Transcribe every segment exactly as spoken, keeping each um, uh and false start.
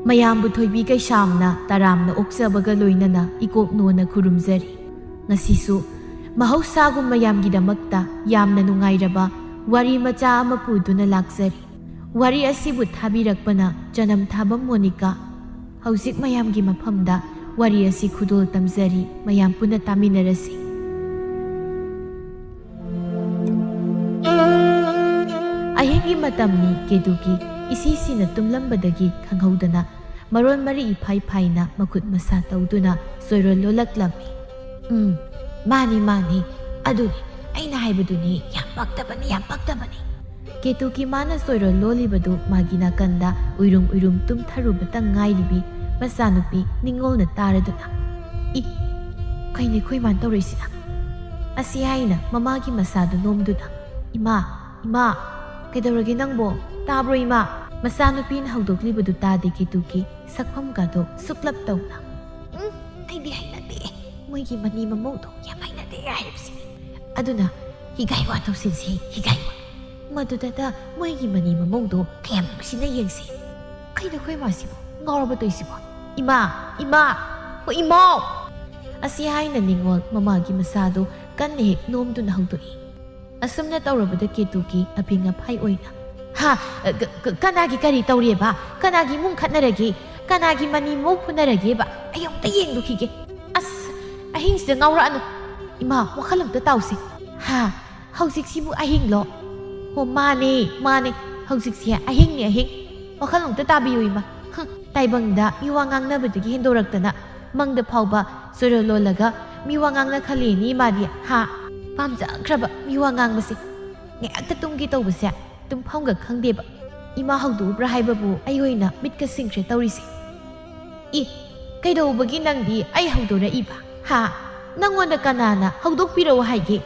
ꯃꯌꯥꯝꯕꯨ ꯊꯣꯏꯕꯤ ꯀꯩꯁꯥꯝꯅ ꯇꯔꯥꯝꯅ ꯑꯣꯛꯆꯕꯒ ꯂꯣꯏꯅꯅ ꯏꯀꯣꯛ ꯅꯣꯟꯅ ꯈꯨꯔꯨꯝꯖꯔꯤ꯫ ꯉꯁꯤꯁꯨ ꯃꯍꯧꯁꯥꯒꯨꯝ ꯃꯌꯥꯝꯒꯤꯗꯃꯛꯇ ꯌꯥꯝꯅ ꯅꯨꯡꯉꯥꯏꯔꯕ ꯋꯥꯔꯤ ꯃꯆꯥ ꯑꯃ ꯄꯨꯗꯨꯅ ꯂꯥꯛꯆꯔꯤ꯫ ꯋꯥꯔꯤ ꯑꯁꯤꯕꯨ ꯊꯥꯕꯤꯔꯛꯄꯅ ꯆꯅꯝ ꯊꯥꯕꯝ ꯃꯣꯅꯤꯀꯥ꯫ ꯍꯧꯖꯤꯛ ꯃꯌꯥꯝꯒꯤ ꯃꯐꯝꯗ ꯋꯥꯔꯤ ꯑꯁꯤ ꯈꯨꯗꯣꯜ ꯇꯝꯖꯔꯤ, ꯃꯌꯥꯝ ꯄꯨꯟꯅ ꯇꯥꯃꯤꯟꯅꯔꯁꯤ꯫ ꯑꯍꯤꯡꯒꯤ ꯃꯇꯝꯅꯤ꯫ ꯀꯦꯇꯨꯀꯤ ꯏꯁꯤꯁꯤꯅ ꯇꯨꯝꯂꯝꯕꯗꯒꯤ ꯈꯪꯍꯧꯗꯅ ꯃꯔꯣꯟ ꯃꯔꯤ ꯏꯐꯥꯏ ꯐꯥꯏꯅ ꯃꯈꯨꯠ ꯃꯁꯥ ꯇꯧꯗꯨꯅ ꯆꯣꯏꯔꯣꯜ ꯂꯣꯜꯂꯛꯂꯝꯃꯤ꯫ "ꯎꯝ, ꯃꯥꯅꯤ, ꯃꯥꯅꯤ, ꯑꯗꯨꯅꯤ, ꯑꯩꯅ ꯍꯥꯏꯕꯗꯨꯅꯤ, ꯌꯥꯝ ꯄꯛꯇꯕꯅꯤ, ꯌꯥꯝ ꯄꯛꯇꯕꯅꯤ"꯫ ꯀꯦꯇꯨꯀꯤ ꯃꯥꯅ ꯆꯣꯏꯔꯣꯜ ꯂꯣꯜꯂꯤꯕꯗꯨ ꯃꯥꯒꯤ ꯅꯥꯀꯟꯗ ꯎꯏꯔꯨꯝ ꯎꯏꯔꯨꯝ ꯇꯨꯝꯊꯔꯨꯕꯇ ꯉꯥꯏꯔꯤꯕꯤ ꯃꯆꯥꯅꯨꯄꯤ ꯅꯤꯡꯉꯣꯜꯅ ꯇꯥꯔꯗꯨꯅ, "ꯏ, ꯀꯩꯅꯣ ꯑꯩꯈꯣꯏ ꯃꯥꯅ ꯇꯧꯔꯛꯏꯁꯤꯅ?" ꯑꯁꯤ ꯍꯥꯏꯅ ꯃꯃꯥꯒꯤ ꯃꯁꯥꯗꯨ ꯅꯣꯝꯗꯨꯅ, "ꯏꯃꯥ, ꯏꯃꯥ, ꯀꯩꯗꯧꯔꯒꯦ ꯅꯪꯕꯣ? ꯇꯥꯕ꯭ꯔꯣ ꯏꯃꯥ?" ꯃꯆꯥꯅꯨꯄꯤꯅ ꯍꯧꯗꯣꯛꯂꯤꯕꯗꯨ ꯇꯥꯗꯦ ꯀꯦꯇꯨꯀꯤ ꯁꯛꯐꯝꯒꯗꯣ ꯁꯨꯛꯂꯞ ꯇꯧꯅ꯫ "ꯎꯝ, ꯑꯩꯗꯤ ꯍꯩꯅꯗꯦ꯫ ꯃꯣꯏꯒꯤ ꯃꯅꯤ ꯃꯃꯧꯗꯣ ꯌꯥꯝ ꯍꯩꯅꯗꯦ ꯍꯥꯏꯔꯤꯕꯁꯤꯅꯤ꯫ ꯑꯗꯨꯅ ꯍꯤꯒꯥꯏ ꯋꯥ ꯇꯧꯁꯤꯟꯁꯤ, ꯍꯤꯒꯥꯏ ꯋꯥ꯫ ꯃꯗꯨꯗ ꯃꯣꯏꯒꯤ ꯃꯅꯤ ꯃꯃꯧꯗꯣ ꯀꯌꯥꯝ ꯅꯨꯡꯁꯤꯅ ꯌꯦꯡꯁꯤ꯫ ꯀꯩꯅꯣ ꯑꯩꯈꯣꯏ ꯃꯥꯁꯤꯕꯨ ꯉꯥꯎꯔꯕ ꯇꯧꯏꯁꯤꯕꯣ? ꯏꯃꯥ, ꯏꯃꯥ, ꯍꯣ ꯏꯃꯥꯎ!" ꯑꯁꯤ ꯍꯥꯏꯅ ꯅꯤꯡꯉꯣꯜ ꯃꯃꯥꯒꯤ ꯃꯁꯥꯗꯨ ꯀꯟꯅ ꯍꯦꯛ ꯅꯣꯝꯗꯨꯅ ꯍꯧꯗꯣꯛꯏ꯫ ꯑꯁꯨꯝꯅ ꯇꯧꯔꯕꯗ ꯀꯦꯇꯨꯀꯤ ꯑꯐꯤꯡ ꯑꯐꯥꯏ ꯑꯣꯏꯅ, "ꯍꯥ? ꯀ-, ꯀ-, ꯀꯅꯥꯒꯤ ꯀꯔꯤ ꯇꯧꯔꯤꯑꯕ? ꯀꯅꯥꯒꯤ ꯏꯃꯨꯡ ꯈꯠꯅꯔꯒꯦ? ꯀꯅꯥꯒꯤ ꯃꯅꯤ ꯃꯧ ꯐꯨꯅꯔꯒꯦꯕ? ꯑꯩ ꯑꯃꯨꯛꯇ ꯌꯦꯡꯂꯨꯈꯤꯒꯦ꯫ ꯑꯁ, ꯑꯍꯤꯡꯁꯤꯗ ꯉꯥꯎꯔꯛꯑꯅꯨ꯫ ꯏꯃꯥ, ꯋꯥꯈꯜ ꯑꯝꯇ ꯇꯥꯎꯁꯦ꯫ ꯍꯥ? ꯍꯧꯖꯤꯛꯁꯤꯕꯨ ꯑꯍꯤꯡꯂꯣ? ꯍꯣ, ꯃꯥꯅꯦ, ꯃꯥꯅꯦ꯫ ꯍꯧꯖꯤꯛꯁꯦ ꯑꯍꯤꯡꯅꯦ, ꯑꯍꯤꯡ꯫ ꯋꯥꯈꯜ ꯑꯝꯇ ꯇꯥꯕꯤꯌꯨ, ꯏꯃꯥ꯫ ꯍꯨꯝ, ꯇꯥꯏꯕꯪꯗ ꯃꯤꯋꯥ ꯉꯥꯡꯅꯕꯗꯒꯤ ꯍꯦꯟꯗꯣꯔꯛꯇꯅ ꯃꯪꯗ ꯐꯥꯎꯕ ꯆꯣꯏꯔꯣꯜ ꯂꯣꯜꯂꯒ ꯃꯤꯋꯥ ꯉꯥꯡꯅ ꯈꯜꯂꯦꯅꯦ ꯏꯃꯥꯗꯤ, ꯍꯥ? ꯄꯥꯝꯖꯈ꯭ꯔꯕ ꯃꯤꯋꯥ ꯉꯥꯡꯕꯁꯦ꯫ ꯉꯥꯏꯍꯥꯛꯇ ꯇꯨꯝꯒꯦ ꯇꯧꯕꯁꯦ ꯇꯨꯝꯐꯝꯒ ꯈꯪꯗꯦꯕ꯫ ꯏꯃꯥ ꯍꯧꯗꯣꯛꯎꯕ꯭ꯔꯥ ꯍꯥꯏꯕꯕꯨ ꯑꯩ ꯑꯣꯏꯅ ꯃꯤꯠꯀ ꯁꯤꯡꯈ꯭ꯔꯦ ꯇꯧꯔꯤꯁꯦ꯫ ꯏ, ꯀꯩꯗꯧꯕꯒꯤ ꯅꯪꯗꯤ ꯑꯩ ꯍꯧꯗꯣꯔꯛꯏꯕ? ꯍꯥ? ꯅꯪꯉꯣꯟꯗ ꯀꯅꯥꯅ ꯍꯧꯗꯣꯛꯄꯤꯔꯛꯑꯣ ꯍꯥꯏꯒꯦ?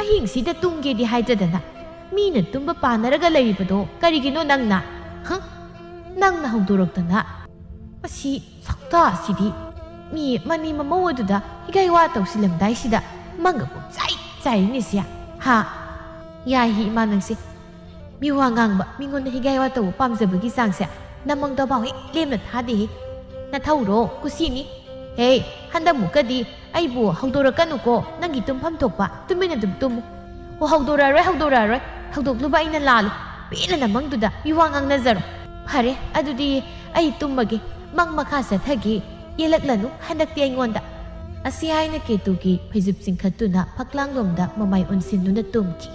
ꯑꯍꯤꯡꯁꯤꯗ ꯇꯨꯝꯒꯦꯗꯤ ꯍꯥꯏꯗ꯭ꯔꯗꯅ꯫ ꯃꯤꯅ ꯇꯨꯝꯕ ꯄꯥꯟꯅꯔꯒ ꯂꯩꯔꯤꯕꯗꯣ ꯀꯔꯤꯒꯤꯅꯣ ꯅꯪꯅ? ꯍ? ꯅꯪꯅ ꯍꯧꯗꯣꯔꯛꯇꯅ꯫ ꯃꯁꯤ ꯁꯛꯇꯥꯁꯤꯗꯤ꯫ ꯃꯤ ꯃꯅꯤ ꯃꯃꯧ ꯑꯗꯨꯗ ꯍꯤꯒꯥꯏ ꯋꯥ ꯇꯧꯁꯤꯜꯂꯝꯗꯥꯏꯁꯤꯗ ꯃꯪꯒ ꯄꯨꯡꯆꯥꯏ ꯆꯥꯏꯔꯤꯅꯦꯁꯦ꯫ ꯍꯥ? ꯌꯥꯏꯍꯦ ꯏꯃꯥ ꯅꯪꯁꯦ꯫ ꯃꯤ ꯋꯥ ꯉꯥꯡꯕ, ꯃꯤꯉꯣꯟꯗ ꯍꯤꯒꯥꯏ ꯋꯥ ꯇꯧꯕ ꯄꯥꯝꯖꯕꯒꯤ ꯆꯥꯡꯁꯦ ꯅꯃꯪꯗ ꯄꯥꯎ ꯍꯦꯛ ꯂꯦꯝꯅ ꯊꯥꯗꯦꯍꯦ꯫ ꯅꯊꯧꯔꯣ, ꯀꯨꯁꯤꯅꯤ꯫ ꯍꯦ, ꯍꯟꯗꯛꯃꯨꯛꯀꯗꯤ ꯑꯩꯕꯨ ꯍꯧꯗꯣꯔꯛꯀꯅꯨꯀꯣ, ꯅꯪꯒꯤ ꯇꯨꯝꯐꯝ ꯊꯣꯛꯄ ꯇꯨꯃꯤꯟꯅ ꯑꯗꯨꯝ ꯇꯨꯝꯃꯨ꯫ ꯑꯣ, ꯍꯧꯗꯣꯔꯛꯑꯔꯣꯏ, ꯍꯧꯗꯣꯔꯛꯑꯔꯣꯏ, ꯍꯧꯗꯣꯛꯂꯨꯕ ꯑꯩꯅ ꯂꯥꯜꯂꯦ꯫ ꯄꯦꯟꯅ ꯅꯃꯪꯗꯨꯗ ꯃꯤ ꯋꯥ ꯉꯥꯡꯅꯖꯔꯣ꯫ ꯐꯔꯦ, ꯑꯗꯨꯗꯤ ꯑꯩ ꯇꯨꯝꯃꯒꯦ, ꯃꯪ ꯃꯈꯥ ꯆꯠꯊꯒꯦ꯫ ꯌꯦꯜꯂꯛꯂꯅꯨ ꯍꯟꯗꯛꯇꯤ ꯑꯩꯉꯣꯟꯗ꯫ ꯑꯁꯤ ꯍꯥꯏꯅ ꯀꯦꯇꯨꯀꯤ ꯐꯩꯖꯨꯞ ꯆꯤꯡꯈꯠꯇꯨꯅ ꯐꯛꯂꯥꯡꯂꯣꯝꯗ ꯃꯃꯥꯏ ꯑꯣꯟꯁꯤꯟꯗꯨꯅ ꯇꯨꯝꯈꯤ꯫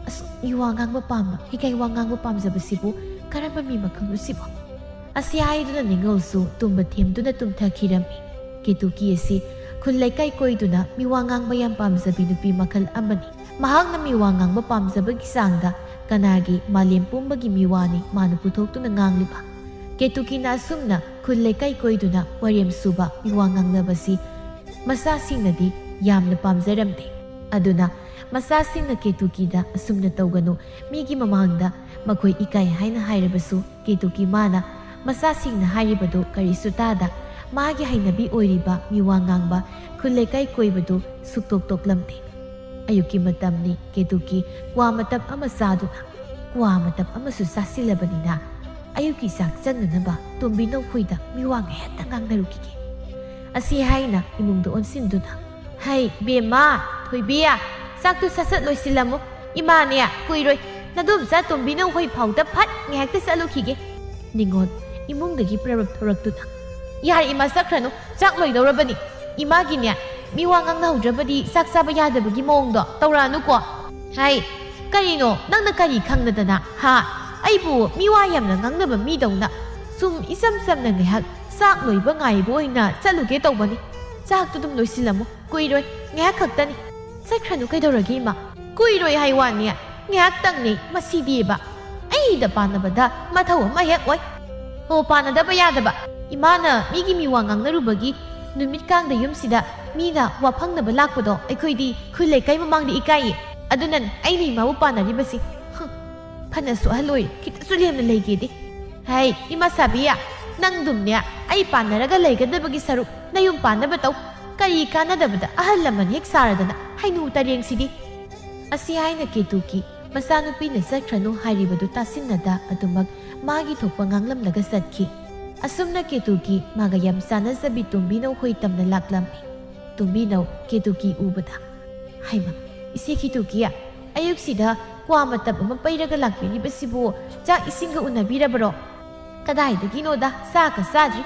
ꯑꯁ, ꯃꯤ ꯋꯥ ꯉꯥꯡꯕ ꯄꯥꯝꯕ, ꯍꯤꯒꯥꯏ ꯋꯥ ꯉꯥꯡꯕ ꯄꯥꯝꯖꯕꯁꯤꯕꯨ ꯀꯔꯝꯕ ꯃꯤ ꯃꯈꯜꯅꯣ ꯁꯤꯕꯣ? ꯑꯁꯤ ꯍꯥꯏꯗꯨꯅ ꯅꯤꯉꯣꯜꯁꯨ ꯇꯨꯝꯕ ꯊꯦꯝꯗꯨꯅ ꯇꯨꯝꯊꯈꯤꯔꯝꯃꯤ꯫ ꯀꯦꯇꯨꯀꯤ ꯑꯁꯤ ꯈꯨꯜ ꯂꯩꯀꯥꯏ ꯀꯣꯏꯗꯨꯅ ꯃꯤ ꯋꯥ ꯉꯥꯡꯕ ꯌꯥꯝ ꯄꯥꯝꯖꯕꯤ ꯅꯨꯄꯤ ꯃꯈꯜ ꯑꯃꯅꯤ꯫ ꯃꯍꯥꯛꯅ ꯃꯤ ꯋꯥ ꯉꯥꯡꯕ ꯄꯥꯝꯖꯕꯒꯤ ꯆꯥꯡꯗ ꯀꯅꯥꯒꯤ ꯃꯥꯂꯦꯝ ꯄꯨꯝꯕꯒꯤ ꯃꯤꯋꯥꯅꯤ ꯃꯥꯅ ꯄꯨꯊꯣꯛꯇꯨꯅ ꯉꯥꯡꯂꯤꯕ? ꯀꯦꯇꯨꯀꯤꯅ ꯑꯁꯨꯝꯅ ꯈꯨꯜ ꯂꯩꯀꯥꯏ ꯀꯣꯏꯗꯨꯅ ꯋꯥꯔꯦꯝ ꯁꯨꯕ ꯃꯤꯋꯥ ꯉꯥꯡꯅꯕꯁꯤ ꯃꯆꯥꯁꯤꯡꯅꯗꯤ ꯌꯥꯝꯅ ꯄꯥꯝꯖꯔꯝꯗꯦ꯫ ꯑꯗꯨꯅ ꯃꯆꯥꯁꯤꯡꯅ ꯀꯦꯇꯨꯀꯤꯗ ꯑꯁꯨꯝꯅ ꯇꯧꯒꯅꯨ, ꯃꯤꯒꯤ ꯃꯃꯥꯡꯗ ꯃꯈꯣꯏ ꯏꯀꯥꯏ ꯍꯥꯏꯅ ꯍꯥꯏꯔꯕꯁꯨ ꯀꯦꯇꯨꯀꯤ ꯃꯥꯅ ꯃꯆꯥꯁꯤꯡꯅ ꯍꯥꯏꯔꯤꯕꯗꯨ ꯀꯔꯤꯁꯨ ꯇꯥꯗ ꯃꯥꯒꯤ ꯍꯩꯅꯕꯤ ꯑꯣꯏꯔꯤꯕ ꯃꯤꯋꯥ ꯉꯥꯡꯕ ꯈꯨꯜ ꯂꯩꯀꯥꯏ ꯀꯣꯏꯕꯗꯨ ꯁꯨꯛꯇꯣꯛ ꯇꯣꯛꯂꯝꯗꯦ꯫ ꯑꯌꯨꯛꯀꯤ ꯃꯇꯝꯅꯤ꯫ ꯀꯦꯇꯨꯀꯤ ꯀ꯭ꯋꯥ ꯃꯇꯞ ꯑꯃ ꯆꯥꯗꯨꯅ, ꯀ꯭ꯋꯥ ꯃꯇꯞ ꯑꯃꯁꯨ ꯆꯥꯁꯤꯜꯂꯕꯅꯤꯅ ꯑꯌꯨꯛꯀꯤ ꯆꯥꯛ ꯆꯪꯅꯅꯕ ꯇꯣꯝꯕꯤ ꯅꯧꯈꯣꯏꯗ ꯃꯤꯋꯥ ꯉꯥꯏꯍꯥꯛꯇ ꯉꯥꯡꯅꯔꯨꯈꯤꯒꯦ꯫ ꯑꯁꯤ ꯍꯥꯏꯅ ꯏꯃꯨꯡꯗ ꯑꯣꯟꯁꯤꯟꯗꯨꯅ, "ꯍꯩ ꯕꯦꯝꯃ, ꯊꯣꯏꯕꯤ, ꯆꯥꯛꯇꯨ ꯁꯠ ꯁꯠ ꯂꯣꯏꯁꯤꯜꯂꯝꯃꯨ꯫ ꯏꯃꯥꯅꯦ ꯀꯨꯏꯔꯣꯏ, ꯅꯗꯣꯝꯆꯥ ꯇꯣꯝꯕꯤ ꯅꯧꯈꯣꯏ ꯐꯥꯎꯗ ꯐꯠ ꯉꯥꯏꯍꯥꯛꯇ ꯆꯠꯂꯨꯈꯤꯒꯦ"꯫ ꯅꯤꯉꯣꯜ ꯏꯃꯨꯡꯗꯒꯤ ꯄ꯭ꯔꯔꯞ ꯊꯣꯔꯛꯇꯨꯅ, "ꯌꯥꯔꯦ ꯏꯃꯥ, ꯆꯠꯈ꯭ꯔꯅꯨ, ꯆꯥꯛ ꯂꯣꯏꯗꯧꯔꯕꯅꯤ꯫ ꯏꯃꯥꯒꯤꯅꯦ, ꯃꯤ ꯋꯥ ꯉꯥꯡꯅꯍꯧꯗ꯭ꯔꯕꯗꯤ ꯆꯥꯛ ꯆꯥꯕ ꯌꯥꯗꯕꯒꯤ ꯃꯑꯣꯡꯗꯣ ꯇꯧꯔꯛꯑꯅꯨꯀꯣ"꯫ "ꯍꯥꯏ, ꯀꯔꯤꯅꯣ ꯅꯪꯅ ꯀꯔꯤ ꯈꯪꯗꯗꯅ, ꯍꯥ? ꯑꯩꯕꯨ ꯃꯤ ꯋꯥ ꯌꯥꯝꯅ ꯉꯥꯡꯅꯕ ꯃꯤꯗꯧꯅ ꯁꯨꯝ ꯏꯆꯝ ꯆꯝꯅ ꯉꯥꯏꯍꯥꯛ ꯆꯥꯛ ꯂꯣꯏꯕ ꯉꯥꯏꯕ ꯑꯣꯏꯅ ꯆꯠꯂꯨꯒꯦ ꯇꯧꯕꯅꯤ꯫ ꯆꯥꯛꯇꯨ ꯑꯗꯨꯝ ꯂꯣꯏꯁꯤꯜꯂꯝꯃꯨ, ꯀꯨꯏꯔꯣꯏ, ꯉꯥꯏꯍꯥꯛ ꯈꯛꯇꯅꯤ"꯫ "ꯆꯠꯈ꯭ꯔꯅꯨ ꯀꯩꯗꯧꯔꯒꯦ ꯏꯃꯥ? ꯀꯨꯏꯔꯣꯏ ꯍꯥꯏ ꯋꯥꯅꯤ, ꯉꯥꯏꯍꯥꯛꯇꯪꯅꯤ, ꯃꯁꯤꯗꯤꯕ꯫ ꯑꯩꯗ ꯄꯥꯟꯅꯕꯗ ꯃꯊꯧ ꯑꯃ ꯍꯦꯛ ꯑꯣꯏ"꯫ "ꯑꯣ, ꯄꯥꯟꯅꯗꯕ ꯌꯥꯗꯕ꯫ ꯏꯃꯥꯅ ꯃꯤꯒꯤ ꯃꯤ ꯋꯥ ꯉꯥꯡꯅꯔꯨꯕꯒꯤ ꯅꯨꯃꯤꯠ ꯀꯥꯡꯗ ꯌꯨꯝꯁꯤꯗ ꯃꯤꯅ ꯋꯥ ꯐꯪꯅꯕ ꯂꯥꯛꯄꯗꯣ ꯑꯩꯈꯣꯏꯗꯤ ꯈꯨꯜ ꯂꯩꯀꯥꯏ ꯃꯃꯥꯡꯗ ꯏꯀꯥꯏꯌꯦ꯫ ꯑꯗꯨꯅꯅꯦ ꯑꯩꯅ ꯏꯃꯥꯕꯨ ꯄꯥꯟꯅꯔꯤꯕꯁꯤ"꯫ ꯍꯨꯝ, ꯐꯅꯁꯨ ꯑꯍꯜ ꯑꯣꯏꯔꯦ, ꯈꯤꯇꯁꯨ ꯂꯦꯝꯅ ꯂꯩꯒꯦꯗꯤ꯫ "ꯍꯩ, ꯏꯃꯥ ꯁꯥꯕꯤ, ꯅꯪꯗꯨꯝꯅꯦ, ꯑꯩ ꯄꯥꯟꯅꯔꯒ ꯂꯩꯒꯗꯕꯒꯤ ꯁꯔꯨꯛ ꯅꯌꯨꯝ ꯄꯥꯟꯅꯕ ꯇꯧ꯫ ꯀꯔꯤ ꯀꯥꯟꯅꯗꯕꯗ ꯑꯍꯜ ꯂꯃꯟ ꯍꯦꯛ ꯁꯥꯔꯗꯅ, ꯍꯩꯅꯨ ꯇꯔꯦꯡꯁꯤꯗꯤ꯫ ꯑꯁꯤ ꯍꯥꯏꯅ ꯀꯦꯇꯨꯀꯤ ꯃꯆꯥꯅꯨꯄꯤꯅ ꯆꯠꯈ꯭ꯔꯅꯨ ꯍꯥꯏꯔꯤꯕꯗꯨ ꯇꯥꯁꯤꯟꯅꯗ ꯑꯗꯨꯃꯛ ꯃꯥꯒꯤ ꯊꯣꯛꯄ ꯉꯥꯡꯂꯝꯂꯒ ꯆꯠꯈꯤ꯫ ꯑꯁꯨꯝꯅ ꯀꯦꯇꯨꯀꯤ ꯃꯥꯒ ꯌꯥꯝ ꯆꯥꯟꯅꯖꯕꯤ ꯇꯣꯝꯕꯤꯅꯧ ꯍꯣꯏ ꯇꯝꯅ ꯂꯥꯛꯂꯝꯃꯤ꯫ ꯇꯣꯝꯕꯤꯅꯧ ꯀꯦꯇꯨꯀꯤ ꯎꯕꯗ, "ꯍꯩꯃ, ꯏꯆꯦ ꯀꯦꯇꯨꯀꯤ, ꯑꯌꯨꯛꯁꯤꯗ ꯀ꯭ꯋꯥ ꯃꯇꯞ ꯑꯃ ꯄꯩꯔꯒ ꯂꯥꯛꯄꯤꯔꯤꯕꯁꯤꯕꯨ ꯆꯥꯛ ꯏꯁꯤꯡꯒ ꯎꯅꯕꯤꯔꯕꯔꯣ?" "ꯀꯗꯥꯏꯗꯒꯤꯅꯣꯗ, ꯆꯥꯛꯀ ꯆꯥꯗ꯭ꯔꯤ꯫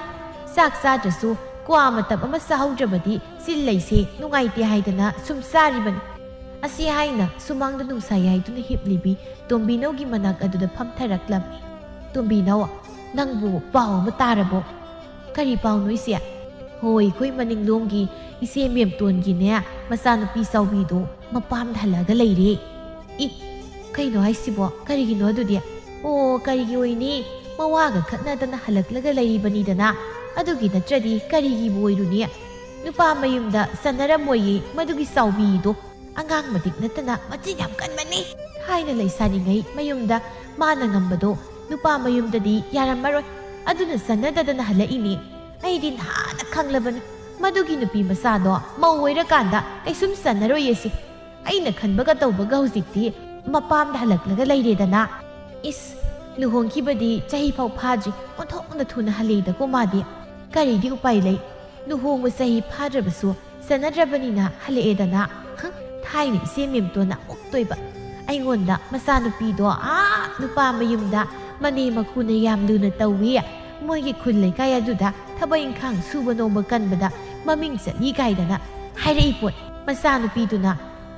ꯆꯥꯛ ꯆꯥꯗ꯭ꯔꯁꯨ ꯀ꯭ꯋꯥ ꯃꯇꯞ ꯑꯃ ꯆꯥꯍꯧꯗ꯭ꯔꯕꯗꯤ ꯆꯤꯜ ꯂꯩꯁꯦ ꯅꯨꯡꯉꯥꯏꯇꯦ ꯍꯥꯏꯗꯅ ꯁꯨꯝ ꯆꯥꯔꯤꯕꯅꯤ꯫" ꯑꯁꯤ ꯍꯥꯏꯅ ꯁꯨꯃꯥꯡꯗ ꯅꯨꯡꯁꯥ ꯌꯥꯏꯗꯨꯅ ꯍꯤꯞꯂꯤꯕꯤ ꯇꯣꯝꯕꯤꯅꯧꯒꯤ ꯃꯅꯥꯛ ꯑꯗꯨꯗ ꯐꯝꯊꯔꯛꯂꯝꯃꯤ꯫ "ꯇꯣꯝꯕꯤꯅꯧ, ꯅꯪꯕꯨ ꯄꯥꯎ ꯑꯃ ꯇꯥꯔꯕꯣ?" "ꯀꯔꯤ ꯄꯥꯎꯅꯣ ꯏꯆꯦ?" "ꯍꯣꯏ, ꯑꯩꯈꯣꯏ ꯃꯅꯤꯡꯂꯣꯝꯒꯤ ꯏꯆꯦ ꯃꯦꯝꯇꯣꯟꯒꯤꯅꯦ, ꯃꯆꯥꯅꯨꯄꯤ ꯆꯥꯎꯕꯤꯗꯣ ꯃꯄꯥꯝꯗ ꯍꯜꯂꯛꯑꯒ ꯂꯩꯔꯦ꯫" "ꯏ, ꯀꯩꯅꯣ ꯍꯥꯏꯁꯤꯕꯣ? ꯀꯔꯤꯒꯤꯅꯣ ꯑꯗꯨꯗꯤ?" "ꯑꯣ, ꯀꯔꯤꯒꯤ ꯑꯣꯏꯅꯤ? ꯃꯋꯥꯒ ꯈꯠꯅꯗꯅ ꯍꯜꯂꯛꯂꯒ ꯂꯩꯔꯤꯕꯅꯤꯗꯅ꯫ ꯑꯗꯨꯒꯤ ꯅꯠꯇ꯭ꯔꯗꯤ ꯀꯔꯤꯒꯤꯕꯨ ꯑꯣꯏꯔꯨꯅꯤ? ꯅꯨꯄꯥ ꯃꯌꯨꯝꯗ ꯆꯟꯅꯔꯝꯃꯣꯏꯌꯦ ꯃꯗꯨꯒꯤ ꯆꯥꯎꯕꯤꯗꯣ꯫ ꯑꯉꯥꯡ ꯃꯇꯤꯛ ꯅꯠꯇꯅ ꯃꯆꯤꯟ ꯌꯥꯝ ꯀꯟꯕꯅꯤ꯫ ꯊꯥꯏꯅ ꯂꯩꯁꯥꯔꯤꯉꯩ ꯃꯌꯨꯝꯗ ꯃꯥꯅ ꯉꯝꯕꯗꯣ ꯅꯨꯄꯥ ꯃꯌꯨꯝꯗꯗꯤ ꯌꯥꯔꯝꯃꯔꯣꯏ꯫ ꯑꯗꯨꯅ ꯆꯟꯅꯗꯗꯅ ꯍꯜꯂꯛꯏꯅꯤ꯫ ꯑꯩꯗꯤ ꯅꯍꯥꯟꯅ ꯈꯪꯂꯕꯅꯤ꯫ ꯃꯗꯨꯒꯤ ꯅꯨꯄꯤ ꯃꯆꯥꯗꯣ ꯃꯧ ꯑꯣꯏꯔꯀꯥꯟꯗ ꯀꯩꯁꯨꯝ ꯆꯟꯅꯔꯣꯏꯌꯦ ꯁꯤ꯫ ꯑꯩꯅ ꯈꯟꯕꯒ ꯇꯧꯕꯒ ꯍꯧꯖꯤꯛꯇꯤ ꯃꯄꯥꯝꯗ ꯍꯜꯂꯛꯂꯒ ꯂꯩꯔꯦꯗꯅ꯫ ꯏꯁ, ꯂꯨꯍꯣꯡꯈꯤꯕꯗꯤ ꯆꯍꯤ ꯐꯥꯎ ꯐꯥꯗ꯭ꯔꯤ, ꯑꯣꯟꯊꯣꯛꯅ ꯊꯨꯅ ꯍꯜꯂꯛꯏꯗꯀꯣ ꯃꯥꯗꯤ꯫ ꯀꯔꯤꯗꯤ ꯎꯄꯥꯏ ꯂꯩ? ꯂꯨꯍꯣꯡꯕ ꯆꯍꯤ ꯐꯥꯗ꯭ꯔꯕꯁꯨ ꯆꯟꯅꯗ꯭ꯔꯕꯅꯤꯅ ꯍꯜꯂꯛꯑꯦꯗꯅ꯫ ꯍꯪ, ꯊꯥꯏꯅ ꯏꯆꯦ ꯃꯦꯝꯇꯣꯟꯅ ꯑꯣꯛꯇꯣꯏꯕ꯫ ꯑꯩꯉꯣꯟꯗ ꯃꯆꯥꯅꯨꯄꯤꯗꯣ ꯑꯥ ꯅꯨꯄꯥ ꯃꯌꯨꯝꯗ ꯃꯅꯦ ꯃꯀꯨꯅ ꯌꯥꯝ ꯂꯨꯅ ꯇꯧꯏ, ꯃꯣꯏꯒꯤ ꯈꯨꯜ ꯂꯩꯀꯥꯏ ꯑꯗꯨꯗ ꯊꯕꯛ ꯏꯪꯈꯥꯡ ꯁꯨꯕ ꯅꯣꯝꯕ ꯀꯟꯕꯗ ꯃꯃꯤꯡ ꯆꯠꯂꯤ ꯀꯥꯏꯗꯅ ꯍꯥꯏꯔꯛꯏ ꯄꯣꯠ꯫ ꯃꯆꯥꯅꯨꯄꯤꯗꯨꯅ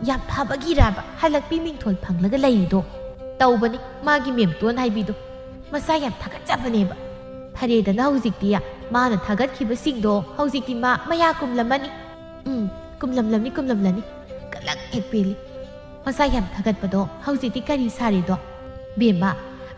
ꯌꯥꯝ ꯐꯕꯒꯤꯔꯕ ꯍꯜꯂꯛꯄꯤ ꯃꯤꯡꯊꯣꯜ ꯐꯪꯂꯒ ꯂꯩꯔꯤꯗꯣ? ꯇꯧꯕꯅꯤ, ꯃꯥꯒꯤ ꯃꯦꯝꯇꯣꯟ ꯍꯥꯏꯕꯤꯗꯣ꯫ ꯃꯁꯥ ꯌꯥꯝ ꯊꯥꯒꯠꯆꯕꯅꯦꯕ꯫ ꯐꯔꯦꯗꯅ ꯍꯧꯖꯤꯛꯇꯤ ꯃꯥꯅ ꯊꯥꯒꯠꯈꯤꯕꯁꯤꯡꯗꯣ ꯍꯧꯖꯤꯛꯇꯤ ꯃꯥ ꯃꯌꯥ ꯀꯨꯝꯂꯝꯃꯅꯤ꯫ ꯎꯝ, ꯀꯨꯝꯂꯝꯂꯅꯤ, ꯀꯨꯝꯂꯝꯂꯅꯤ꯫ ꯀꯂꯛ ꯍꯦꯛ ꯄꯦꯜꯂꯤ꯫ ꯃꯁꯥ ꯌꯥꯝ ꯊꯥꯒꯠꯄꯗꯣ ꯍꯧꯖꯤꯛꯇꯤ ꯀꯔꯤ ꯁꯥꯔꯦꯗꯣ? ꯕꯦꯝꯃ,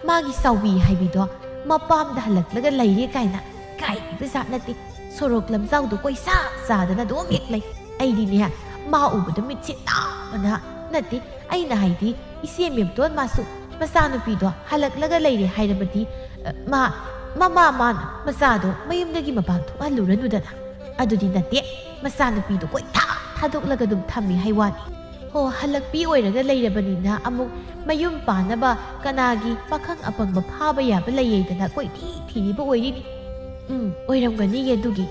ꯃꯥꯒꯤ ꯆꯥꯎꯕꯤ ꯍꯥꯏꯕꯤꯗꯣ ꯃꯄꯥꯝꯗ ꯍꯜꯂꯛꯂꯒ ꯂꯩꯔꯦ ꯀꯥꯏꯅ ꯀꯥꯏꯕꯤꯕ ꯖꯥꯠ ꯅꯠꯇꯦ꯫ ꯁꯣꯔꯣꯛ ꯂꯝꯖꯥꯎꯗꯣ ꯀꯣꯏꯆꯥ ꯆꯥꯗꯅ ꯑꯗꯨꯝ ꯍꯦꯛ ꯂꯩ꯫ ꯑꯩꯗꯤꯅꯦ, ꯃꯥ ꯎꯕꯗ ꯃꯤꯠꯁꯦ ꯅꯥꯕꯅ ꯅꯠꯇꯦ꯫ ꯑꯩꯅ ꯍꯥꯏꯗꯤ, ꯏꯆꯦ ꯃꯦꯝꯇꯣꯟ ꯃꯥꯁꯨ ꯃꯆꯥꯅꯨꯄꯤꯗꯣ ꯍꯜꯂꯛꯂꯒ ꯂꯩꯔꯦ ꯍꯥꯏꯔꯕꯗꯤ, ꯑ, ꯃꯥ ꯃꯃꯥ ꯃꯥꯅ ꯃꯆꯥꯗꯣ ꯃꯌꯨꯝꯗꯒꯤ ꯃꯄꯥꯟ ꯊꯣꯛꯍꯜꯂꯨꯔꯅꯨꯗꯅ꯫ ꯑꯗꯨꯗꯤ ꯅꯠꯇꯦ, ꯃꯆꯥꯅꯨꯄꯤꯗꯣ ꯀꯣꯏꯊꯥ ꯊꯥꯗꯣꯛꯂꯒ ꯑꯗꯨꯝ ꯊꯝꯃꯤ ꯍꯥꯏ ꯋꯥꯅꯤ꯫ ꯍꯣ, ꯍꯜꯂꯛꯄꯤ ꯑꯣꯏꯔꯒ ꯂꯩꯔꯕꯅꯤꯅ ꯑꯃꯨꯛ ꯃꯌꯨꯝ ꯄꯥꯟꯅꯕ ꯀꯅꯥꯒꯤ ꯄꯥꯈꯪ ꯑꯄꯪꯕ ꯐꯥꯕ ꯌꯥꯕ ꯂꯩꯌꯦꯗꯅ ꯀꯣꯏꯊꯤ ꯊꯤꯔꯤꯕ ꯑꯣꯏꯔꯤꯅꯤ꯫ ꯎꯝ, ꯑꯣꯏꯔꯝꯒꯅꯤꯌꯦ ꯑꯗꯨꯒꯤ꯫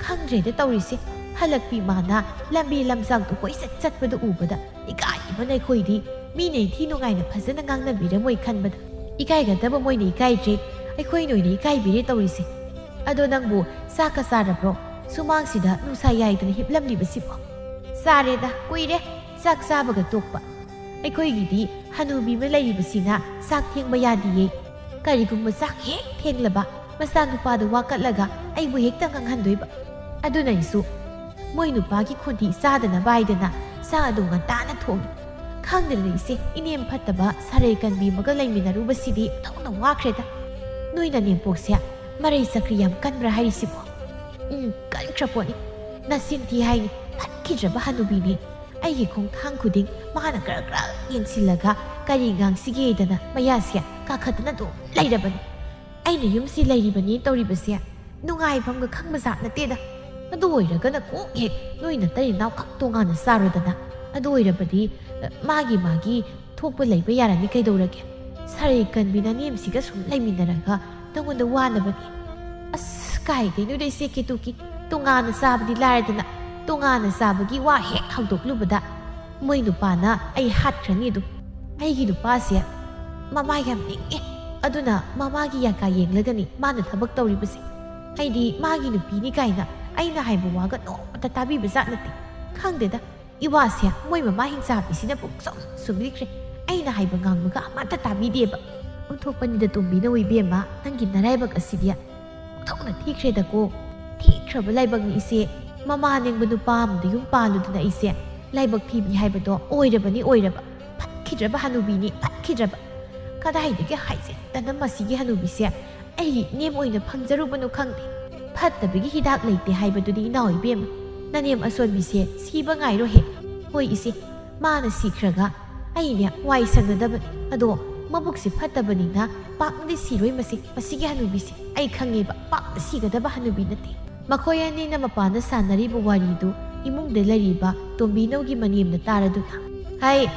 ꯈꯪꯗ꯭ꯔꯦꯗ ꯇꯧꯔꯤꯁꯦ꯫ ꯍꯜꯂꯛꯄꯤ ꯃꯥꯅ ꯂꯝꯕꯤ ꯂꯝꯖꯥꯡꯗꯣ ꯀꯣꯏꯆꯠ ꯆꯠꯄꯗ ꯎꯕꯗ ꯏꯀꯥꯏꯕꯅ ꯑꯩꯈꯣꯏꯗꯤ꯫ ꯃꯤꯅ ꯏꯊꯤ ꯅꯨꯡꯉꯥꯏꯅ ꯐꯖꯅ ꯉꯥꯡꯅꯕꯤꯔꯝꯃꯣꯏ ꯈꯟꯕꯗ ꯏꯀꯥꯏꯒꯗꯕ ꯃꯣꯏꯅ ꯏꯀꯥꯏꯗ꯭ꯔꯦ, ꯑꯩꯈꯣꯏꯅ ꯑꯣꯏꯅ ꯏꯀꯥꯏꯕꯤꯔꯦ ꯇꯧꯔꯤꯁꯦ꯫ ꯑꯗꯣ ꯅꯪꯕꯨ ꯆꯥꯛꯀ ꯆꯥꯔꯕ꯭ꯔꯣ? ꯁꯨꯃꯥꯡꯁꯤꯗ ꯅꯨꯡꯁꯥ ꯌꯥꯏꯗꯅ ꯍꯤꯞꯂꯝꯂꯤꯕꯁꯤꯕꯣ? ꯆꯥꯔꯦꯗ, ꯀꯨꯏꯔꯦ ꯆꯥꯛ ꯆꯥꯕꯒ ꯇꯣꯛꯄ꯫ ꯑꯩꯈꯣꯏꯒꯤꯗꯤ ꯍꯅꯨꯕꯤ ꯑꯃ ꯂꯩꯔꯤꯕꯁꯤꯅ ꯆꯥꯛ ꯊꯦꯡꯕ ꯌꯥꯗꯤꯌꯦ꯫ ꯀꯔꯤꯒꯨꯝꯕ ꯆꯥꯛ ꯍꯦꯛ ꯊꯦꯡꯂꯕ ꯃꯆꯥꯅꯨꯄꯥꯗꯨ ꯋꯥꯀꯠꯂꯒ ꯑꯩꯕꯨ ꯍꯦꯛꯇ ꯉꯥꯡꯍꯟꯗꯣꯏꯕ꯫ ꯑꯗꯨꯅ ꯑꯩꯁꯨ ꯃꯣꯏ ꯅꯨꯄꯥꯒꯤ ꯈꯣꯟꯊꯤ ꯆꯥꯗꯅꯕ ꯍꯥꯏꯗꯅ ꯆꯥꯛ ꯑꯗꯨ ꯉꯟꯇꯥꯅ ꯊꯣꯡꯉꯤ꯫ ꯈꯪꯗꯦꯗ ꯏꯆꯦ, ꯏꯅꯦꯝ ꯐꯠꯇꯕ ꯁꯥꯔꯩ ꯀꯟꯕꯤ ꯑꯃꯒ ꯂꯩꯃꯤꯟꯅꯔꯨꯕꯁꯤꯗꯤ ꯑꯣꯟꯊꯣꯛꯅ ꯋꯥꯈ꯭ꯔꯦꯗ꯫ ꯅꯣꯏ ꯅꯅꯦꯝꯄꯣꯛꯁꯦ ꯃꯔꯩ ꯆꯀ꯭ꯔꯤ ꯌꯥꯝ ꯀꯟꯕ꯭ꯔꯥ ꯍꯥꯏꯔꯤꯁꯤꯕꯣ? ꯎꯝ, ꯀꯟꯈ꯭ꯔ ꯄꯣꯠꯅꯤ꯫ ꯅꯆꯤꯟ ꯊꯤ ꯍꯥꯏꯅꯤ, ꯐꯠꯈꯤꯗ꯭ꯔꯕ ꯍꯅꯨꯕꯤꯅꯤ꯫ ꯑꯩꯒꯤ ꯈꯣꯡꯊꯥꯡ ꯈꯨꯗꯤꯡ ꯃꯥꯅ ꯈꯔ ꯈꯔ ꯌꯦꯡꯁꯤꯜꯂꯒ ꯀꯔꯤ ꯉꯥꯡꯁꯤꯒꯦꯗꯅ ꯃꯌꯥꯁꯦ ꯀꯥꯈꯠꯇꯅ ꯑꯗꯨꯝ ꯂꯩꯔꯕꯅꯤ꯫ ꯑꯩꯅ ꯌꯨꯝꯁꯤ ꯂꯩꯔꯤꯕꯅꯤ ꯇꯧꯔꯤꯕꯁꯦ ꯅꯨꯡꯉꯥꯏꯐꯝꯒ ꯈꯪꯕ ꯖꯥꯠ ꯅꯠꯇꯦꯗ꯫ ꯑꯗꯨ ꯑꯣꯏꯔꯒꯅ ꯀꯣꯛ ꯍꯦꯛ ꯅꯣꯏ ꯅꯇꯩ ꯅꯅꯥꯎꯈꯛ ꯇꯣꯉꯥꯟꯅ ꯆꯥꯔꯣꯗꯅ꯫ ꯑꯗꯨ ꯑꯣꯏꯔꯕꯗꯤ, ꯑ, ꯃꯥꯒꯤ ꯃꯥꯒꯤ ꯊꯣꯛꯄ ꯂꯩꯕ ꯌꯥꯔꯅꯤ ꯀꯩꯗꯧꯔꯒꯦ? ꯁꯥꯔꯩ ꯀꯟꯕꯤ ꯅꯅꯦꯝꯁꯤꯒ ꯁꯨꯝ ꯂꯩꯃꯤꯟꯅꯔꯒ ꯅꯉꯣꯟꯗ ꯋꯥꯅꯕꯅꯤ꯫ ꯑꯁ, ꯀꯥꯏꯗꯩꯅꯣꯗ ꯏꯆꯦ ꯀꯦꯇꯨꯀꯤ, ꯇꯣꯉꯥꯟꯅ ꯆꯥꯕꯗꯤ ꯂꯥꯏꯔꯗꯅ, ꯇꯣꯉꯥꯟꯅ ꯆꯥꯕꯒꯤ ꯋꯥ ꯍꯦꯛ ꯍꯧꯗꯣꯛꯂꯨꯕꯗ ꯃꯣꯏ ꯅꯨꯄꯥꯅ ꯑꯩ ꯍꯥꯠꯈ꯭ꯔꯅꯤ ꯑꯗꯨꯝ꯫ ꯑꯩꯒꯤ ꯅꯨꯄꯥꯁꯦ ꯃꯃꯥ ꯌꯥꯝ ꯅꯤꯡꯉꯦ, ꯑꯗꯨꯅ ꯃꯃꯥꯒꯤ ꯌꯥꯀꯥ ꯌꯦꯡꯂꯒꯅꯤ ꯃꯥꯅ ꯊꯕꯛ ꯇꯧꯔꯤꯕꯁꯦ꯫ ꯑꯩꯗꯤ ꯃꯥꯒꯤ ꯅꯨꯄꯤꯅꯤ ꯀꯥꯏꯅ ꯑꯩꯅ ꯍꯥꯏꯕ ꯋꯥꯒ ꯅꯣꯡꯃꯇ ꯇꯥꯕꯤꯕ ꯖꯥꯠ ꯅꯠꯇꯦ꯫ ꯈꯪꯗꯦꯗ, ꯏꯋꯥꯁꯦ ꯃꯣꯏ ꯃꯃꯥ ꯍꯤꯡꯆꯥꯕꯤꯁꯤꯅ ꯄꯨꯡꯁꯨꯝ ꯁꯨꯝꯕꯤꯈ꯭ꯔꯦ꯫ ꯑꯩꯅ ꯍꯥꯏꯕ ꯉꯥꯡꯕꯒ ꯑꯃꯠꯇ ꯇꯥꯕꯤꯗꯦꯕ꯫ ꯑꯣꯟꯊꯣꯛꯄꯅꯤꯗ ꯇꯣꯝꯕꯤ ꯅꯧ ꯏꯕꯦꯝꯃ, ꯅꯪꯒꯤ ꯅꯔꯥꯏꯕꯛ ꯑꯁꯤꯗꯤ꯫ ꯑꯣꯟꯊꯣꯛꯅ ꯊꯤꯈ꯭ꯔꯦꯗꯀꯣ꯫ ꯊꯤꯈ꯭ꯔꯕ ꯂꯥꯏꯕꯛꯅꯤ ꯏꯆꯦ꯫ ꯃꯃꯥ ꯅꯤꯡꯕ ꯅꯨꯄꯥ ꯑꯃꯗ ꯌꯨꯝ ꯄꯥꯜꯂꯨꯗꯅ ꯏꯆꯦ꯫ ꯂꯥꯏꯕꯛ ꯊꯤꯕꯤ ꯍꯥꯏꯕꯗꯣ ꯑꯣꯏꯔꯕꯅꯤ ꯑꯣꯏꯔꯕ꯫ ꯐꯠꯈꯤꯗ꯭ꯔꯕ ꯍꯅꯨꯕꯤꯅꯤ, ꯐꯠꯈꯤꯗ꯭ꯔꯕ꯫ ꯀꯗꯥꯏꯗꯒꯤ ꯍꯥꯏꯖꯤꯟꯗꯅ ꯃꯁꯤꯒꯤ ꯍꯅꯨꯕꯤꯁꯦ ꯑꯩꯒꯤ ꯏꯅꯦꯝ ꯑꯣꯏꯅ ꯐꯪꯖꯔꯨꯕꯅꯣ ꯈꯪꯗꯦ꯫ ꯐꯠꯇꯕꯒꯤ ꯍꯤꯗꯥꯛ ꯂꯩꯇꯦ ꯍꯥꯏꯕꯗꯨꯗꯤ ꯏꯅꯥꯎ ꯏꯕꯦꯝꯃ꯫ ꯅꯅꯦꯝ ꯑꯁꯣꯟꯕꯤꯁꯦ ꯁꯤꯕ ꯉꯥꯏꯔꯣꯍꯦ꯫ ꯍꯣꯏ ꯏꯆꯦ, ꯃꯥꯅ ꯁꯤꯈ꯭ꯔꯒ ꯑꯩꯅꯦ ꯋꯥꯏ ꯁꯪꯒꯗꯕꯅꯤ꯫ ꯑꯗꯣ ꯃꯕꯨꯛꯁꯤ ꯐꯠꯇꯕꯅꯤꯅ ꯄꯥꯛꯅꯗꯤ ꯁꯤꯔꯣꯏ ꯃꯁꯤ꯫ ꯃꯁꯤꯒꯤ ꯍꯅꯨꯕꯤꯁꯤ ꯑꯩ ꯈꯪꯉꯦꯕ, ꯄꯥꯛꯅ ꯁꯤꯒꯗꯕ ꯍꯅꯨꯕꯤ ꯅꯠꯇꯦ꯫ ꯃꯈꯣꯏ ꯑꯅꯤꯅ ꯃꯄꯥꯟꯗ ꯁꯥꯟꯅꯔꯤꯕ ꯋꯥꯔꯤꯗꯨ ꯏꯃꯨꯡꯗ ꯂꯩꯔꯤꯕ ꯇꯣꯝꯕꯤꯅꯧꯒꯤ ꯃꯅꯦꯝꯅ ꯇꯥꯔꯗꯨꯅ, "ꯍꯩ,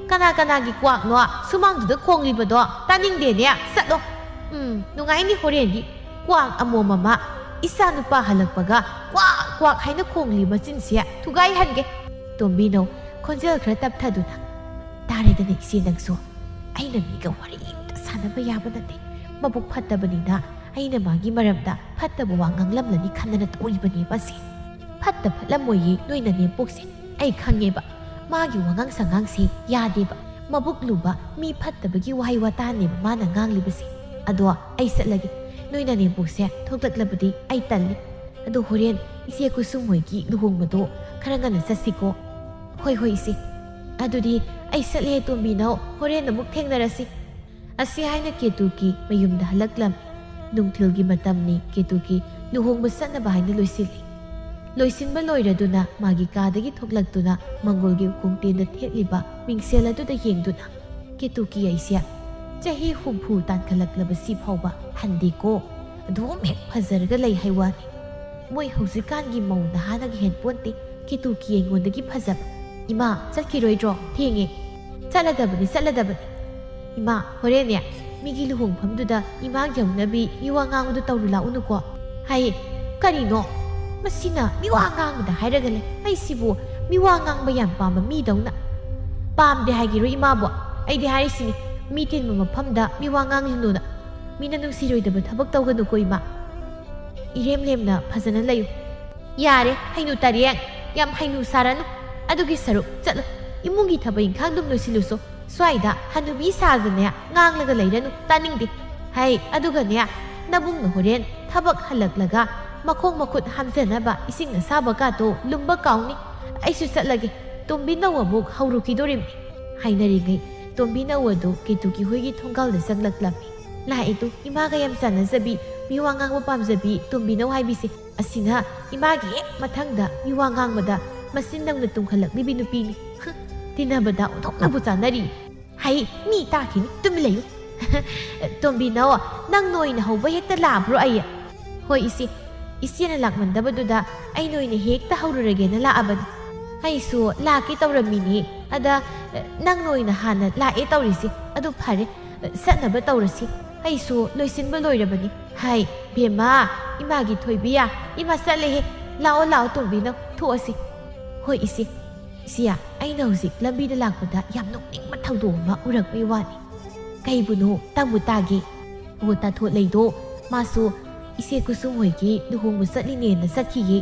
ꯀꯅꯥ ꯀꯅꯥꯒꯤ ꯀ꯭ꯋꯥꯛꯅꯣ ꯁꯨꯃꯥꯡꯗꯨꯗ ꯈꯣꯡꯂꯤꯕꯗꯣ? ꯇꯥꯅꯤꯡꯗꯦꯅꯦ, ꯆꯠꯂꯣ꯫ ꯎꯝ, ꯅꯨꯡꯉꯥꯏꯅꯤ ꯍꯣꯔꯦꯟꯗꯤ꯫ ꯀ꯭ꯋꯥꯛ ꯑꯃꯣꯝ ꯑꯃ, ꯏꯆꯥ ꯅꯨꯄꯥ ꯍꯜꯂꯛꯄꯒ ꯀ꯭ꯋꯥꯛ ꯀ꯭ꯋꯥꯛ ꯍꯥꯏꯅ ꯈꯣꯡꯂꯤ ꯃꯆꯤꯟꯁꯦ ꯊꯨꯒꯥꯏꯍꯟꯒꯦ"꯫ ꯇꯣꯝꯕꯤꯅꯧ ꯈꯣꯟꯖꯦꯜ ꯈꯔ ꯇꯞꯊꯗꯨꯅ, "ꯇꯥꯔꯦꯗꯅ ꯏꯆꯦ ꯅꯪꯁꯨ, ꯑꯩꯅ ꯃꯤꯒ ꯋꯥꯔꯤ ꯑꯝꯇ ꯁꯥꯟꯅꯕ ꯌꯥꯕ ꯅꯠꯇꯦ꯫ ꯃꯕꯨꯛ ꯐꯠꯇꯕꯅꯤꯅ ꯑꯩꯅ ꯃꯥꯒꯤ ꯃꯔꯝꯗ ꯐꯠꯇꯕ ꯋꯥ ꯉꯥꯡꯂꯝꯂꯅꯤ ꯈꯟꯗꯅ ꯇꯧꯔꯤꯕꯅꯦ ꯃꯁꯤ꯫ ꯐꯠꯇ ꯐꯠꯂꯝꯃꯣꯏꯌꯦ ꯅꯣꯏ ꯅꯅꯦꯝꯄꯣꯛꯁꯦ, ꯑꯩ ꯈꯪꯉꯦꯕ꯫ ꯃꯥꯒꯤ ꯋꯥꯉꯥꯡ ꯁꯉꯥꯡꯁꯦ ꯌꯥꯗꯦꯕ꯫ ꯃꯕꯨꯛ ꯂꯨꯕ ꯃꯤ ꯐꯠꯇꯕꯒꯤ ꯋꯥꯍꯩ ꯋꯥꯇꯥꯅꯦꯕ ꯃꯥꯅ ꯉꯥꯡꯂꯤꯕꯁꯦ꯫ ꯑꯗꯣ ꯑꯩ ꯆꯠꯂꯒꯦ꯫ ꯅꯣꯏ ꯅꯅꯦꯝꯄꯣꯛꯁꯦ ꯊꯣꯛꯂꯛꯂꯕꯗꯤ ꯑꯩ ꯇꯜꯂꯤ꯫ ꯑꯗꯣ ꯍꯣꯔꯦꯟ ꯏꯆꯦ ꯀꯨꯁꯨꯝ ꯍꯣꯏꯒꯤ ꯂꯨꯍꯣꯡꯕꯗꯣ ꯈꯔ ꯉꯟꯅ ꯆꯠꯁꯤꯀꯣ"꯫ "ꯍꯣꯏ, ꯍꯣꯏ, ꯏꯆꯦ꯫ ꯑꯗꯨꯗꯤ ꯑꯩ ꯆꯠꯂꯦ ꯇꯣꯝꯕꯤꯅꯧ, ꯍꯣꯔꯦꯟ ꯑꯃꯨꯛ ꯊꯦꯡꯅꯔꯁꯤ"꯫ ꯑꯁꯤ ꯍꯥꯏꯅ ꯀꯦꯇꯨꯀꯤ ꯃꯌꯨꯝꯗ ꯍꯜꯂꯛꯂꯝꯃꯤ꯫ ꯅꯨꯡꯊꯤꯜꯒꯤ ꯃꯇꯝꯅꯤ꯫ ꯀꯦꯇꯨꯀꯤ ꯂꯨꯍꯣꯡꯕ ꯆꯠꯅꯕ ꯍꯥꯏꯅ ꯂꯣꯏꯁꯤꯜꯂꯤ꯫ ꯂꯣꯏꯁꯤꯟꯕ ꯂꯣꯏꯔꯗꯨꯅ ꯃꯥꯒꯤ ꯀꯥꯗꯒꯤ ꯊꯣꯛꯂꯛꯇꯨꯅ ꯃꯪꯒꯣꯜꯒꯤ ꯎꯈꯣꯡꯇꯦꯟꯗ ꯊꯦꯠꯂꯤꯕ ꯃꯤꯡꯁꯦꯜ ꯑꯗꯨꯗ ꯌꯦꯡꯗꯨꯅ, "ꯀꯦꯇꯨꯀꯤ ꯑꯩꯁꯦ ꯆꯍꯤ ꯍꯨꯝꯐꯨ ꯇꯥꯟꯈꯠꯂꯛꯂꯕꯁꯤ ꯐꯥꯎꯕ ꯍꯟꯗꯦꯀꯣ꯫ ꯑꯗꯨꯝ ꯍꯦꯛ ꯐꯖꯔꯒ ꯂꯩ ꯍꯥꯏ ꯋꯥꯅꯤ꯫ ꯃꯣꯏ ꯍꯧꯖꯤꯛꯀꯥꯟꯒꯤ ꯃꯧ ꯅꯍꯥꯅꯒ ꯍꯦꯟꯄꯣꯟꯇꯦ꯫ ꯀꯦꯇꯨꯀꯤ ꯑꯩꯉꯣꯟꯗꯒꯤ ꯐꯖꯕ꯫ ꯏꯃꯥ, ꯆꯠꯈꯤꯔꯣꯏꯗ꯭ꯔꯣ? ꯊꯦꯡꯉꯦ꯫ ꯆꯠꯂꯗꯕꯅꯤ, ꯆꯠꯂꯗꯕꯅꯤ꯫ ꯏꯃꯥ, ꯍꯣꯔꯦꯟꯅꯦ ꯃꯤꯒꯤ ꯂꯨꯍꯣꯡꯐꯝꯗꯨꯗ ꯏꯃꯥꯒꯤ ꯍꯧꯅꯕꯤ ꯃꯤꯋꯥ ꯉꯥꯡꯕꯗꯨ ꯇꯧꯔꯨ ꯂꯥꯛꯎꯅꯨꯀꯣ"꯫ ꯍꯥꯏ꯫ ꯀꯔꯤꯅꯣ? ꯃꯁꯤꯅ ꯃꯤꯋꯥ ꯉꯥꯡꯕꯗ ꯍꯥꯏꯔꯒ ꯂꯩ꯫ ꯑꯩꯁꯤꯕꯨ ꯃꯤꯋꯥ ꯉꯥꯡꯕ ꯌꯥꯝ ꯄꯥꯝꯕ ꯃꯤꯗꯧꯅ꯫ ꯄꯥꯝꯗꯦ ꯍꯥꯏꯒꯦꯔꯣ ꯏꯃꯥꯕꯣ? ꯑꯩꯗꯤ ꯍꯥꯏꯔꯤꯁꯤꯅꯤ, ꯃꯤ ꯇꯤꯟꯕ ꯃꯐꯝꯗ ꯃꯤꯋꯥ ꯉꯥꯡꯂꯨꯅꯨꯅ꯫ ꯃꯤꯅ ꯅꯨꯡꯁꯤꯔꯣꯏꯗꯕ ꯊꯕꯛ ꯇꯧꯒꯅꯨꯀꯣ ꯏꯃꯥ꯫ ꯏꯔꯦꯝ ꯂꯦꯝꯅ ꯐꯖꯅ ꯂꯩꯌꯨ꯫ ꯌꯥꯔꯦ, ꯍꯩꯅꯨ ꯇꯔꯦꯡ, ꯌꯥꯝ ꯍꯩꯅꯨ ꯁꯥꯔꯅꯨ꯫ ꯑꯗꯨꯒꯤ ꯁꯔꯨꯛ ꯆꯠꯂꯣ, ꯏꯃꯨꯡꯒꯤ ꯊꯕꯛ ꯏꯪꯈꯥꯡ ꯑꯗꯨꯝ ꯂꯣꯏꯁꯤꯜꯂꯨꯁꯣ꯫ ꯁ꯭ꯋꯥꯏꯗ ꯍꯅꯨꯕꯤ ꯁꯥꯗꯅꯦ ꯉꯥꯡꯂꯒ ꯂꯩꯔꯅꯨ, ꯇꯥꯅꯤꯡꯗꯦ꯫ ꯍꯩ, ꯑꯗꯨꯒꯅꯦ, ꯅꯕꯨꯡꯅ ꯍꯣꯔꯦꯟ ꯊꯕꯛ ꯍꯜꯂꯛꯂꯒ ꯃꯈꯣꯡ ꯃꯈꯨꯠ ꯍꯥꯝꯖꯅꯕ ꯏꯁꯤꯡ ꯑꯁꯥꯕ ꯀꯥꯇꯣ ꯂꯨꯝꯕ ꯀꯥꯎꯅꯤ꯫ ꯑꯩꯁꯨ ꯆꯠꯂꯒꯦ, ꯇꯣꯝꯕꯤꯅꯧ ꯑꯃꯨꯛ ꯍꯧꯔꯨꯈꯤꯗꯣꯔꯤꯕꯅꯤ꯫ ꯍꯥꯏꯅꯔꯤꯉꯩ ꯇꯣꯝꯕꯤꯅꯧ ꯑꯗꯨ ꯀꯦꯇꯨꯀꯤ ꯍꯣꯏꯒꯤ ꯊꯣꯡꯒꯥꯜꯗ ꯆꯪꯂꯛꯂꯝꯃꯤ꯫ ꯂꯥꯛꯑꯦꯗꯨ ꯏꯃꯥꯒ ꯌꯥꯝ ꯆꯥꯟꯅꯖꯕꯤ, ꯃꯤꯋꯥ ꯉꯥꯡꯕ ꯄꯥꯝꯖꯕꯤ ꯇꯣꯝꯕꯤꯅꯧ ꯍꯥꯏꯕꯤꯁꯦ꯫ ꯑꯁꯤꯅ ꯏꯃꯥꯒꯤ ꯍꯦꯛ ꯃꯊꯪꯗ ꯃꯤꯋꯥ ꯉꯥꯡꯕꯗ ꯃꯆꯤꯟ ꯅꯧꯅ ꯇꯨꯝꯈꯠꯂꯛꯂꯤꯕꯤ ꯅꯨꯄꯤꯅꯤ꯫ ꯍꯨꯝ, ꯇꯤꯟꯅꯕꯗ ꯑꯣꯟꯊꯣꯛꯅꯕꯨ ꯆꯥꯟꯅꯔꯤ꯫ ꯑꯩ ꯃꯤ ꯇꯥꯈꯤꯅꯤ, ꯇꯨꯃꯤꯟ ꯂꯩꯌꯨ꯫ "ꯇꯣꯝꯕꯤꯅꯧ, ꯅꯪꯅ ꯑꯣꯏꯅ ꯍꯧꯕ ꯍꯦꯛꯇ ꯂꯥꯛꯑꯕ꯭ꯔꯣ ꯑꯩ?" "ꯍꯣꯏ ꯏꯆꯦ, ꯏꯆꯦꯅ ꯂꯥꯛꯃꯟꯗꯕꯗꯨꯗ ꯑꯩꯅ ꯑꯣꯏꯅ ꯍꯦꯛꯇ ꯍꯧꯔꯨꯔꯒꯦꯅ ꯂꯥꯛꯑꯕꯅꯤ꯫ ꯑꯩꯁꯨ ꯂꯥꯛꯀꯦ ꯇꯧꯔꯝꯃꯤꯅꯤ, ꯑꯗ ꯅꯪꯅ ꯑꯣꯏꯅ ꯍꯥꯟꯅ ꯂꯥꯛꯑꯦ ꯇꯧꯔꯤꯁꯦ꯫ ꯑꯗꯨ ꯐꯔꯦ, ꯆꯠꯅꯕ ꯇꯧꯔꯁꯤ, ꯑꯩꯁꯨ ꯂꯣꯏꯁꯤꯟꯕ ꯂꯣꯏꯔꯕꯅꯤ꯫ ꯍꯥꯏ, ꯕꯦꯝꯃ, ꯏꯃꯥꯒꯤ ꯊꯣꯏꯕꯤ, ꯏꯃꯥ ꯆꯠꯂꯦꯍꯦ꯫ ꯂꯥꯛꯑꯣ, ꯂꯥꯛꯑꯣ, ꯇꯣꯝꯕꯤꯅꯧ, ꯊꯣꯛꯑꯁꯤ꯫" "ꯍꯣꯏ ꯏꯆꯦ꯫" "ꯏꯆꯦ, ꯑꯩꯅ ꯍꯧꯖꯤꯛ ꯂꯝꯕꯤꯗ ꯂꯥꯛꯄꯗ ꯌꯥꯝ ꯅꯣꯛꯅꯤꯡꯕ ꯊꯧꯗꯣꯛ ꯑꯃ ꯎꯔꯛꯄꯩ ꯋꯥꯅꯤ꯫" "ꯀꯩꯕꯨꯅꯣ? ꯇꯝꯃꯨ ꯇꯥꯒꯦ꯫" "ꯑꯣ, ꯇꯥꯊꯣꯠꯂꯩꯗꯣ, ꯃꯥꯁꯨ ꯏꯆꯦ ꯀꯨꯁꯨꯝ ꯍꯣꯏꯒꯤ ꯂꯨꯍꯣꯡꯕ ꯆꯠꯂꯤꯅꯦꯅ ꯆꯠꯈꯤꯌꯦ꯫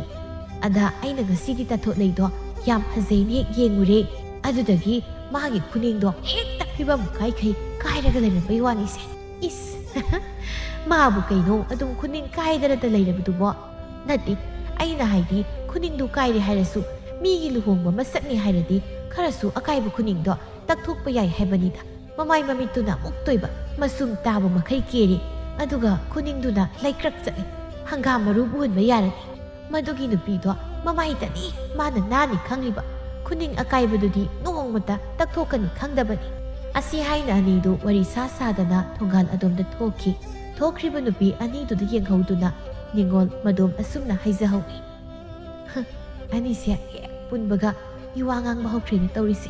ꯑꯗ ꯑꯩꯅ ꯉꯁꯤꯗꯤ ꯇꯥꯊꯣꯠꯂꯩꯗꯣ ꯌꯥꯝ ꯐꯖꯩꯅ ꯍꯦꯛ ꯌꯦꯡꯉꯨꯔꯦ꯫ ꯑꯗꯨꯗꯒꯤ ꯃꯥꯒꯤ ꯈꯨꯅꯤꯡꯗꯣ ꯍꯦꯛꯇ ꯐꯤꯕꯝ ꯀꯥꯏꯈꯩ ꯀꯥꯏꯔꯒ ꯂꯩꯔꯝꯕꯩ ꯋꯥꯅꯤꯁꯦ꯫" "ꯏꯁ, ꯃꯥꯕꯨ ꯀꯩꯅꯣ ꯑꯗꯨꯝ ꯈꯨꯅꯤꯡ ꯀꯥꯏꯗꯅꯇ ꯂꯩꯔꯕꯗꯨꯕꯣ?" "ꯅꯠꯇꯦ, ꯑꯩꯅ ꯍꯥꯏꯗꯤ ꯈꯨꯅꯤꯡꯗꯨ ꯀꯥꯏꯔꯦ ꯍꯥꯏꯔꯁꯨ ꯃꯤꯒꯤ ꯂꯨꯍꯣꯡꯕ ꯑꯃ ꯆꯠꯅꯤ ꯍꯥꯏꯔꯗꯤ ꯈꯔꯁꯨ ꯑꯀꯥꯏꯕ ꯈꯨꯅꯤꯡꯗꯣ ꯇꯛꯊꯣꯛꯄ ꯌꯥꯏ ꯍꯥꯏꯕꯅꯤꯗ꯫ ꯃꯃꯥꯏ ꯃꯃꯤꯠꯇꯨꯅ ꯑꯃꯨꯛꯇꯣꯏꯕ ꯃꯆꯨꯝ ꯇꯥꯕ ꯃꯈꯩ ꯀꯦꯔꯦ, ꯑꯗꯨꯒ ꯈꯨꯅꯤꯡꯗꯨꯅ ꯂꯩꯀ꯭ꯔꯛ ꯆꯠꯂꯦ꯫ ꯍꯪꯒꯥꯝ ꯃꯔꯨ ꯎꯍꯟꯕ ꯌꯥꯔꯅꯤ꯫ ꯃꯗꯨꯒꯤ ꯅꯨꯄꯤꯗꯣ ꯃꯃꯥꯏꯗꯅꯤ ꯃꯥꯅ ꯅꯥꯟꯅꯤ ꯈꯪꯂꯤꯕ, ꯈꯨꯅꯤꯡ ꯑꯀꯥꯏꯕꯗꯨꯗꯤ ꯅꯣꯡꯃꯇ ꯇꯛꯊꯣꯛꯀꯅꯤ ꯈꯪꯗꯕꯅꯤ꯫" ꯑꯁꯤ ꯍꯥꯏꯅ ꯑꯅꯤꯗꯨ ꯋꯥꯔꯤ ꯁꯥ ꯁꯥꯗꯅ ꯊꯣꯡꯒꯥꯜ ꯑꯗꯣꯝꯗ ꯊꯣꯛꯈꯤ꯫ ꯊꯣꯛꯈ꯭ꯔꯤꯕ ꯅꯨꯄꯤ ꯑꯅꯤꯗꯨꯗ ꯌꯦꯡꯍꯧꯗꯨꯅ ꯅꯤꯉꯣꯜ ꯃꯗꯣꯝ ꯑꯁꯨꯝꯅ ꯍꯥꯏꯖꯍꯧꯏ꯫ "ꯍ, ꯑꯅꯤꯁꯦ ꯍꯦꯛ ꯄꯨꯟꯕꯒ ꯃꯤꯋꯥ ꯉꯥꯡꯕ ꯍꯧꯈ꯭ꯔꯦꯅꯦ ꯇꯧꯔꯤꯁꯦ꯫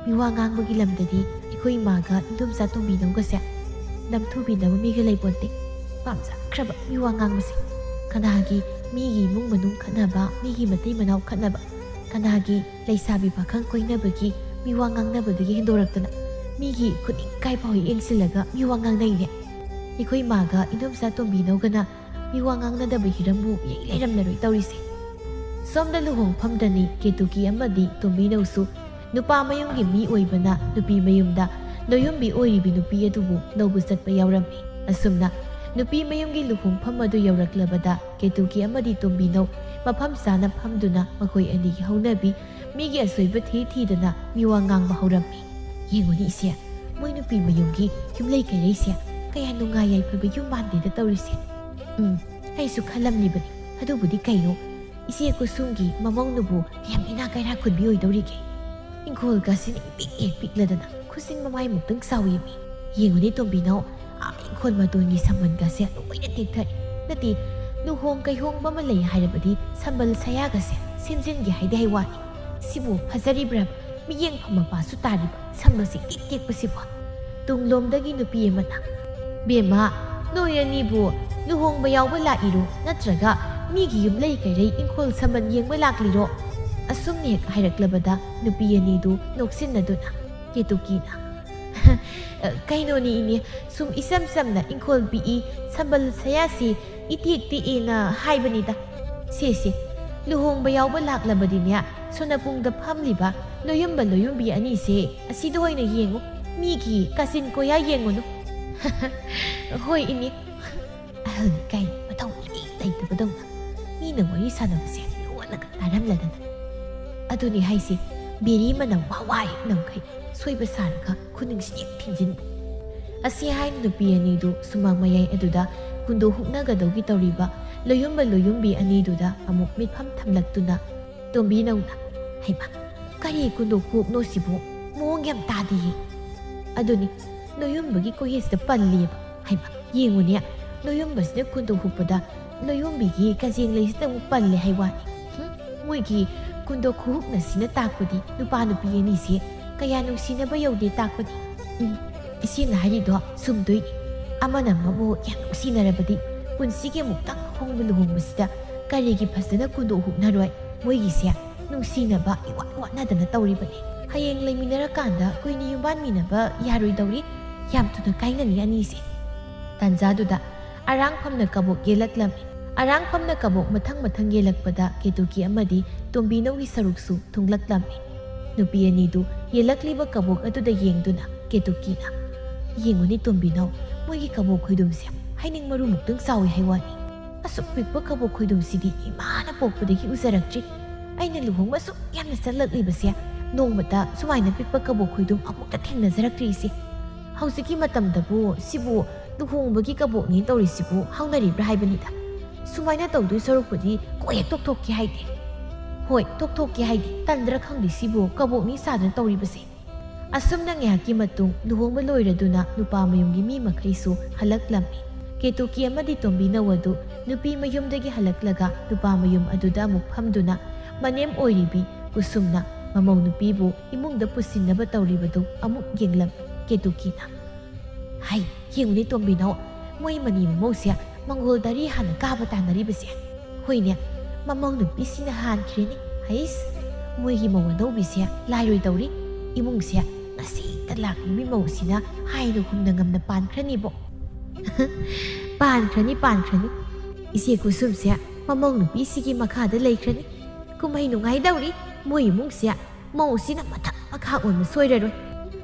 ꯃꯤꯋꯥ ꯉꯥꯡꯕꯒꯤ ꯂꯝꯗꯗꯤ ꯑꯩꯈꯣꯏ ꯏꯃꯥꯒ ꯏꯟꯗꯣꯝꯆꯥ ꯇꯣꯝꯕꯤꯅꯧꯒꯁꯦ ꯅꯝꯊꯨꯕꯤꯅꯕ ꯃꯤꯒ ꯂꯩꯄꯣꯟꯇꯦ꯫ ꯄꯥꯝꯖꯈ꯭ꯔꯕ ꯃꯤꯋꯥ ꯉꯥꯡꯕꯁꯦ꯫ ꯀꯅꯥꯒꯤ ꯃꯤꯒꯤ ꯏꯃꯨꯡ ꯃꯅꯨꯡ ꯈꯠꯅꯕ, ꯃꯤꯒꯤ ꯃꯇꯩ ꯃꯅꯥꯎ ꯈꯠꯅꯕ, ꯀꯅꯥꯒꯤ ꯂꯩꯁꯥꯕꯤ ꯄꯥꯈꯪ ꯀꯣꯏꯅꯕꯒꯤ ꯃꯤꯋꯥ ꯉꯥꯡꯅꯕꯗꯒꯤ ꯍꯦꯟꯗꯣꯔꯛꯇꯅ ꯃꯤꯒꯤ ꯈꯨꯅꯤꯡ ꯀꯥꯏ ꯐꯥꯎ ꯍꯦꯛ ꯌꯦꯡꯁꯤꯜꯂꯒ ꯃꯤꯋꯥ ꯉꯥꯡꯅꯩꯅꯦ꯫ ꯑꯩꯈꯣꯏ ꯏꯃꯥꯒ ꯏꯟꯗꯣꯝꯆꯥ ꯇꯣꯝꯕꯤꯅꯧꯒꯅ ꯃꯤꯋꯥ ꯉꯥꯡꯅꯗꯕ ꯍꯤꯔꯝꯕꯨ ꯏꯔꯩ ꯂꯩꯔꯝꯂꯔꯣꯏ ꯇꯧꯔꯤꯁꯦ꯫" ꯁꯣꯝꯗ ꯂꯨꯍꯣꯡꯐꯝꯗꯅꯤ ꯀꯦꯇꯨꯀꯤ ꯑꯃꯗꯤ ꯇꯣꯝꯕꯤꯅꯧꯁꯨ ꯅꯨꯄꯥ ꯃꯌꯨꯝꯒꯤ ꯃꯤ ꯑꯣꯏꯕꯅ ꯅꯨꯄꯤ ꯃꯌꯨꯝꯗ ꯅꯣꯌꯨꯝꯕꯤ ꯑꯣꯏꯔꯤꯕꯤ ꯅꯨꯄꯤ ꯑꯗꯨꯕꯨ ꯂꯧꯕ ꯆꯠꯄ ꯌꯥꯎꯔꯝꯃꯤ꯫ ꯑꯁꯨꯝꯅ ꯅꯨꯄꯤ ꯃꯌꯨꯝꯒꯤ ꯂꯨꯍꯣꯡꯐꯝ ꯑꯗꯨ ꯌꯧꯔꯛꯂꯕꯗ ꯀꯦꯇꯨꯀꯤ ꯑꯃꯗꯤ ꯇꯣꯝꯕꯤꯅꯧ ꯃꯐꯝ ꯆꯥꯅ ꯐꯝꯗꯨꯅ ꯃꯈꯣꯏ ꯑꯅꯤꯒꯤ ꯍꯧꯅꯕꯤ ꯃꯤꯒꯤ ꯑꯁꯣꯏꯕ ꯊꯤ ꯊꯤꯗꯅ ꯃꯤꯋꯥ ꯉꯥꯡꯕ ꯍꯧꯔꯝꯃꯤ꯫ "ꯌꯦꯡꯉꯨꯅꯦ ꯏꯆꯦ, ꯃꯣꯏ ꯅꯨꯄꯤ ꯃꯌꯨꯝꯒꯤ ꯌꯨꯝꯂꯩ ꯀꯩꯔꯩꯁꯦ ꯀꯌꯥ ꯅꯨꯡꯉꯥꯏ ꯌꯥꯏꯐꯕ ꯌꯨꯝ ꯃꯥꯟꯗꯦꯗ ꯇꯧꯔꯤꯁꯦ꯫" "ꯎꯝ, ꯑꯩꯁꯨ ꯈꯜꯂꯝꯂꯤꯕꯅꯤ꯫ ꯑꯗꯨꯕꯨꯗꯤ ꯀꯩꯅꯣ, ꯏꯆꯦ ꯀꯨꯁꯨꯝꯒꯤ ꯃꯃꯧꯅꯕꯨ ꯀꯌꯥꯝ ꯏꯅꯥꯛ ꯀꯩꯔꯥꯛ ꯈꯨꯟꯕꯤ ꯑꯣꯏꯗꯧꯔꯤꯒꯦ?" ꯏꯪꯈꯣꯜꯒꯁꯤ ꯏꯄꯤꯛ ꯍꯦꯛ ꯄꯤꯛꯂꯗꯅ ꯈꯨꯖꯤꯟ ꯃꯃꯥꯏꯃꯨꯛꯇꯪ ꯆꯥꯎꯏꯃꯤ꯫ ꯌꯦꯡꯉꯨꯅꯦ ꯇꯣꯝꯕꯤꯅꯧ, ꯑꯥ ꯏꯪꯈꯣꯜ ꯃꯇꯣꯟꯒꯤ ꯁꯝꯕꯜꯒꯁꯦ ꯂꯣꯏꯅ ꯇꯦꯛꯊꯔꯦ꯫ ꯅꯠꯇꯦ, ꯂꯨꯍꯣꯡ ꯀꯩꯍꯣꯡꯕ ꯑꯃ ꯂꯩ ꯍꯥꯏꯔꯕꯗꯤ ꯁꯝꯕꯜ ꯁꯌꯥꯒꯁꯦ ꯁꯦꯝꯖꯤꯟꯒꯦ ꯍꯥꯏꯗꯦ ꯍꯥꯏ ꯋꯥꯅꯤ꯫ ꯁꯤꯕꯨ ꯐꯖꯔꯤꯕ꯭ꯔꯥ? ꯃꯤꯠꯌꯦꯡꯐꯝ ꯃꯄꯥꯁꯨ ꯇꯥꯔꯤꯕ ꯁꯝꯕꯜꯁꯦ ꯏꯇꯦꯛ ꯇꯦꯛꯄꯁꯤꯕꯨ꯫ ꯇꯨꯡꯂꯣꯝꯗꯒꯤ ꯅꯨꯄꯤ ꯑꯃꯅ, "ꯕꯦꯝꯃ, ꯅꯣꯏ ꯑꯅꯤꯕꯨ ꯂꯨꯍꯣꯡꯕ ꯌꯥꯎꯕ ꯂꯥꯛꯏꯔꯣ, ꯅꯠꯇ꯭ꯔꯒ ꯃꯤꯒꯤ ꯌꯨꯝꯂꯩ ꯀꯩꯔꯩ ꯏꯪꯈꯣꯜ ꯁꯝꯕꯜ ꯌꯦꯡꯕ ꯂꯥꯛꯂꯤꯔꯣ?" ꯑꯁꯨꯝꯅ ꯍꯦꯛ ꯍꯥꯏꯔꯛꯂꯕꯗ ꯅꯨꯄꯤ ꯑꯅꯤꯗꯨ ꯅꯣꯛꯁꯤꯟꯅꯗꯨꯅ ꯀꯦꯇꯨꯀꯤꯅ, "ꯀꯩꯅꯣꯅꯤ ꯏꯅꯦ, ꯁꯨꯝ ꯏꯆꯝ ꯆꯝꯅ ꯏꯪꯈꯣꯜ ꯄꯤꯛꯏ, ꯁꯝꯕꯜ ꯁꯌꯥꯁꯤ ꯏꯇꯦꯛ ꯇꯦꯛꯑꯦꯅ ꯍꯥꯏꯕꯅꯤꯗ꯫ ꯁꯦ ꯁꯦ, ꯂꯨꯍꯣꯡꯕ ꯌꯥꯎꯕ ꯂꯥꯛꯂꯕꯗꯤꯅꯦ, ꯁꯣꯅꯄꯨꯡꯗ ꯐꯝꯂꯤꯕ ꯂꯣꯌꯨꯝꯕ ꯂꯣꯌꯨꯝꯕꯤ ꯑꯅꯤꯁꯦ ꯑꯁꯤꯗ ꯑꯣꯏꯅ ꯌꯦꯡꯉꯨ, ꯃꯤꯒꯤ ꯀꯥꯆꯤꯟ ꯀꯣꯌꯥ ꯌꯦꯡꯉꯨꯅꯨ꯫" "ꯍꯣꯏ ꯏꯅꯦ꯫" ꯑꯍꯜꯅꯤ ꯀꯥꯏꯅ ꯃꯊꯧ ꯏꯂꯩ ꯂꯩꯇꯕꯗꯧꯅ ꯃꯤꯅ ꯋꯥꯔꯤ ꯁꯥꯟꯅꯕꯁꯦ ꯂꯣꯜꯂꯒ ꯇꯥꯔꯝꯂꯗꯅ꯫ ꯑꯗꯨꯅꯤ ꯍꯥꯏꯁꯦ, ꯕꯦꯔꯤ ꯃꯅꯝ ꯋꯥ ꯋꯥ ꯍꯦꯛ ꯅꯝꯈꯩ ꯁꯣꯏꯕ ꯁꯥꯔꯒ ꯈꯨꯅꯤꯡꯁꯤ ꯍꯦꯛ ꯊꯤꯟꯖꯤꯟꯕ꯫ ꯑꯁꯤ ꯍꯥꯏꯅ ꯅꯨꯄꯤ ꯑꯅꯤꯗꯨ ꯁꯨꯃꯥꯡ ꯃꯌꯥꯏ ꯑꯗꯨꯗ ꯀꯨꯟꯗꯣ ꯍꯨꯛꯅꯒꯗꯧꯒꯤ ꯇꯧꯔꯤꯕ ꯂꯣꯌꯨꯝꯕ ꯂꯣꯌꯨꯝꯕꯤ ꯑꯅꯤꯗꯨꯗ ꯑꯃꯨꯛ ꯃꯤꯠꯐꯝ ꯊꯝꯂꯛꯇꯨꯅ ꯇꯣꯝꯕꯤꯅꯧꯅ, "ꯍꯩꯃꯥ, ꯀꯔꯤ ꯀꯨꯟꯗꯣ ꯈꯨꯍꯨꯛꯅꯣ ꯁꯤꯕꯨ? ꯃꯑꯣꯡ ꯌꯥꯝ ꯇꯥꯗꯤꯌꯦ꯫" ꯑꯗꯨꯅꯤ, ꯂꯣꯌꯨꯝꯕꯒꯤ ꯀꯣꯌꯦꯠꯁꯤꯗ ꯄꯜꯂꯦꯕ꯫ ꯍꯩꯃꯥ, ꯌꯦꯡꯉꯨꯅꯦ, ꯂꯣꯌꯨꯝꯕꯁꯤꯅ ꯀꯨꯟꯗꯣ ꯍꯨꯛꯄꯗ ꯂꯣꯌꯨꯝꯕꯤꯒꯤ ꯀꯖꯦꯡ ꯂꯩꯁꯤꯗ ꯑꯃꯨꯛ ꯄꯜꯂꯦ ꯍꯥꯏ ꯋꯥꯅꯤ꯫ ꯍꯨꯝ, ꯃꯣꯏꯒꯤ ꯀꯨꯟꯗꯣ ꯈꯨꯍꯨꯛꯅꯁꯤꯅ ꯇꯥꯛꯄꯗꯤ ꯅꯨꯄꯥ ꯅꯨꯄꯤ ꯑꯅꯤꯁꯦ ꯀꯌꯥ ꯅꯨꯡꯁꯤꯅꯕ ꯌꯧꯗꯦ ꯇꯥꯛꯄꯅꯤ꯫ ꯎꯝ, ꯏꯆꯦꯅ ꯍꯥꯏꯔꯤꯗꯣ ꯆꯨꯝꯗꯣꯏꯅꯤ꯫ ꯑꯃꯅ ꯑꯃꯕꯨ ꯌꯥꯝ ꯅꯨꯡꯁꯤꯅꯔꯕꯗꯤ ꯄꯨꯟꯁꯤꯒꯤ ꯑꯃꯨꯛꯇꯪ ꯍꯣꯡꯕ ꯂꯨꯍꯣꯡꯕꯁꯤꯗ ꯀꯔꯤꯒꯤ ꯐꯖꯅ ꯀꯨꯟꯗꯣ ꯍꯨꯛꯅꯔꯣꯏ? ꯃꯣꯏꯒꯤꯁꯦ ꯅꯨꯡꯁꯤꯅꯕ ꯏꯋꯥꯠ ꯋꯥꯠꯅꯗꯅ ꯇꯧꯔꯤꯕꯅꯤ꯫ ꯍꯌꯦꯡ ꯂꯩꯃꯤꯟꯅꯔꯀꯥꯟꯗ ꯀꯨꯏꯅ ꯌꯨꯝꯕꯥꯟꯃꯤꯟꯅꯕ ꯌꯥꯔꯣꯏꯗꯧꯔꯤ꯫ ꯌꯥꯝ ꯊꯨꯅ ꯀꯥꯏꯅꯅꯤ ꯑꯅꯤꯁꯦ꯫ ꯇꯥꯟꯖꯥꯗꯨꯗ ꯑꯔꯥꯡꯐꯝꯅ ꯀꯕꯣꯛ ꯌꯦꯜꯂꯛꯂꯝꯃꯤ꯫ ꯑꯔꯥꯡꯐꯝꯅ ꯀꯕꯣꯛ ꯃꯊꯪ ꯃꯊꯪ ꯌꯦꯜꯂꯛꯄꯗ ꯀꯦꯇꯨꯀꯤ ꯑꯃꯗꯤ ꯇꯣꯝꯕꯤꯅꯧꯒꯤ ꯁꯔꯨꯛꯁꯨ ꯊꯨꯡꯂꯛꯂꯝꯃꯤ꯫ ꯅꯨꯄꯤ ꯑꯅꯤꯗꯨ ꯌꯦꯜꯂꯛꯂꯤꯕ ꯀꯕꯣꯛ ꯑꯗꯨꯗ ꯌꯦꯡꯗꯨꯅ ꯀꯦꯇꯨꯀꯤꯅ, "ꯌꯦꯡꯉꯨꯅꯦ ꯇꯣꯝꯕꯤꯅꯧ, ꯃꯣꯏꯒꯤ ꯀꯕꯣꯛ ꯈꯣꯏꯗꯨꯝꯁꯦ ꯍꯩꯅꯤꯡ ꯃꯔꯨꯃꯨꯛꯇꯪ ꯆꯥꯎꯏ ꯍꯥꯏ ꯋꯥꯅꯤ꯫ ꯑꯁꯨꯛ ꯄꯤꯛꯄ ꯀꯕꯣꯛ ꯈꯣꯏꯗꯨꯝꯁꯤꯗꯤ ꯏꯃꯥꯅ ꯄꯣꯛꯄꯗꯒꯤ ꯎꯖꯔꯛꯇ꯭ꯔꯤ꯫ ꯑꯩꯅ ꯂꯨꯍꯣꯡꯕ ꯑꯁꯨꯛ ꯌꯥꯝꯅ ꯆꯠꯂꯛꯂꯤꯕꯁꯦ ꯅꯣꯡꯃꯇ ꯁꯨꯃꯥꯏꯅ ꯄꯤꯛꯄ ꯀꯕꯣꯛ ꯈꯣꯏꯗꯨꯝ ꯑꯃꯨꯛꯇ ꯊꯦꯡꯅꯖꯔꯛꯇ꯭ꯔꯤ ꯏꯆꯦ꯫ ꯍꯧꯖꯤꯛꯀꯤ ꯃꯇꯝꯗꯕꯨ ꯁꯤꯕꯨ ꯂꯨꯍꯣꯡꯕꯒꯤ ꯀꯕꯣꯛꯅꯦ ꯇꯧꯔꯤꯁꯤꯕꯨ ꯍꯧꯅꯔꯤꯕ꯭ꯔꯥ ꯍꯥꯏꯕꯅꯤꯗ꯫ ꯁꯨꯃꯥꯏꯅ ꯇꯧꯗꯣꯏ ꯁꯔꯨꯛꯄꯨꯗꯤ ꯀꯣꯛ ꯍꯦꯛ ꯇꯣꯛꯊꯣꯛꯀꯦ ꯍꯥꯏꯗꯦ꯫" "ꯍꯣꯏ, ꯇꯣꯛꯊꯣꯛꯀꯦ ꯍꯥꯏꯗꯤ꯫ ꯇꯟꯗ꯭ꯔꯥ ꯈꯪꯗꯦ ꯁꯤꯕꯨ ꯀꯕꯣꯛꯅꯤ ꯁꯥꯗꯅ ꯇꯧꯔꯤꯕꯁꯦ"꯫ ꯑꯁꯨꯝꯅ ꯉꯥꯏꯍꯥꯛꯀꯤ ꯃꯇꯨꯡ ꯂꯨꯍꯣꯡꯕ ꯂꯣꯏꯔꯗꯨꯅ ꯅꯨꯄꯥ ꯃꯌꯨꯝꯒꯤ ꯃꯤ ꯃꯈꯩꯁꯨ ꯍꯜꯂꯛꯂꯝꯃꯤ꯫ ꯀꯦꯇꯨꯀꯤ ꯑꯃꯗꯤ ꯇꯣꯝꯕꯤꯅꯧ ꯑꯗꯨ ꯅꯨꯄꯤ ꯃꯌꯨꯝꯗꯒꯤ ꯍꯜꯂꯛꯂꯒ ꯅꯨꯄꯥ ꯃꯌꯨꯝ ꯑꯗꯨꯗ ꯑꯃꯨꯛ ꯐꯝꯗꯨꯅ ꯃꯅꯦꯝ ꯑꯣꯏꯔꯤꯕꯤ ꯀꯨꯁꯨꯝꯅ ꯃꯃꯧ ꯅꯨꯄꯤꯕꯨ ꯏꯃꯨꯡꯗ ꯄꯨꯁꯤꯟꯅꯕ ꯇꯧꯔꯤꯕꯗꯨ ꯑꯃꯨꯛ ꯌꯦꯡꯂꯝꯃꯤ꯫ ꯀꯦꯇꯨꯀꯤꯅ, "ꯍꯩ, ꯌꯦꯡꯉꯨꯅꯦ ꯇꯣꯝꯕꯤꯅꯧ, ꯃꯣꯏ ꯃꯅꯤ ꯃꯃꯧꯁꯦ ꯃꯪꯒꯣꯜ ꯗꯥꯔꯤ ꯍꯥꯟꯅ ꯀꯥꯕ ꯇꯥꯟꯅꯔꯤꯕꯁꯦ꯫ ꯍꯣꯏꯅꯦ, ꯃꯃꯧ ꯅꯨꯄꯤꯁꯤꯅ ꯍꯥꯟꯈ꯭ꯔꯦꯅꯦ꯫ ꯍꯩꯁ, ꯃꯣꯏꯒꯤ ꯃꯧ ꯑꯅꯧꯕꯤꯁꯦ ꯂꯥꯏꯔꯣꯏ ꯇꯧꯔꯤ꯫ ꯏꯃꯨꯡꯁꯦ ꯉꯁꯤꯇ ꯂꯥꯛꯂꯤꯕꯤ ꯃꯧꯁꯤꯅ ꯍꯥꯏꯅ ꯍꯨꯝꯅ ꯉꯝꯅ ꯄꯥꯟꯈ꯭ꯔꯅꯤꯕꯣ"꯫ "ꯄꯥꯟꯈ꯭ꯔꯅꯤ, ꯄꯥꯟꯈ꯭ꯔꯅꯤ꯫ ꯏꯆꯦ ꯀꯨꯁꯨꯝꯁꯦ ꯃꯃꯧ ꯅꯨꯄꯤꯁꯤꯒꯤ ꯃꯈꯥꯗ ꯂꯩꯈ꯭ꯔꯅꯤ꯫ ꯀꯨꯝꯍꯩ ꯅꯨꯡꯉꯥꯏꯗꯧꯔꯤ꯫ ꯃꯣꯏ ꯏꯃꯨꯡꯁꯦ ꯃꯧꯁꯤꯅ ꯃꯊꯛ ꯃꯈꯥ ꯑꯣꯟꯕ ꯁꯣꯏꯔꯔꯣꯏ"꯫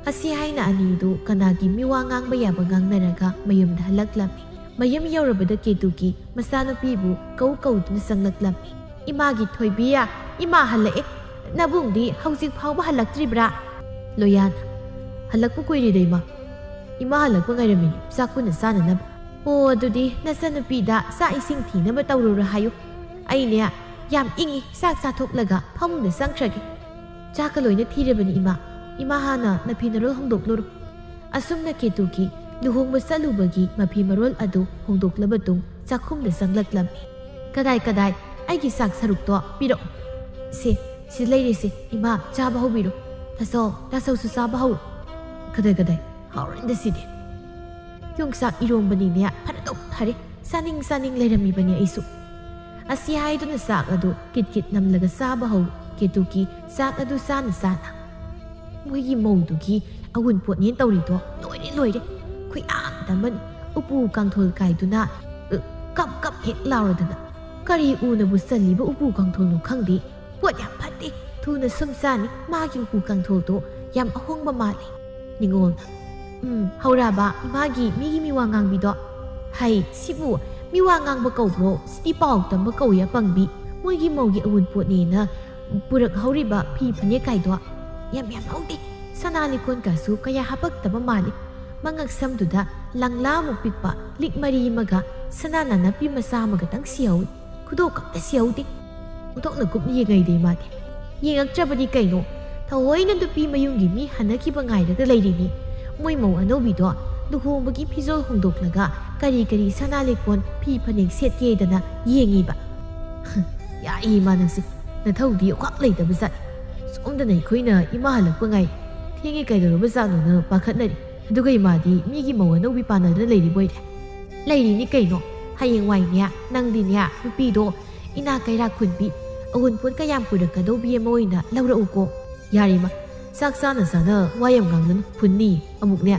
ꯑꯁꯤ ꯍꯥꯏꯅ ꯑꯅꯤꯗꯨ ꯀꯅꯥꯒꯤ ꯃꯤꯋꯥ ꯉꯥꯡꯕ ꯌꯥꯕ ꯉꯥꯡꯅꯔꯒ ꯃꯌꯨꯝꯗ ꯍꯜꯂꯛꯂꯝꯃꯤ꯫ ꯃꯌꯨꯝ ꯌꯧꯔꯕꯗ ꯀꯦꯇꯨꯀꯤ ꯃꯆꯥꯅꯨꯄꯤꯕꯨ ꯀꯧ ꯀꯧꯗꯨꯅ ꯆꯪꯂꯛꯂꯝꯃꯤ꯫ "ꯏꯃꯥꯒꯤ ꯊꯣꯏꯕꯤ, ꯏꯃꯥ ꯍꯜꯂꯛꯑꯦ꯫ ꯅꯕꯨꯡꯗꯤ ꯍꯧꯖꯤꯛ ꯐꯥꯎꯕ ꯍꯜꯂꯛꯇ꯭ꯔꯤꯕ꯭ꯔꯥ?" ꯂꯣꯌꯥꯅ, "ꯍꯜꯂꯛꯄ ꯀꯨꯏꯔꯦꯗ ꯏꯃꯥ꯫ ꯏꯃꯥ ꯍꯜꯂꯛꯄ ꯉꯥꯏꯔꯝꯃꯤꯅꯤ, ꯆꯥꯛ ꯄꯨꯟꯅ ꯆꯥꯅꯅꯕ"꯫ "ꯑꯣ, ꯑꯗꯨꯗꯤ ꯅꯆꯟꯅꯨꯄꯤꯗ ꯆꯥꯛ ꯏꯁꯤꯡ ꯊꯤꯅꯕ ꯇꯧꯔꯨꯔꯣ ꯍꯥꯏꯌꯨ꯫ ꯑꯩꯅꯦ ꯌꯥꯝ ꯏꯪꯉꯤ, ꯆꯥꯛ ꯆꯥꯊꯣꯛꯂꯒ ꯐꯃꯨꯡꯗ ꯆꯪꯈ꯭ꯔꯒꯦ"꯫ "ꯆꯥꯛꯀ ꯂꯣꯏꯅ ꯊꯤꯔꯕꯅꯤ ꯏꯃꯥ꯫ ꯏꯃꯥ ꯍꯥꯟꯅ ꯅꯐꯤ ꯅꯔꯣꯜ ꯍꯣꯡꯗꯣꯛꯂꯨꯔꯣ"꯫ ꯑꯁꯨꯝꯅ ꯀꯦꯇꯨꯀꯤ ꯂꯨꯍꯣꯡꯕ ꯆꯠꯂꯨꯕꯒꯤ ꯃꯐꯤ ꯃꯔꯣꯜ ꯑꯗꯨ ꯍꯣꯡꯗꯣꯛꯂꯕ ꯇꯨꯡ ꯆꯥꯛꯈꯨꯝꯗ ꯆꯪꯂꯛꯂꯝꯃꯤ꯫ "ꯀꯗꯥꯏ ꯀꯗꯥꯏ? ꯑꯩꯒꯤ ꯆꯥꯛ ꯁꯔꯨꯛꯇꯣ ꯄꯤꯔꯛꯎ"꯫ "ꯁꯦ, ꯁꯤ ꯂꯩꯔꯦꯁꯦ ꯏꯃꯥ, ꯆꯥꯕ ꯍꯧꯕꯤꯔꯣ꯫ ꯇꯥꯆꯧ, ꯇꯥꯆꯧꯁꯨ ꯆꯥꯕ ꯍꯧꯔꯣ"꯫ "ꯀꯗꯥꯏ ꯀꯗꯥꯏ? ꯍꯥꯎꯔꯅꯤꯗ ꯁꯤꯗꯤ"꯫ "ꯌꯣꯡꯆꯥꯛ ꯏꯔꯣꯝꯕꯅꯤꯅꯦ, ꯐꯅꯗꯨꯝ ꯐꯔꯦ꯫ ꯆꯥꯅꯤꯡ ꯆꯥꯅꯤꯡ ꯂꯩꯔꯝꯃꯤꯕꯅꯤ ꯑꯩꯁꯨ"꯫ ꯑꯁꯤ ꯍꯥꯏꯗꯨꯅ ꯆꯥꯛ ꯑꯗꯨ ꯀꯤꯠ ꯀꯤꯠ ꯅꯝꯂꯒ ꯆꯥꯕ ꯍꯧꯏ꯫ ꯀꯦꯇꯨꯀꯤ ꯆꯥꯛ ꯑꯗꯨ ꯆꯥꯅ ꯆꯥꯅ, "ꯃꯣꯏꯒꯤ ꯃꯧꯗꯨꯒꯤ ꯑꯋꯨꯟꯄꯣꯠꯅꯦ ꯇꯧꯔꯤꯗꯣ ꯂꯣꯏꯔꯦ, ꯂꯣꯏꯔꯦ꯫ ꯈꯨꯌꯥꯝ ꯑꯃꯅꯤ꯫ ꯎꯄꯨ ꯀꯥꯡꯊꯣꯜ ꯀꯥꯏꯗꯨꯅ, ꯑ, ꯀꯞ ꯀꯞ ꯍꯦꯛ ꯂꯥꯎꯔꯗꯅ꯫ ꯀꯔꯤ ꯎꯅꯕꯨ ꯆꯜꯂꯤꯕ ꯎꯄꯨ ꯀꯥꯡꯊꯣꯜꯅꯣ ꯈꯪꯗꯦ꯫ ꯄꯣꯠ ꯌꯥꯝ ꯐꯠꯇꯦ꯫ ꯊꯨꯅ ꯁꯨꯝ ꯆꯥꯅꯤ꯫ ꯃꯥꯒꯤ ꯎꯄꯨ ꯀꯥꯡꯊꯣꯜꯗꯣ ꯌꯥꯝ ꯑꯍꯣꯡꯕ ꯃꯥꯜꯂꯤ"꯫ ꯅꯤꯉꯣꯜꯅ, "ꯎꯝ, ꯍꯧꯔꯛꯑꯕ ꯏꯃꯥꯒꯤ ꯃꯤꯒꯤ ꯃꯤꯋꯥ ꯉꯥꯡꯕꯤꯗꯣ? ꯍꯩ, ꯁꯤꯕꯨ ꯃꯤꯋꯥ ꯉꯥꯡꯕ ꯀꯧꯕ꯭ꯔꯣ? ꯁꯤꯗꯤ ꯄꯥꯎ ꯇꯝꯕ ꯀꯧꯏ, ꯑꯄꯪꯕꯤ꯫ ꯃꯣꯏꯒꯤ ꯃꯧꯒꯤ ꯑꯋꯨꯟꯄꯣꯠꯅꯦꯅ ꯄꯨꯔꯛꯍꯧꯔꯤꯕ ꯐꯤ ꯐꯅꯦꯛ ꯀꯥꯏꯗꯣ ꯌꯥꯝ ꯌꯥꯝ ꯍꯧꯗꯦ꯫ ꯁꯅꯥ ꯂꯤꯛꯀꯣꯟ ꯀꯥꯁꯨ ꯀꯌꯥ ꯍꯥꯄꯛꯇꯕ ꯃꯥꯜꯂꯤ꯫ ꯃꯉꯛ ꯁꯝꯗꯨꯗ ꯂꯪꯂꯥꯃꯨꯛ ꯄꯤꯛꯄ ꯂꯤꯛ ꯃꯔꯤ ꯑꯃꯒ ꯁꯅꯥ ꯅꯥꯅꯞꯄꯤ ꯃꯆꯥ ꯑꯃꯒꯇꯪ ꯁꯤꯍꯧꯏ꯫ ꯈꯨꯗꯣꯞ ꯈꯛꯇ ꯁꯤꯍꯧꯗꯦ"꯫ ꯑꯣꯟꯊꯣꯛꯅ ꯀꯨꯞꯅ ꯌꯦꯡꯉꯩꯗꯦ ꯃꯥꯗꯤ꯫ ꯌꯦꯡꯉꯛꯇ꯭ꯔꯕꯗꯤ ꯀꯩꯅꯣ? ꯊꯑꯣꯏꯅ ꯅꯨꯄꯤ ꯃꯌꯨꯝꯒꯤ ꯃꯤ ꯍꯟꯅꯈꯤꯕ ꯉꯥꯏꯔꯒ ꯂꯩꯔꯤꯅꯤ꯫ ꯃꯣꯏ ꯃꯧ ꯑꯅꯧꯕꯤꯗꯣ ꯂꯨꯍꯣꯡꯕꯒꯤ ꯐꯤꯖꯣꯜ ꯍꯣꯡꯗꯣꯛꯂꯒ ꯀꯔꯤ ꯀꯔꯤ ꯁꯅꯥ ꯂꯤꯛꯀꯣꯟ, ꯐꯤ ꯐꯅꯦꯛ ꯁꯦꯠꯀꯦꯗꯅ ꯌꯦꯡꯉꯤꯕ꯫ ꯌꯥꯏꯌꯦ ꯃꯥ ꯅꯪꯁꯦ꯫ ꯅꯊꯧꯗꯤ ꯑꯣꯈꯥꯛ ꯂꯩꯇꯕ ꯖꯥꯠ꯫ ꯁꯣꯝꯗꯅ ꯑꯩꯈꯣꯏꯅ ꯏꯃꯥ ꯍꯜꯂꯛꯄ ꯉꯥꯏ꯫ ꯊꯦꯡꯉꯦ ꯀꯩꯗꯧꯔꯕ ꯖꯥꯠꯅꯣꯅ ꯄꯥꯈꯠꯅꯔꯤ꯫ ꯑꯗꯨꯒ ꯏꯃꯥꯗꯤ ꯃꯤꯒꯤ ꯃꯧ ꯑꯅꯧꯕꯤ ꯄꯥꯟꯅꯗꯅ ꯂꯩꯔꯤꯕ ꯑꯣꯏꯔꯦ꯫ ꯂꯩꯔꯤꯅꯤ ꯀꯩꯅꯣ꯫ ꯍꯌꯦꯡꯋꯥꯏꯅꯦ ꯅꯪꯗꯤꯅꯦ ꯅꯨꯄꯤꯗꯣ ꯏꯅꯥ ꯀꯩꯔꯥꯛ ꯈꯨꯟꯕꯤ, ꯑꯎꯟꯄꯣꯠ ꯀꯌꯥꯝ ꯄꯨꯔꯛꯀꯗꯧꯕꯤ ꯑꯃ ꯑꯣꯏꯅ ꯂꯧꯔꯛꯎꯀꯣ꯫ ꯌꯥꯔꯦ ꯏꯃꯥ, ꯆꯥꯛ ꯆꯥꯅ ꯆꯥꯅ ꯋꯥ ꯌꯥꯝ ꯉꯥꯡꯒꯅꯨ, ꯐꯨꯟꯅꯤ ꯑꯃꯨꯛꯅꯦ꯫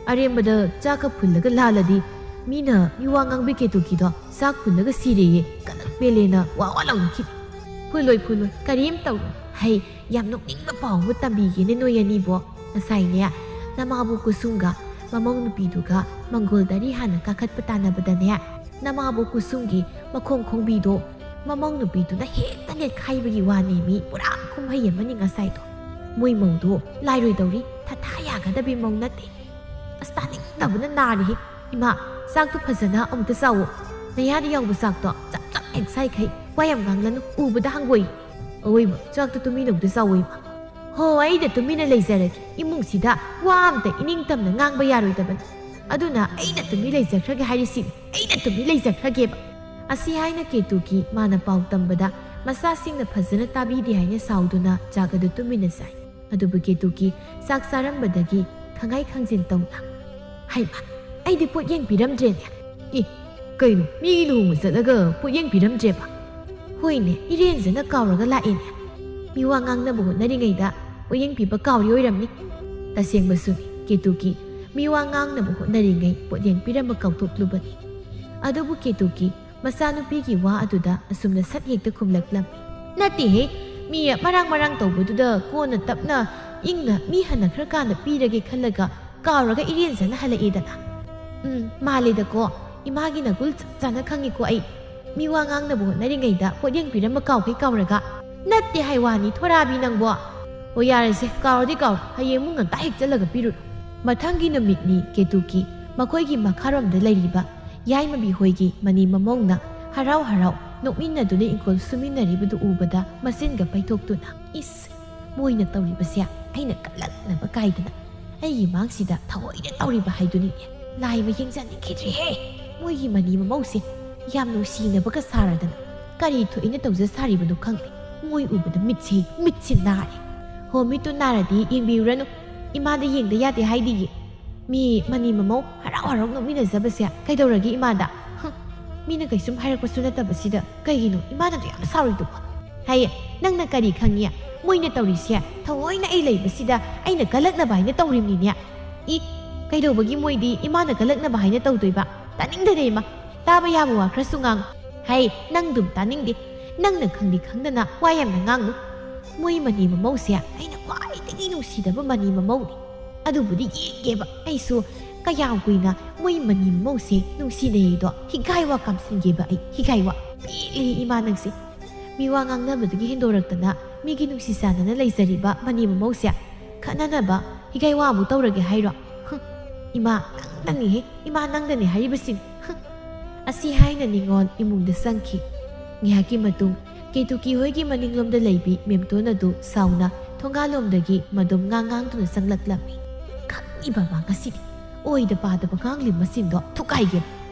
ꯑꯔꯦꯝꯕꯗ ꯆꯥꯛꯀ ꯐꯨꯜꯂꯒ ꯂꯥꯜꯂꯗꯤ ꯃꯤꯅ ꯃꯤꯋꯥ ꯉꯥꯡꯕꯤ ꯀꯦꯇꯨꯀꯤꯗꯣ ꯆꯥꯛ ꯐꯨꯜꯂꯒ ꯁꯤꯔꯦꯌꯦ, ꯀꯂꯛ ꯄꯦꯜꯂꯦꯅ ꯋꯥ ꯋꯥ ꯂꯥꯎꯅꯈꯤ꯫ ꯐꯨꯜꯂꯣꯏ ꯐꯨꯜꯂꯣꯏ, ꯀꯔꯤꯝ ꯇꯧꯔꯣꯏ꯫ ꯍꯩ, ꯌꯥꯝ ꯅꯣꯛꯅꯤꯡꯕ ꯄꯥꯎ ꯑꯃ ꯇꯝꯕꯤꯒꯦꯅꯦ ꯅꯣꯏ ꯑꯅꯤꯕꯣ꯫ ꯉꯁꯥꯏꯅꯦ ꯅꯃꯥꯕꯣꯛ ꯀꯨꯁꯨꯝꯒ ꯃꯃꯧ ꯅꯨꯄꯤꯗꯨꯒ ꯃꯪꯒꯣꯜꯗꯔꯤ ꯍꯥꯟꯅ ꯀꯥꯈꯠꯄ ꯇꯥꯟꯅꯕꯗꯅꯦ, ꯅꯃꯥꯕꯣꯛ ꯀꯨꯁꯨꯝꯒꯤ ꯃꯈꯣꯡ ꯈꯣꯡꯕꯤꯗꯣ ꯃꯃꯧ ꯅꯨꯄꯤꯗꯨꯅ ꯍꯦꯛꯇ ꯅꯦꯠꯈꯥꯏꯕꯒꯤ ꯋꯥꯅꯦ ꯃꯤ꯫ ꯄꯨꯔꯥ ꯀꯨꯝꯍꯩ ꯑꯃꯅꯤ ꯉꯁꯥꯏꯗꯣ꯫ ꯃꯣꯏ ꯃꯧꯗꯣ ꯂꯥꯏꯔꯣꯏꯗꯧꯔꯤ, ꯊꯥꯊꯥ ꯌꯥꯒꯗꯕꯤ ꯃꯧ ꯅꯠꯇꯦ꯫ ꯑꯁ, ꯇꯥꯅꯤꯡꯗꯕꯅ ꯅꯥꯔꯦꯍꯦ꯫ ꯏꯃꯥ, ꯆꯥꯛꯇꯣ ꯐꯖꯅ ꯑꯃꯨꯛꯇ ꯆꯥꯎꯋꯣ꯫ ꯅꯌꯥꯗ ꯌꯥꯎꯕ ꯆꯥꯛꯇꯣ ꯆꯞ ꯆꯞ ꯍꯦꯛ ꯆꯥꯏꯈꯩ꯫ ꯋꯥ ꯌꯥꯝ ꯉꯥꯡꯂꯅꯨ, ꯎꯕꯗ ꯍꯪꯒꯣꯏ꯫ ꯑꯋꯣꯏꯕ, ꯆꯥꯛꯇꯣ ꯇꯨꯃꯤꯟꯅ ꯑꯃꯨꯛꯇ ꯆꯥꯎꯋꯣ ꯏꯃꯥ꯫ ꯍꯣ, ꯑꯩꯅ ꯇꯨꯃꯤꯟꯅ ꯂꯩꯖꯔꯒꯦ꯫ ꯏꯃꯨꯡꯁꯤꯗ ꯋꯥ ꯑꯝꯇ ꯏꯅꯤꯡ ꯇꯝꯅ ꯉꯥꯡꯕ ꯌꯥꯔꯣꯏꯗꯕꯅꯤ꯫ ꯑꯗꯨꯅ ꯑꯩꯅ ꯇꯨꯃꯤꯟ ꯂꯩꯖꯈ꯭ꯔꯒꯦ ꯍꯥꯏꯔꯤꯁꯤꯅꯤ꯫ ꯑꯩꯅ ꯇꯨꯃꯤꯟ ꯂꯩꯖꯈ꯭ꯔꯒꯦꯕ꯫ ꯑꯁꯤ ꯍꯥꯏꯅ ꯀꯦꯇꯨꯀꯤ ꯃꯥꯅ ꯄꯥꯎ ꯇꯝꯕꯗ ꯃꯆꯥꯁꯤꯡꯅ ꯐꯖꯅ ꯇꯥꯕꯤꯗꯦ ꯍꯥꯏꯅ ꯁꯥꯎꯗꯨꯅ ꯆꯥꯛ ꯑꯗꯨ ꯇꯨꯃꯤꯟꯅ ꯆꯥꯏ꯫ ꯑꯗꯨꯕꯨ ꯀꯦꯇꯨꯀꯤ ꯆꯥꯛ ꯆꯥꯔꯝꯕꯗꯒꯤ ꯈꯪꯉꯥꯏ ꯈꯪꯖꯤꯟ ꯇꯧꯅ, "ꯍꯩꯃꯥ, ꯑꯩꯗꯤ ꯄꯣꯠꯌꯦꯡ ꯄꯤꯔꯝꯗ꯭ꯔꯦꯅꯦ꯫ ꯏ, ꯀꯩꯅꯣ, ꯃꯤꯒꯤ ꯂꯨꯍꯣꯡꯕ ꯆꯠꯂꯒ ꯄꯣꯠꯌꯦꯡ ꯄꯤꯔꯝꯗ꯭ꯔꯦꯕ? ꯍꯣꯏꯅꯦ, ꯏꯔꯦꯟꯖꯅ ꯀꯥꯎꯔꯒ ꯂꯥꯛꯑꯦꯅꯦ꯫ ꯃꯤꯋꯥ ꯉꯥꯡꯅꯕ ꯍꯣꯠꯅꯔꯤꯉꯩꯗ ꯄꯣꯠꯌꯦꯡ ꯄꯤꯕ ꯀꯥꯎꯔꯤ ꯑꯣꯏꯔꯝꯅꯤ꯫" ꯇꯁꯦꯡꯕꯁꯨꯅꯤ, ꯀꯦꯇꯨꯀꯤ ꯃꯤꯋꯥ ꯉꯥꯡꯅꯕ ꯍꯣꯠꯅꯔꯤꯉꯩ ꯄꯣꯠꯌꯦꯡ ꯄꯤꯔꯝꯕ ꯀꯥꯎꯊꯣꯛꯂꯨꯕꯅꯤ꯫ ꯑꯗꯨꯕꯨ ꯀꯦꯇꯨꯀꯤ ꯃꯆꯥꯅꯨꯄꯤꯒꯤ ꯋꯥ ꯑꯗꯨꯗ ꯑꯁꯨꯝꯅ ꯁꯠ ꯍꯦꯛꯇ ꯈꯨꯝꯂꯛꯂꯝꯃꯤ꯫ "ꯅꯠꯇꯦꯍꯦ, ꯃꯤ ꯃꯔꯥꯡ ꯃꯔꯥꯡ ꯇꯧꯕꯗꯨꯗ ꯀꯣꯟꯅ ꯇꯞꯅ ꯏꯪꯅ ꯃꯤ ꯍꯟꯅꯈ꯭ꯔꯀꯥꯟꯗ ꯄꯤꯔꯒꯦ ꯈꯜꯂꯒ ꯀꯥꯎꯔꯒ ꯏꯔꯦꯟꯖꯅ ꯍꯜꯂꯛꯑꯦꯗꯅ꯫ ꯎꯝ, ꯃꯥꯜꯂꯦꯗꯀꯣ, ꯏꯃꯥꯒꯤ ꯅꯒꯨꯜ ꯆꯞ ꯆꯥꯅ ꯈꯪꯉꯤꯀꯣ ꯑꯩ꯫ ꯃꯤ ꯋꯥ ꯉꯥꯡꯅꯕ ꯍꯣꯠꯅꯔꯤꯉꯩꯗ ꯄꯣꯠꯌꯦꯡ ꯄꯤꯔꯝꯕ ꯀꯥꯎꯈꯩ ꯀꯥꯎꯔꯒ꯫ ꯅꯠꯇꯦ ꯍꯥꯏ ꯋꯥꯅꯤ, ꯊꯣꯔꯥꯕꯤ ꯅꯪꯕꯣ꯫ ꯑꯣ, ꯌꯥꯔꯦꯁꯦ, ꯀꯥꯎꯔꯗꯤ ꯀꯥꯎꯔꯦ, ꯍꯌꯦꯡ ꯑꯃꯨꯛ ꯉꯟꯇꯥ ꯍꯦꯛ ꯆꯠꯂꯒ ꯄꯤꯔꯨꯔꯣ꯫" ꯃꯊꯪꯒꯤ ꯅꯨꯃꯤꯠꯅꯤ ꯀꯦꯇꯨꯀꯤ ꯃꯈꯣꯏꯒꯤ ꯃꯈꯥꯔꯣꯝꯗ ꯂꯩꯔꯤꯕ ꯌꯥꯏꯃꯕꯤ ꯍꯣꯏꯒꯤ ꯃꯅꯤ ꯃꯃꯧꯅ ꯍꯔꯥꯎ ꯍꯔꯥꯎ ꯅꯣꯛꯃꯤꯟꯅꯗꯨꯅ ꯏꯪꯈꯣꯜ ꯁꯨꯃꯤꯟꯅꯔꯤꯕꯗꯨ ꯎꯕꯗ ꯃꯆꯤꯟꯒ ꯄꯩꯊꯣꯛꯇꯨꯅ, "ꯏꯁ, ꯃꯣꯏꯅ ꯇꯧꯔꯤꯕꯁꯦ ꯑꯩꯅ ꯀꯜꯂꯛꯅꯕ ꯀꯥꯏꯗꯅ ꯑꯩꯒꯤ ꯃꯥꯡꯁꯤꯗ ꯊꯑꯣꯏꯅ ꯇꯧꯔꯤꯕ ꯍꯥꯏꯗꯨꯅꯤꯅꯦ꯫ ꯂꯥꯏ ꯃꯌꯦꯡ ꯆꯥꯅꯤꯡꯈꯤꯗ꯭ꯔꯦꯍꯦ꯫ ꯃꯣꯏꯒꯤ ꯃꯅꯤ ꯃꯃꯧꯁꯦ ꯌꯥꯝ ꯅꯨꯡꯁꯤꯅꯕꯒ ꯁꯥꯔꯗꯅ ꯀꯔꯤ ꯊꯣꯛꯏꯅ ꯇꯧꯖ ꯁꯥꯔꯤꯕꯅꯣ ꯈꯪꯗꯦ꯫ ꯃꯣꯏ ꯎꯕꯗ ꯃꯤꯠꯁꯦ, ꯃꯤꯠꯁꯦ ꯅꯥꯔꯦ꯫ ꯍꯣ, ꯃꯤꯠꯇꯨ ꯅꯥꯔꯗꯤ ꯌꯦꯡꯕꯤꯔꯨꯔꯅꯨ꯫ ꯏꯃꯥꯗ ꯌꯦꯡꯗ ꯌꯥꯗꯦ ꯍꯥꯏꯗꯤꯌꯦ꯫ ꯃꯤ ꯃꯅꯤ ꯃꯃꯧ ꯍꯔꯥꯎ ꯍꯔꯥꯎ ꯅꯣꯛꯃꯤꯟꯅꯖꯕꯁꯦ ꯀꯩꯗꯧꯔꯒꯦ ꯏꯃꯥꯗ? ꯍꯨꯝ, ꯃꯤꯅ ꯀꯩꯁꯨꯝ ꯍꯥꯏꯔꯛꯄꯁꯨ ꯅꯠꯇꯕꯁꯤꯗ ꯀꯩꯒꯤꯅꯣ ꯏꯃꯥꯅ ꯑꯗꯨ ꯌꯥꯝ ꯁꯥꯎꯔꯤꯗꯨꯕꯣ?" "ꯍꯩ, ꯅꯪꯅ ꯀꯔꯤ ꯈꯪꯉꯤ? ꯃꯣꯏꯅ ꯇꯧꯔꯤꯁꯦ ꯊꯑꯣꯏꯅ ꯑꯩ ꯂꯩꯕꯁꯤꯗ ꯑꯩꯅ ꯀꯜꯂꯛꯅꯕ ꯍꯥꯏꯅ ꯇꯧꯔꯤꯕꯅꯤꯅꯦ꯫ ꯏ, ꯀꯩꯗꯧꯕꯒꯤ ꯃꯣꯏꯗꯤ ꯏꯃꯥꯅ ꯀꯜꯂꯛꯅꯕ ꯍꯥꯏꯅ ꯇꯧꯗꯣꯏꯕ? ꯇꯥꯅꯤꯡꯗꯔꯦ ꯏꯃꯥ꯫ ꯇꯥꯕ ꯌꯥꯕ ꯋꯥ ꯈꯔꯁꯨ ꯉꯥꯡꯉꯨ꯫ ꯍꯩ, ꯅꯪ ꯑꯗꯨꯝ ꯇꯥꯅꯤꯡꯗꯦ꯫ ꯅꯪꯅ ꯈꯪꯗꯤ ꯈꯪꯗꯅ ꯋꯥ ꯌꯥꯝꯅ ꯉꯥꯡꯅꯨ꯫ ꯃꯣꯏ ꯃꯅꯤ ꯃꯃꯧꯁꯦ ꯑꯩꯅ ꯈ꯭ꯋꯥꯏꯗꯒꯤ ꯅꯨꯡꯁꯤꯗꯕ ꯃꯅꯤ ꯃꯃꯧꯅꯤ꯫ ꯑꯗꯨꯕꯨꯗꯤ ꯌꯦꯡꯒꯦꯕ꯫ ꯑꯩꯁꯨ ꯀꯌꯥꯝ ꯀꯨꯏꯅ ꯃꯣꯏ ꯃꯅꯤ ꯃꯃꯧꯁꯦ ꯅꯨꯡꯁꯤꯅꯩꯗꯣ ꯍꯤꯒꯥꯏ ꯋꯥ ꯀꯥꯝꯁꯤꯟꯒꯦꯕ ꯑꯩ, ꯍꯤꯒꯥꯏ ꯋꯥ꯫ ꯄꯦꯜꯂꯦ ꯏꯃꯥ ꯅꯪꯁꯦ꯫ ꯃꯤ ꯋꯥ ꯉꯥꯡꯅꯕꯗꯒꯤ ꯍꯦꯟꯗꯣꯔꯛꯇꯅ ꯃꯤꯒꯤ ꯅꯨꯡꯁꯤ ꯆꯥꯟꯅꯅ ꯂꯩꯖꯔꯤꯕ ꯃꯅꯤ ꯃꯃꯧꯁꯦ ꯈꯠꯅꯅꯕ ꯍꯤꯒꯥꯏ ꯋꯥ ꯑꯃꯨꯛ ꯇꯧꯔꯒꯦ ꯍꯥꯏꯔꯣ? ꯍꯨꯝ, ꯏꯃꯥ ꯅꯪꯗꯅꯤꯍꯦ, ꯏꯃꯥ ꯅꯪꯗꯅꯤ ꯍꯥꯏꯔꯤꯕꯁꯤꯅꯤ꯫ ꯍꯨꯝ꯫ ꯑꯁꯤ ꯍꯥꯏꯅ ꯅꯤꯉꯣꯜ ꯏꯃꯨꯡꯗ ꯆꯪꯈꯤ꯫ ꯉꯥꯏꯍꯥꯛꯀꯤ ꯃꯇꯨꯡ ꯀꯦꯇꯨꯀꯤ ꯍꯣꯏꯒꯤ ꯃꯅꯤꯡꯂꯣꯝꯗ ꯂꯩꯕꯤ ꯃꯦꯝꯇꯣꯟ ꯑꯗꯨ ꯁꯥꯎꯅ ꯊꯣꯡꯒꯥꯜꯂꯣꯝꯗꯒꯤ ꯃꯗꯨꯝ ꯉꯥꯡ ꯉꯥꯡꯗꯨꯅ ꯆꯪꯂꯛꯂꯝꯃꯤ꯫ "ꯈꯪꯉꯤꯕ ꯃꯥ ꯉꯁꯤꯗꯤ ꯑꯣꯏꯗ ꯄꯥꯗꯕ ꯉꯥꯡꯂꯤ ꯃꯆꯤꯟꯗꯣ ꯊꯨꯒꯥꯏꯒꯦ꯫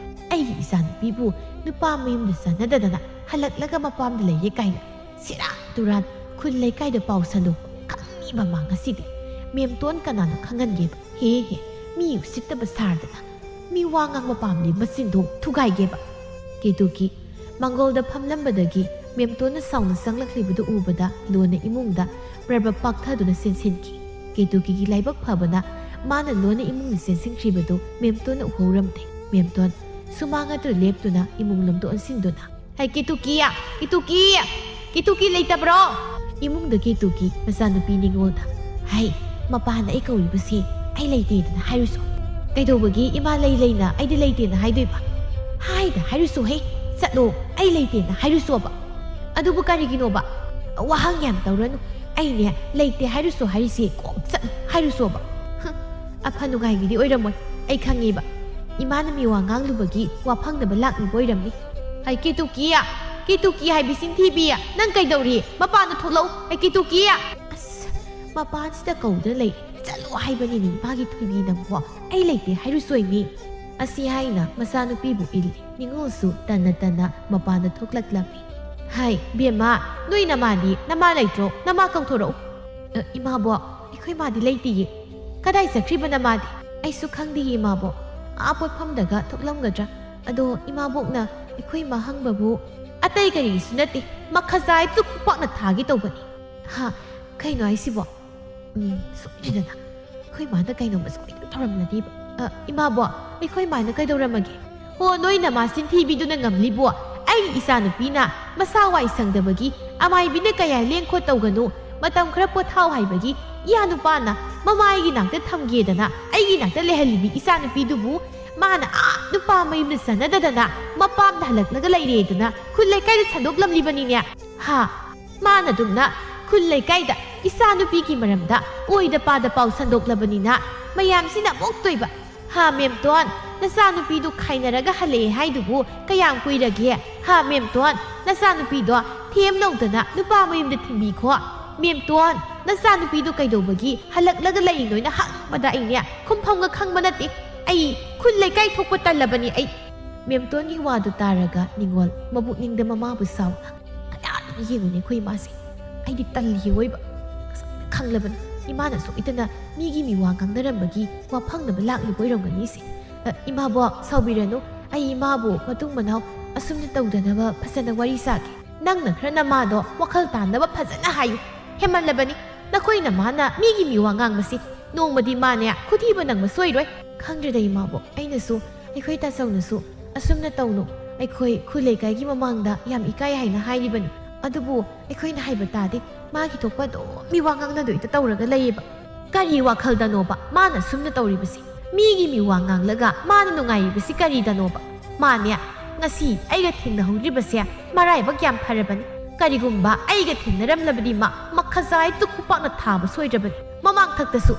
ꯑꯩꯒꯤ ꯏꯆꯥꯅꯨꯄꯤꯕꯨ ꯅꯨꯄꯥ ꯃꯌꯨꯝꯗ ꯆꯥꯟꯅꯗꯗꯅ ꯍꯜꯂꯛꯂꯒ ꯃꯄꯥꯝꯗ ꯂꯩꯔꯦ ꯀꯥꯏꯅ ꯁꯦꯔꯥꯟ ꯇꯨꯔꯥꯟ ꯈꯨꯜ ꯂꯩꯀꯥꯏꯗ ꯄꯥꯎ ꯁꯟꯗꯣꯛꯄ ꯈꯪꯉꯤꯕ ꯃꯥ ꯉꯁꯤꯗꯤ꯫ ꯃꯦꯝꯇꯣꯟ ꯀꯅꯥꯅ ꯈꯪꯍꯟꯒꯦꯕ? ꯍꯦ ꯍꯦ, ꯃꯤ ꯎꯁꯤꯠꯇꯕ ꯁꯥꯔꯗꯅ ꯃꯤ ꯋꯥ ꯉꯥꯡꯕ ꯄꯥꯝꯂꯤ ꯃꯆꯤꯟꯗꯣ ꯊꯨꯒꯥꯏꯒꯦꯕ꯫" ꯀꯦꯇꯨꯀꯤ ꯃꯪꯒꯣꯜꯗ ꯐꯝꯂꯝꯕꯗꯒꯤ ꯃꯦꯝꯇꯣꯟꯅ ꯁꯥꯎꯅ ꯆꯪꯂꯛꯂꯤꯕꯗꯨ ꯎꯕꯗ ꯂꯣꯟꯅ ꯏꯃꯨꯡꯗ ꯄ꯭ꯔꯕ ꯄꯥꯛꯊꯗꯨꯅ ꯆꯦꯟꯁꯤꯟꯈꯤ꯫ ꯀꯦꯇꯨꯀꯤꯒꯤ ꯂꯥꯏꯕꯛ ꯐꯕꯅ ꯃꯥꯅ ꯂꯣꯟꯅ ꯏꯃꯨꯡꯗ ꯆꯦꯟꯁꯤꯟꯈ꯭ꯔꯤꯕꯗꯨ ꯃꯦꯝꯇꯣꯟꯅ ꯎꯍꯧꯔꯝꯗꯦ꯫ ꯃꯦꯝꯇꯣꯟ ꯁꯨꯃꯥꯡ ꯑꯗꯨꯗ ꯂꯦꯞꯇꯨꯅ ꯏꯃꯨꯡ ꯂꯣꯝꯗ ꯑꯣꯟꯁꯤꯟꯗꯨꯅ, "ꯍꯩ, ꯀꯦꯇꯨꯀꯤ! ꯀꯦꯇꯨꯀꯤ! ꯀꯦꯇꯨꯀꯤ ꯂꯩꯇꯕ꯭ꯔꯣ?" ꯏꯃꯨꯡꯗ ꯀꯦꯇꯨꯀꯤ ꯃꯆꯥꯅꯨꯄꯤ ꯅꯤꯉꯣꯜꯗ, "ꯍꯩ, ꯃꯄꯥꯟꯗ ꯑꯩ ꯀꯧꯔꯤꯕꯁꯦ ꯑꯩ ꯂꯩꯇꯦꯗꯅ ꯍꯥꯏꯔꯨꯁꯣ꯫ ꯀꯩꯗꯧꯕꯒꯤ ꯏꯃꯥ ꯂꯩ ꯂꯩꯅ ꯑꯩꯗꯤ ꯂꯩꯇꯦꯅ ꯍꯥꯏꯗꯣꯏꯕ? ꯍꯥꯏꯗ ꯍꯥꯏꯔꯨꯁꯣ ꯍꯦ, ꯆꯠꯂꯣ, ꯑꯩ ꯂꯩꯇꯦꯅ ꯍꯥꯏꯔꯨꯁꯣꯕ꯫ ꯑꯗꯨꯕꯨ ꯀꯔꯤꯒꯤꯅꯣꯕ? ꯋꯥꯍꯪ ꯌꯥꯝ ꯇꯧꯔꯅꯨ, ꯑꯩꯅꯦ ꯂꯩꯇꯦ ꯍꯥꯏꯔꯨꯁꯣ ꯍꯥꯏꯔꯤꯁꯦ ꯀꯣꯛ ꯆꯠꯂꯣ ꯍꯥꯏꯔꯨꯁꯣꯕ꯫" ꯍꯨꯝ, ꯑꯐ ꯅꯨꯡꯉꯥꯏꯒꯤꯗꯤ ꯑꯣꯏꯔꯝꯃꯣꯏ, ꯑꯩ ꯈꯪꯉꯦꯕ꯫ ꯏꯃꯥꯅ ꯃꯤꯋꯥ ꯉꯥꯡꯂꯨꯕꯒꯤ ꯋꯥ ꯐꯪꯅꯕ ꯂꯥꯛꯂꯤꯕ ꯑꯣꯏꯔꯝꯅꯤ꯫ "ꯍꯩ, ꯀꯦꯇꯨꯀꯤ! "ꯀꯦꯇꯨꯀꯤ ꯍꯥꯏꯕꯤ ꯆꯤꯟꯊꯤꯕꯤ, ꯅꯪ ꯀꯩꯗꯧꯔꯤ? ꯃꯄꯥꯟꯗ ꯊꯣꯛꯂꯛꯎ꯫ ꯑꯩ ꯀꯦꯇꯨꯀꯤ!" "ꯑꯁ, ꯃꯄꯥꯟꯁꯤꯗ ꯀꯧꯗꯅ ꯂꯩ꯫ ꯆꯠꯂꯣ ꯍꯥꯏꯕꯅꯤꯅꯦ, ꯏꯃꯥꯒꯤ ꯊꯣꯏꯕꯤ ꯅꯪꯕꯣ꯫ ꯑꯩ ꯂꯩꯇꯦ ꯍꯥꯏꯔꯨ ꯁꯣꯏꯃꯤ!" ꯑꯁꯤ ꯍꯥꯏꯅ ꯃꯆꯥꯅꯨꯄꯤꯕꯨ ꯏꯜꯂꯤ꯫ ꯅꯤꯉꯣꯜꯁꯨ ꯇꯟꯅ ꯇꯟꯅ ꯃꯄꯥꯟꯗ ꯊꯣꯛꯂꯛꯂꯝꯃꯤ꯫ "ꯍꯥꯏ, ꯕꯦꯝꯃ, ꯅꯣꯏ ꯅꯃꯥꯗꯤ? ꯅꯃꯥ ꯂꯩꯇ꯭ꯔꯣ? ꯅꯃꯥ ꯀꯧꯊꯣꯔꯛꯎ꯫" "ꯑ, ꯏꯃꯥꯕꯣꯛ, ꯑꯩꯈꯣꯏ ꯃꯥꯗꯤ ꯂꯩꯇꯤꯌꯦ꯫" "ꯀꯗꯥꯏ ꯆꯠꯈ꯭ꯔꯤꯕ ꯅꯃꯥꯗꯤ?" "ꯑꯩꯁꯨ ꯈꯪꯗꯤꯌꯦ, ꯏꯃꯥꯕꯣꯛ꯫ ꯑꯥ ꯄꯣꯠꯐꯝꯗꯒ ꯊꯣꯛꯂꯝꯒꯗ꯭ꯔꯥ? ꯑꯗꯣ ꯏꯃꯥꯕꯣꯛꯅ ꯑꯩꯈꯣꯏ ꯃꯥ ꯍꯪꯕꯕꯨ ꯑꯇꯩ ꯀꯔꯤꯁꯨ ꯅꯠꯇꯦ, ꯃꯈꯖꯥꯏꯗꯨ ꯈꯨꯄꯥꯛꯅ ꯊꯥꯒꯦ ꯇꯧꯕꯅꯤ꯫" "ꯍꯥ? ꯀꯩꯅꯣ ꯍꯥꯏꯁꯤꯕꯣ? ꯎꯝ, ꯁꯣꯏꯗꯅ ꯑꯩꯈꯣꯏ ꯃꯥꯗ ꯀꯩꯅꯣꯝꯃ ꯁꯣꯏꯗꯅ ꯇꯧꯔꯝꯂꯅꯤꯕ꯫ ꯑ, ꯏꯃꯥꯕꯣꯛ, ꯑꯩꯈꯣꯏ ꯃꯥꯅ ꯀꯩꯗꯧꯔꯝꯃꯒꯦ?" "ꯍꯣ, ꯅꯣꯏ ꯅꯃꯥ ꯆꯤꯟꯊꯤꯕꯤꯗꯨꯅ ꯉꯝꯂꯤꯕꯣ꯫ ꯑꯩꯒꯤ ꯏꯆꯥꯅꯨꯄꯤꯅ ꯃꯁꯥ ꯋꯥꯏ ꯁꯪꯗꯕꯒꯤ ꯑꯃꯥꯏꯕꯤꯅ ꯀꯌꯥ ꯂꯦꯡ ꯈꯣꯠ ꯇꯧꯒꯅꯨ, ꯃꯇꯝ ꯈꯔ ꯄꯣꯊꯥꯎ ꯍꯥꯏꯕꯒꯤ ꯏꯌꯥ ꯅꯨꯄꯥꯅ ꯃꯃꯥꯏꯒꯤ ꯅꯥꯛꯇ ꯊꯝꯒꯦꯗꯅ ꯑꯩꯒꯤ ꯅꯥꯛꯇ ꯂꯩꯍꯜꯂꯤꯕꯤ ꯏꯆꯥꯅꯨꯄꯤꯗꯨꯕꯨ ꯃꯥꯅ ꯑꯥ ꯅꯨꯄꯥ ꯃꯌꯨꯝꯗ ꯆꯠꯅꯗꯗꯅ ꯃꯄꯥꯝꯗ ꯍꯜꯂꯛꯂꯒ ꯂꯩꯔꯦꯗꯅ ꯈꯨꯜ ꯂꯩꯀꯥꯏꯗ ꯁꯟꯗꯣꯛꯂꯝꯂꯤꯕꯅꯤꯅꯦ꯫ ꯍꯥ? ꯃꯥꯅ ꯑꯗꯨꯝꯅ ꯈꯨꯜ ꯂꯩꯀꯥꯏꯗ ꯏꯆꯥꯅꯨꯄꯤꯒꯤ ꯃꯔꯝꯗ ꯑꯣꯏꯗ ꯄꯥꯗ ꯄꯥꯎ ꯁꯟꯗꯣꯛꯂꯕꯅꯤꯅ ꯃꯌꯥꯝꯁꯤꯅ ꯑꯃꯨꯛꯇꯣꯏꯕ꯫ ꯍꯥ, ꯃꯦꯝꯇꯣꯟ, ꯅꯆꯥꯅꯨꯄꯤꯗꯨ ꯈꯥꯏꯅꯔꯒ ꯍꯜꯂꯛꯑꯦ ꯍꯥꯏꯗꯨꯕꯨ ꯀꯌꯥꯝ ꯀꯨꯏꯔꯒꯦ? ꯍꯥ, ꯃꯦꯝꯇꯣꯟ, ꯅꯆꯥꯅꯨꯄꯤꯗꯣ ꯊꯦꯝꯅꯧꯗꯅ ꯅꯨꯄꯥ ꯃꯌꯨꯝꯗ ꯊꯤꯟꯕꯤꯈꯣ꯫ ꯃꯦꯝꯇꯣꯟ, ꯅꯆꯥꯅꯨꯄꯤꯗꯨ ꯀꯩꯗꯧꯕꯒꯤ ꯍꯜꯂꯛꯂꯒ ꯂꯩꯔꯤꯅꯣꯅ ꯍꯪꯕꯗ ꯑꯩꯅꯦ ꯈꯨꯝꯐꯝꯒ ꯈꯪꯕ ꯅꯠꯇꯦ꯫ ꯑꯩ ꯈꯨꯜ ꯂꯩꯀꯥꯏ ꯊꯣꯛꯄ ꯇꯜꯂꯕꯅꯤ ꯑꯩ꯫ ꯃꯦꯝꯇꯣꯟꯒꯤ ꯋꯥꯗꯨ ꯇꯥꯔꯒ ꯅꯤꯉꯣꯜ ꯃꯕꯨꯛꯅꯤꯡꯗ ꯃꯃꯥꯕꯨ ꯁꯥꯎꯅ, "ꯀꯌꯥꯗꯅꯣ ꯌꯦꯡꯉꯨꯅꯦ ꯑꯩꯈꯣꯏ ꯏꯃꯥꯁꯦ꯫ ꯑꯩꯗꯤ ꯇꯜꯂꯤ ꯑꯣꯏꯕ꯫ ꯉꯁꯥꯏꯅ ꯈꯪꯂꯕꯅꯤ꯫ ꯏꯃꯥꯅ ꯁꯣꯏꯗꯅ ꯃꯤꯒꯤ ꯃꯤꯋꯥ ꯉꯥꯡꯅꯔꯝꯕꯒꯤ ꯋꯥ ꯐꯪꯅꯕ ꯂꯥꯛꯂꯤꯕ ꯑꯣꯏꯔꯝꯒꯅꯤꯁꯦ꯫ ꯑ, ꯏꯃꯥꯕꯣꯛ, ꯁꯥꯎꯕꯤꯔꯅꯨ꯫ ꯑꯩ ꯏꯃꯥꯕꯨ ꯃꯇꯨꯡ ꯃꯅꯥꯎ ꯑꯁꯨꯝꯅ ꯇꯧꯗꯅꯕ ꯐꯖꯅ ꯋꯥꯔꯤ ꯁꯥꯒꯦ꯫ ꯅꯪꯅ ꯈꯔ ꯅꯃꯥꯗꯣ ꯋꯥꯈꯜ ꯇꯥꯅꯕ ꯐꯖꯅ ꯍꯥꯏꯌꯨ꯫ ꯍꯦꯟꯃꯜꯂꯕꯅꯤ꯫ ꯅꯈꯣꯏ ꯅꯃꯥꯅ ꯃꯤꯒꯤ ꯃꯤꯋꯥ ꯉꯥꯡꯕꯁꯤ ꯅꯣꯡꯃꯗꯤ ꯃꯥꯅꯦ ꯈꯨꯊꯤꯕ ꯅꯪꯕ ꯁꯣꯏꯔꯣꯏ꯫" "ꯈꯪꯗ꯭ꯔꯦꯗ ꯏꯃꯥꯕꯣꯛ, ꯑꯩꯅꯁꯨ ꯑꯩꯈꯣꯏ ꯇꯥꯆꯧꯅꯁꯨ ꯑꯁꯨꯝꯅ ꯇꯧꯅꯨ, ꯑꯩꯈꯣꯏ ꯈꯨꯜ ꯂꯩꯀꯥꯏꯒꯤ ꯃꯃꯥꯡꯗ ꯌꯥꯝ ꯏꯀꯥꯏ ꯍꯥꯏꯅ ꯍꯥꯏꯔꯤꯕꯅꯤ꯫ ꯑꯗꯨꯕꯨ ꯑꯩꯈꯣꯏꯅ ꯍꯥꯏꯕ ꯇꯥꯗꯦ꯫ ꯃꯥꯒꯤ ꯊꯣꯛꯄ ꯑꯗꯨꯝ ꯃꯤꯋꯥ ꯉꯥꯡꯅꯗꯣꯏꯗ ꯇꯧꯔꯒ ꯂꯩꯌꯦꯕ꯫ ꯀꯔꯤ ꯋꯥꯈꯜꯗꯅꯣꯕ ꯃꯥꯅ ꯁꯨꯝꯅ ꯇꯧꯔꯤꯕꯁꯤ? ꯃꯤꯒꯤ ꯃꯤꯋꯥ ꯉꯥꯡꯂꯒ ꯃꯥꯅ ꯅꯨꯡꯉꯥꯏꯔꯤꯕꯁꯤ ꯀꯔꯤꯗꯅꯣꯕ? ꯃꯥꯅꯦ, ꯉꯁꯤ ꯑꯩꯒ ꯊꯦꯡꯅꯍꯧꯗ꯭ꯔꯤꯕꯁꯦ ꯃꯔꯥꯏꯕꯛ ꯌꯥꯝ ꯐꯔꯕꯅꯤ꯫ ꯀꯔꯤꯒꯨꯝꯕ ꯑꯩꯒ ꯊꯦꯡꯅꯔꯝꯂꯕꯗꯤ ꯃꯥ ꯃꯈꯖꯥꯏꯗꯨ ꯈꯨꯄꯥꯛꯅ ꯊꯥꯕ ꯁꯣꯏꯗ꯭ꯔꯕꯅꯤ꯫ ꯃꯃꯥꯡꯊꯛꯇꯁꯨ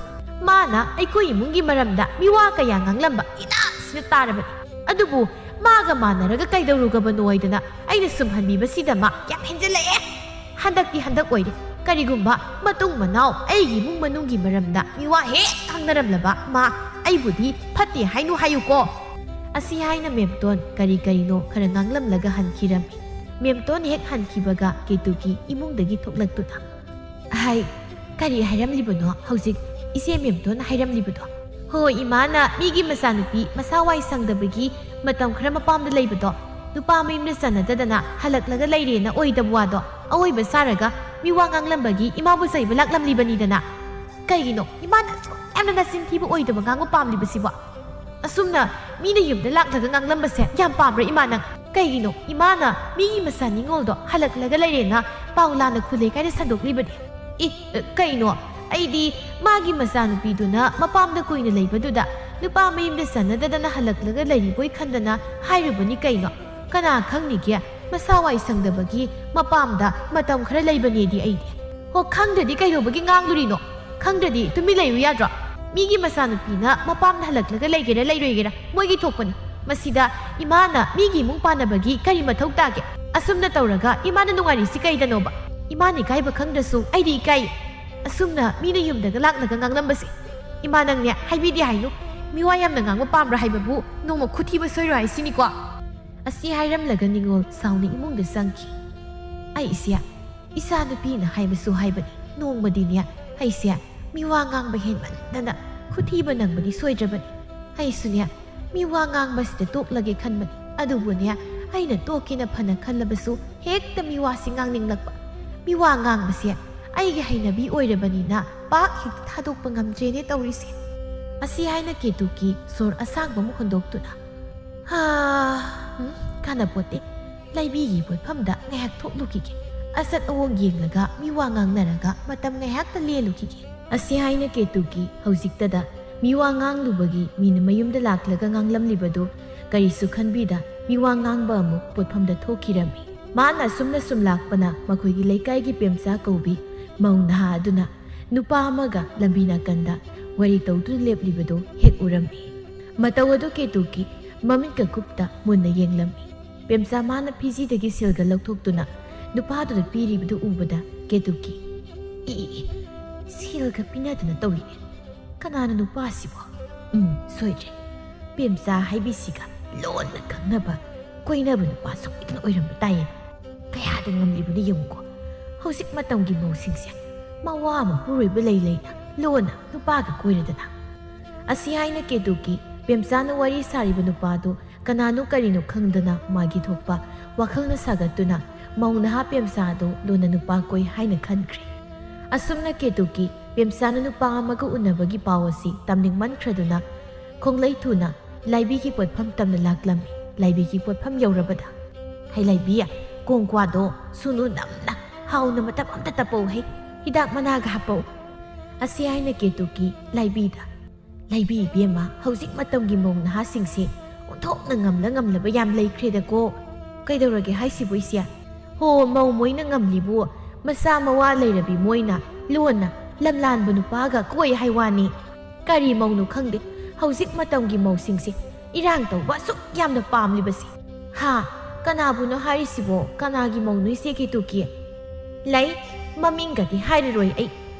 ꯃꯥꯅ ꯑꯩꯈꯣꯏ ꯏꯃꯨꯡꯒꯤ ꯃꯔꯝꯗ ꯃꯤꯋꯥ ꯀꯌꯥ ꯉꯥꯡꯂꯝꯕ ꯏꯅꯥꯛꯁꯤꯅ ꯇꯥꯔꯕꯅꯤ꯫ ꯑꯗꯨꯕꯨ ꯃꯥꯒ ꯃꯥꯟꯅꯔꯒ ꯀꯩꯗꯧꯔꯨꯒꯕꯅꯣ ꯍꯥꯏꯗꯅ ꯑꯩꯅ ꯁꯨꯝꯍꯟꯕꯤꯕꯁꯤꯗ ꯃꯥ ꯌꯥꯝ ꯍꯦꯟꯖꯤꯜꯂꯛꯑꯦ꯫ ꯍꯟꯗꯛꯇꯤ ꯍꯟꯗꯛ ꯑꯣꯏꯔꯦ꯫ ꯀꯔꯤꯒꯨꯝꯕ ꯃꯇꯨꯡ ꯃꯅꯥꯎ ꯑꯩꯒꯤ ꯏꯃꯨꯡ ꯃꯅꯨꯡꯒꯤ ꯃꯔꯝꯗ ꯃꯤꯋꯥ ꯍꯦꯛ ꯉꯥꯡꯅꯔꯝꯂꯕ ꯃꯥ ꯑꯩꯕꯨꯗꯤ ꯐꯠꯇꯦ ꯍꯥꯏꯅꯨ ꯍꯥꯏꯌꯨꯀꯣ꯫ ꯑꯁꯤ ꯍꯥꯏꯅ ꯃꯦꯝꯇꯣꯟ ꯀꯔꯤ ꯀꯔꯤꯅꯣ ꯈꯔ ꯉꯥꯡꯂꯝꯂꯒ ꯍꯟꯈꯤꯔꯝꯃꯤ꯫ ꯃꯦꯝꯇꯣꯟ ꯍꯦꯛ ꯍꯟꯈꯤꯕꯒ ꯀꯦꯇꯨꯀꯤ ꯏꯃꯨꯡꯗꯒꯤ ꯊꯣꯛꯂꯛꯇꯨꯅ, "ꯍꯥꯏ, ꯀꯔꯤ ꯍꯥꯏꯔꯝꯂꯤꯕꯅꯣ ꯍꯧꯖꯤꯛ ꯏꯆꯦ ꯃꯦꯝꯇꯣꯟ ꯍꯥꯏꯔꯝꯂꯤꯕꯗꯣ?" "ꯍꯣ ꯏꯃꯥꯅ ꯃꯤꯒꯤ ꯃꯆꯥꯅꯨꯄꯤ ꯃꯁꯥ ꯋꯥꯏ ꯁꯪꯗꯕꯒꯤ ꯃꯇꯝ ꯈꯔ ꯃꯄꯥꯝꯗ ꯂꯩꯕꯗꯣ, ꯅꯨꯄꯥ ꯃꯌꯨꯝꯗ ꯆꯟꯅꯗꯗꯅ ꯍꯜꯂꯛꯂꯒ ꯂꯩꯔꯦꯅ ꯑꯣꯏꯗꯕ ꯋꯥꯗꯣ ꯑꯑꯣꯏꯕ ꯁꯥꯔꯒ ꯃꯤꯋꯥ ꯉꯥꯡꯂꯝꯕꯒꯤ ꯏꯃꯥꯕꯨ ꯆꯩꯕ ꯂꯥꯛꯂꯝꯂꯤꯕꯅꯤꯗꯅ꯫ ꯀꯩꯒꯤꯅꯣ ꯏꯃꯥꯅ ꯑꯁꯨꯛ ꯌꯥꯝꯅ ꯅꯆꯤꯟ ꯊꯤꯕ ꯑꯣꯏꯗꯕ ꯉꯥꯡꯕ ꯄꯥꯝꯂꯤꯕꯁꯤꯕꯣ? ꯑꯁꯨꯝꯅ ꯃꯤꯅ ꯌꯨꯝꯗ ꯂꯥꯛꯂꯒ ꯉꯥꯡꯂꯝꯕꯁꯦ ꯌꯥꯝ ꯄꯥꯝꯕ꯭ꯔꯥ ꯏꯃꯥ ꯅꯪ? ꯀꯩꯒꯤꯅꯣ ꯏꯃꯥꯅ ꯃꯤꯒꯤ ꯃꯆꯥ ꯅꯤꯉꯣꯜꯗꯣ ꯍꯜꯂꯛꯂꯒ ꯂꯩꯔꯦꯅ ꯄꯥꯎ ꯂꯥꯟꯅ ꯈꯨꯜꯂꯦ ꯀꯥꯏꯅ ꯁꯟꯗꯣꯛꯂꯤꯕꯅꯤ?" "ꯑꯦ, ꯀꯩꯅꯣ? ꯑꯩꯗꯤ ꯃꯥꯒꯤ ꯃꯆꯥꯅꯨꯄꯤꯗꯨꯅ ꯃꯄꯥꯝꯗ ꯀꯨꯏꯅ ꯂꯩꯕꯗꯨꯗ ꯅꯨꯄꯥ ꯃꯌꯨꯝꯗ ꯆꯟꯅꯗꯗꯅ ꯍꯜꯂꯛꯂꯒ ꯂꯩꯔꯤꯕꯣꯏ ꯈꯟꯗꯅ ꯍꯥꯏꯔꯨꯕꯅꯤ ꯀꯩꯅꯣ꯫ ꯀꯅꯥ ꯈꯪꯅꯤꯒꯦ? ꯃꯁꯥ ꯋꯥꯏ ꯁꯪꯗꯕꯒꯤ ꯃꯄꯥꯝꯗ ꯃꯇꯝ ꯈꯔ ꯂꯩꯕꯅꯦꯗꯤ ꯑꯩꯗꯤ꯫ ꯍꯣ, ꯈꯪꯗ꯭ꯔꯗꯤ ꯀꯩꯗꯧꯕꯒꯤ ꯉꯥꯡꯂꯨꯔꯤꯅꯣ? ꯈꯪꯗ꯭ꯔꯗꯤ ꯇꯨꯃꯤꯟ ꯂꯩꯌꯨ ꯌꯥꯗ꯭ꯔꯣ? ꯃꯤꯒꯤ ꯃꯆꯥꯅꯨꯄꯤꯅ ꯃꯄꯥꯝꯗ ꯍꯜꯂꯛꯂꯒ ꯂꯩꯒꯦꯔꯥ ꯂꯩꯔꯣꯏꯒꯦꯔꯥ ꯃꯣꯏꯒꯤ ꯊꯣꯛꯄꯅꯤ꯫ ꯃꯁꯤꯗ ꯏꯃꯥꯅ ꯃꯤꯒꯤ ꯏꯃꯨꯡ ꯄꯥꯟꯅꯕꯒꯤ ꯀꯔꯤ ꯃꯊꯧ ꯇꯥꯒꯦ? ꯑꯁꯨꯝꯅ ꯇꯧꯔꯒ ꯏꯃꯥꯅ ꯅꯨꯡꯉꯥꯏꯔꯤꯁꯤ ꯀꯩꯗꯅꯣꯕ? ꯏꯃꯥꯅ ꯏꯀꯥꯏꯕ ꯈꯪꯗ꯭ꯔꯁꯨ ꯑꯩꯗꯤ ꯏꯀꯥꯏ꯫ ꯑꯁꯨꯝꯅ ꯃꯤꯅ ꯌꯨꯝꯗꯒ ꯂꯥꯛꯂꯒ ꯉꯥꯡꯂꯝꯕꯁꯦ꯫ ꯏꯃꯥ ꯅꯪꯅꯦ ꯍꯥꯏꯕꯤꯗꯦ ꯍꯥꯏꯅꯨ꯫ ꯃꯤꯋꯥ ꯌꯥꯝꯅ ꯉꯥꯡꯕ ꯄꯥꯝꯕ꯭ꯔꯥ ꯍꯥꯏꯕꯕꯨ ꯅꯣꯡꯃ ꯈꯨꯊꯤꯕ ꯁꯣꯏꯔꯣꯏ ꯍꯥꯏꯁꯤꯅꯤꯀꯣ꯫" ꯑꯁꯤ ꯍꯥꯏꯔꯝꯂꯒ ꯅꯤꯉꯣꯜ ꯁꯥꯎꯅ ꯏꯃꯨꯡꯗ ꯆꯪꯈꯤ꯫ ꯑꯩꯁꯦ ꯏꯆꯥ ꯅꯨꯄꯤꯅ ꯍꯥꯏꯕꯁꯨ ꯍꯥꯏꯕꯅꯤ, ꯅꯣꯡꯃꯗꯤꯅꯦ ꯑꯩꯁꯦ ꯃꯤꯋꯥ ꯉꯥꯡꯕ ꯍꯦꯟꯃꯟꯗꯅ ꯈꯨꯊꯤꯕ ꯅꯪꯕꯗꯤ ꯁꯣꯏꯗ꯭ꯔꯕꯅꯤ꯫ ꯑꯩꯁꯨꯅꯦ ꯃꯤꯋꯥ ꯉꯥꯡꯕꯁꯤꯗ ꯇꯣꯛꯂꯒꯦ ꯈꯟꯕꯅꯤ, ꯑꯗꯨꯕꯨꯅꯦ ꯑꯩꯅ ꯇꯣꯛꯀꯦꯅ ꯐꯅ ꯈꯜꯂꯕꯁꯨ ꯍꯦꯛꯇ ꯃꯤꯋꯥꯁꯤ ꯉꯥꯡꯅꯤꯡꯂꯛꯄ꯫ ꯃꯤꯋꯥ ꯉꯥꯡꯕꯁꯦ ꯑꯩꯒꯤ ꯍꯩꯅꯕꯤ ꯑꯣꯏꯔꯕꯅꯤꯅ ꯄꯥꯛ ꯍꯦꯛꯇ ꯊꯥꯗꯣꯛꯄ ꯉꯝꯗ꯭ꯔꯦꯅꯦ ꯇꯧꯔꯤꯁꯦ꯫ ꯑꯁꯤ ꯍꯥꯏꯅ ꯀꯦꯇꯨꯀꯤ ꯁꯣꯔ ꯑꯁꯥꯡꯕ ꯑꯃ ꯍꯣꯟꯗꯣꯛꯇꯨꯅ, "ꯍꯥ, ꯎꯝ, ꯀꯥꯟꯅꯄꯣꯠꯇꯦ꯫ ꯂꯩꯕꯤꯒꯤ ꯄꯣꯠꯐꯝꯗ ꯉꯥꯏꯍꯥꯛ ꯊꯣꯛꯂꯨꯈꯤꯒꯦ꯫ ꯑꯆꯠ ꯑꯋꯣꯡ ꯌꯦꯡꯂꯒ ꯃꯤꯋꯥ ꯉꯥꯡꯅꯔꯒ ꯃꯇꯝ ꯉꯥꯏꯍꯥꯛꯇ ꯂꯦꯜꯂꯨꯈꯤꯒꯦ꯫" ꯑꯁꯤ ꯍꯥꯏꯅ ꯀꯦꯇꯨꯀꯤ ꯍꯧꯖꯤꯛꯇꯗ ꯃꯤꯋꯥ ꯉꯥꯡꯂꯨꯕꯒꯤ ꯃꯤꯅ ꯃꯌꯨꯝꯗ ꯂꯥꯛꯂꯒ ꯉꯥꯡꯂꯝꯂꯤꯕꯗꯨ ꯀꯔꯤꯁꯨ ꯈꯟꯕꯤꯗ ꯃꯤꯋꯥ ꯉꯥꯡꯕ ꯑꯃꯨꯛ ꯄꯣꯠꯐꯝꯗ ꯊꯣꯛꯈꯤꯔꯝꯃꯤ꯫ ꯃꯥꯅ ꯑꯁꯨꯝꯅ ꯁꯨꯝ ꯂꯥꯛꯄꯅ ꯃꯈꯣꯏꯒꯤ ꯂꯩꯀꯥꯏꯒꯤ ꯄꯦꯝꯆꯥ ꯀꯧꯕꯤ ꯃꯧ ꯅꯍꯥ ꯑꯗꯨꯅ ꯅꯨꯄꯥ ꯑꯃꯒ ꯂꯝꯕꯤ ꯅꯥꯀꯟꯗ ꯋꯥꯔꯤ ꯇꯧꯗꯨꯅ ꯂꯦꯞꯂꯤꯕꯗꯨ ꯍꯦꯛ ꯎꯔꯝꯃꯤ꯫ ꯃꯇꯧ ꯑꯗꯨ ꯀꯦꯇꯨꯀꯤ ꯃꯃꯤꯠꯀ ꯀꯨꯞꯇ ꯃꯨꯟꯅ ꯌꯦꯡꯂꯝꯃꯤ꯫ ꯄꯦꯝꯆꯥ ꯃꯥꯅ ꯐꯤꯖꯤꯗꯒꯤ ꯁꯤꯜꯒ ꯂꯧꯊꯣꯛꯇꯨꯅ ꯅꯨꯄꯥꯗꯨꯗ ꯄꯤꯔꯤꯕꯗꯨ ꯎꯕꯗ ꯀꯦꯇꯨꯀꯤ, "ꯏ, ꯏ, ꯏ, ꯁꯤꯜꯒ ꯄꯤꯅꯗꯅ ꯇꯧꯏꯅꯦ꯫ ꯀꯅꯥꯅ ꯅꯨꯄꯥꯁꯤꯕꯣ? ꯎꯝ, ꯁꯣꯏꯗ꯭ꯔꯦ꯫ ꯄꯦꯝꯆꯥ ꯍꯥꯏꯕꯤꯁꯤꯒ ꯂꯣꯟꯅ ꯈꯪꯅꯕ, ꯀꯣꯏꯅꯕ ꯅꯨꯄꯥ ꯁꯣꯏꯗꯅ ꯑꯣꯏꯔꯝꯕ ꯇꯥꯏꯌꯦ꯫ ꯀꯌꯥꯗ ꯉꯝꯂꯤꯕꯅ ꯌꯦꯡꯉꯨꯀꯣ꯫ ꯍꯧꯖꯤꯛ ꯃꯇꯝꯒꯤ ꯃꯧꯁꯤꯡꯁꯦ ꯃꯋꯥ ꯃꯄꯨꯔꯣꯏꯕ ꯂꯩ ꯂꯩꯅ ꯂꯣꯟꯅ ꯅꯨꯄꯥꯒ ꯀꯣꯏꯔꯗꯅ꯫" ꯑꯁꯤ ꯍꯥꯏꯅ ꯀꯦꯇꯨꯀꯤ ꯄꯦꯝꯆꯥꯅ ꯋꯥꯔꯤ ꯁꯥꯔꯤꯕ ꯅꯨꯄꯥꯗꯨ ꯀꯅꯥꯅꯣ ꯀꯔꯤꯅꯣ ꯈꯪꯗꯅ ꯃꯥꯒꯤ ꯊꯣꯛꯄ ꯋꯥꯈꯜꯅ ꯁꯥꯒꯠꯇꯨꯅ ꯃꯧ ꯅꯍꯥ ꯄꯦꯝꯆꯥꯗꯨ ꯂꯣꯟꯅ ꯅꯨꯄꯥ ꯀꯣꯏ ꯍꯥꯏꯅ ꯈꯟꯈ꯭ꯔꯦ꯫ ꯑꯁꯨꯝꯅ ꯀꯦꯇꯨꯀꯤ ꯄꯦꯝꯆꯥꯅ ꯅꯨꯄꯥ ꯑꯃꯒ ꯎꯅꯕꯒꯤ ꯄꯥꯎ ꯑꯁꯤ ꯇꯝꯅꯤꯡꯃꯟꯈ꯭ꯔꯗꯨꯅ ꯈꯣꯡꯂꯩ ꯊꯨꯅ ꯂꯥꯏꯕꯤꯒꯤ ꯄꯣꯠꯐꯝ ꯇꯝꯅ ꯂꯥꯛꯂꯝꯃꯤ꯫ ꯂꯥꯏꯕꯤꯒꯤ ꯄꯣꯠꯐꯝ ꯌꯧꯔꯕꯗ, "ꯍꯩ ꯂꯥꯏꯕꯤ, ꯀꯣꯡꯀ꯭ꯋꯥꯗꯣ ꯁꯨꯅꯨ ꯅꯝꯅ ꯍꯥꯎꯅ ꯃꯇꯝ ꯑꯝꯇ ꯇꯞꯄꯧ ꯍꯩ, ꯍꯤꯗꯥꯛ ꯃꯅꯥꯒ ꯍꯥꯞꯄꯧ꯫" ꯑꯁꯤ ꯍꯥꯏꯅ ꯀꯦꯇꯨꯀꯤ ꯂꯥꯏꯕꯤꯗ, "ꯂꯥꯏꯕꯤ ꯏꯕꯦꯝꯃ, ꯍꯧꯖꯤꯛ ꯃꯇꯝꯒꯤ ꯃꯧ ꯅꯍꯥꯁꯤꯡꯁꯦ ꯑꯣꯟꯊꯣꯛꯅ ꯉꯝꯂ ꯉꯝꯂꯕ ꯌꯥꯝ ꯂꯩꯈ꯭ꯔꯦꯗꯀꯣ꯫" "ꯀꯩꯗꯧꯔꯒꯦ ꯍꯥꯏꯁꯤꯕꯨ ꯏꯆꯦ?" "ꯍꯣ, ꯃꯧ ꯃꯣꯏꯅ ꯉꯝꯂꯤꯕꯨ, ꯃꯆꯥ ꯃꯋꯥ ꯂꯩꯔꯕꯤ ꯃꯣꯏꯅ ꯂꯣꯟꯅ ꯂꯝꯂꯥꯟꯕ ꯅꯨꯄꯥꯒ ꯀꯣꯏ ꯍꯥꯏ ꯋꯥꯅꯤ꯫ ꯀꯔꯤ ꯃꯧꯅꯣ ꯈꯪꯗꯦ, ꯍꯧꯖꯤꯛ ꯃꯇꯝꯒꯤ ꯃꯧꯁꯤꯡꯁꯦ ꯏꯔꯥꯡ ꯇꯧꯕ ꯑꯁꯨꯛ ꯌꯥꯝꯅ ꯄꯥꯝꯂꯤꯕꯁꯦ꯫ ꯍꯥ, ꯀꯅꯥꯕꯨꯅꯣ ꯍꯥꯏꯔꯤꯁꯤꯕꯣ? ꯀꯅꯥꯒꯤ ꯃꯧꯅꯣ ꯏꯆꯦ ꯀꯦꯇꯨꯀꯤ?" "ꯂꯩ, ꯃꯃꯤꯡꯒꯗꯤ ꯍꯥꯏꯔꯔꯣꯏ ꯑꯩ꯫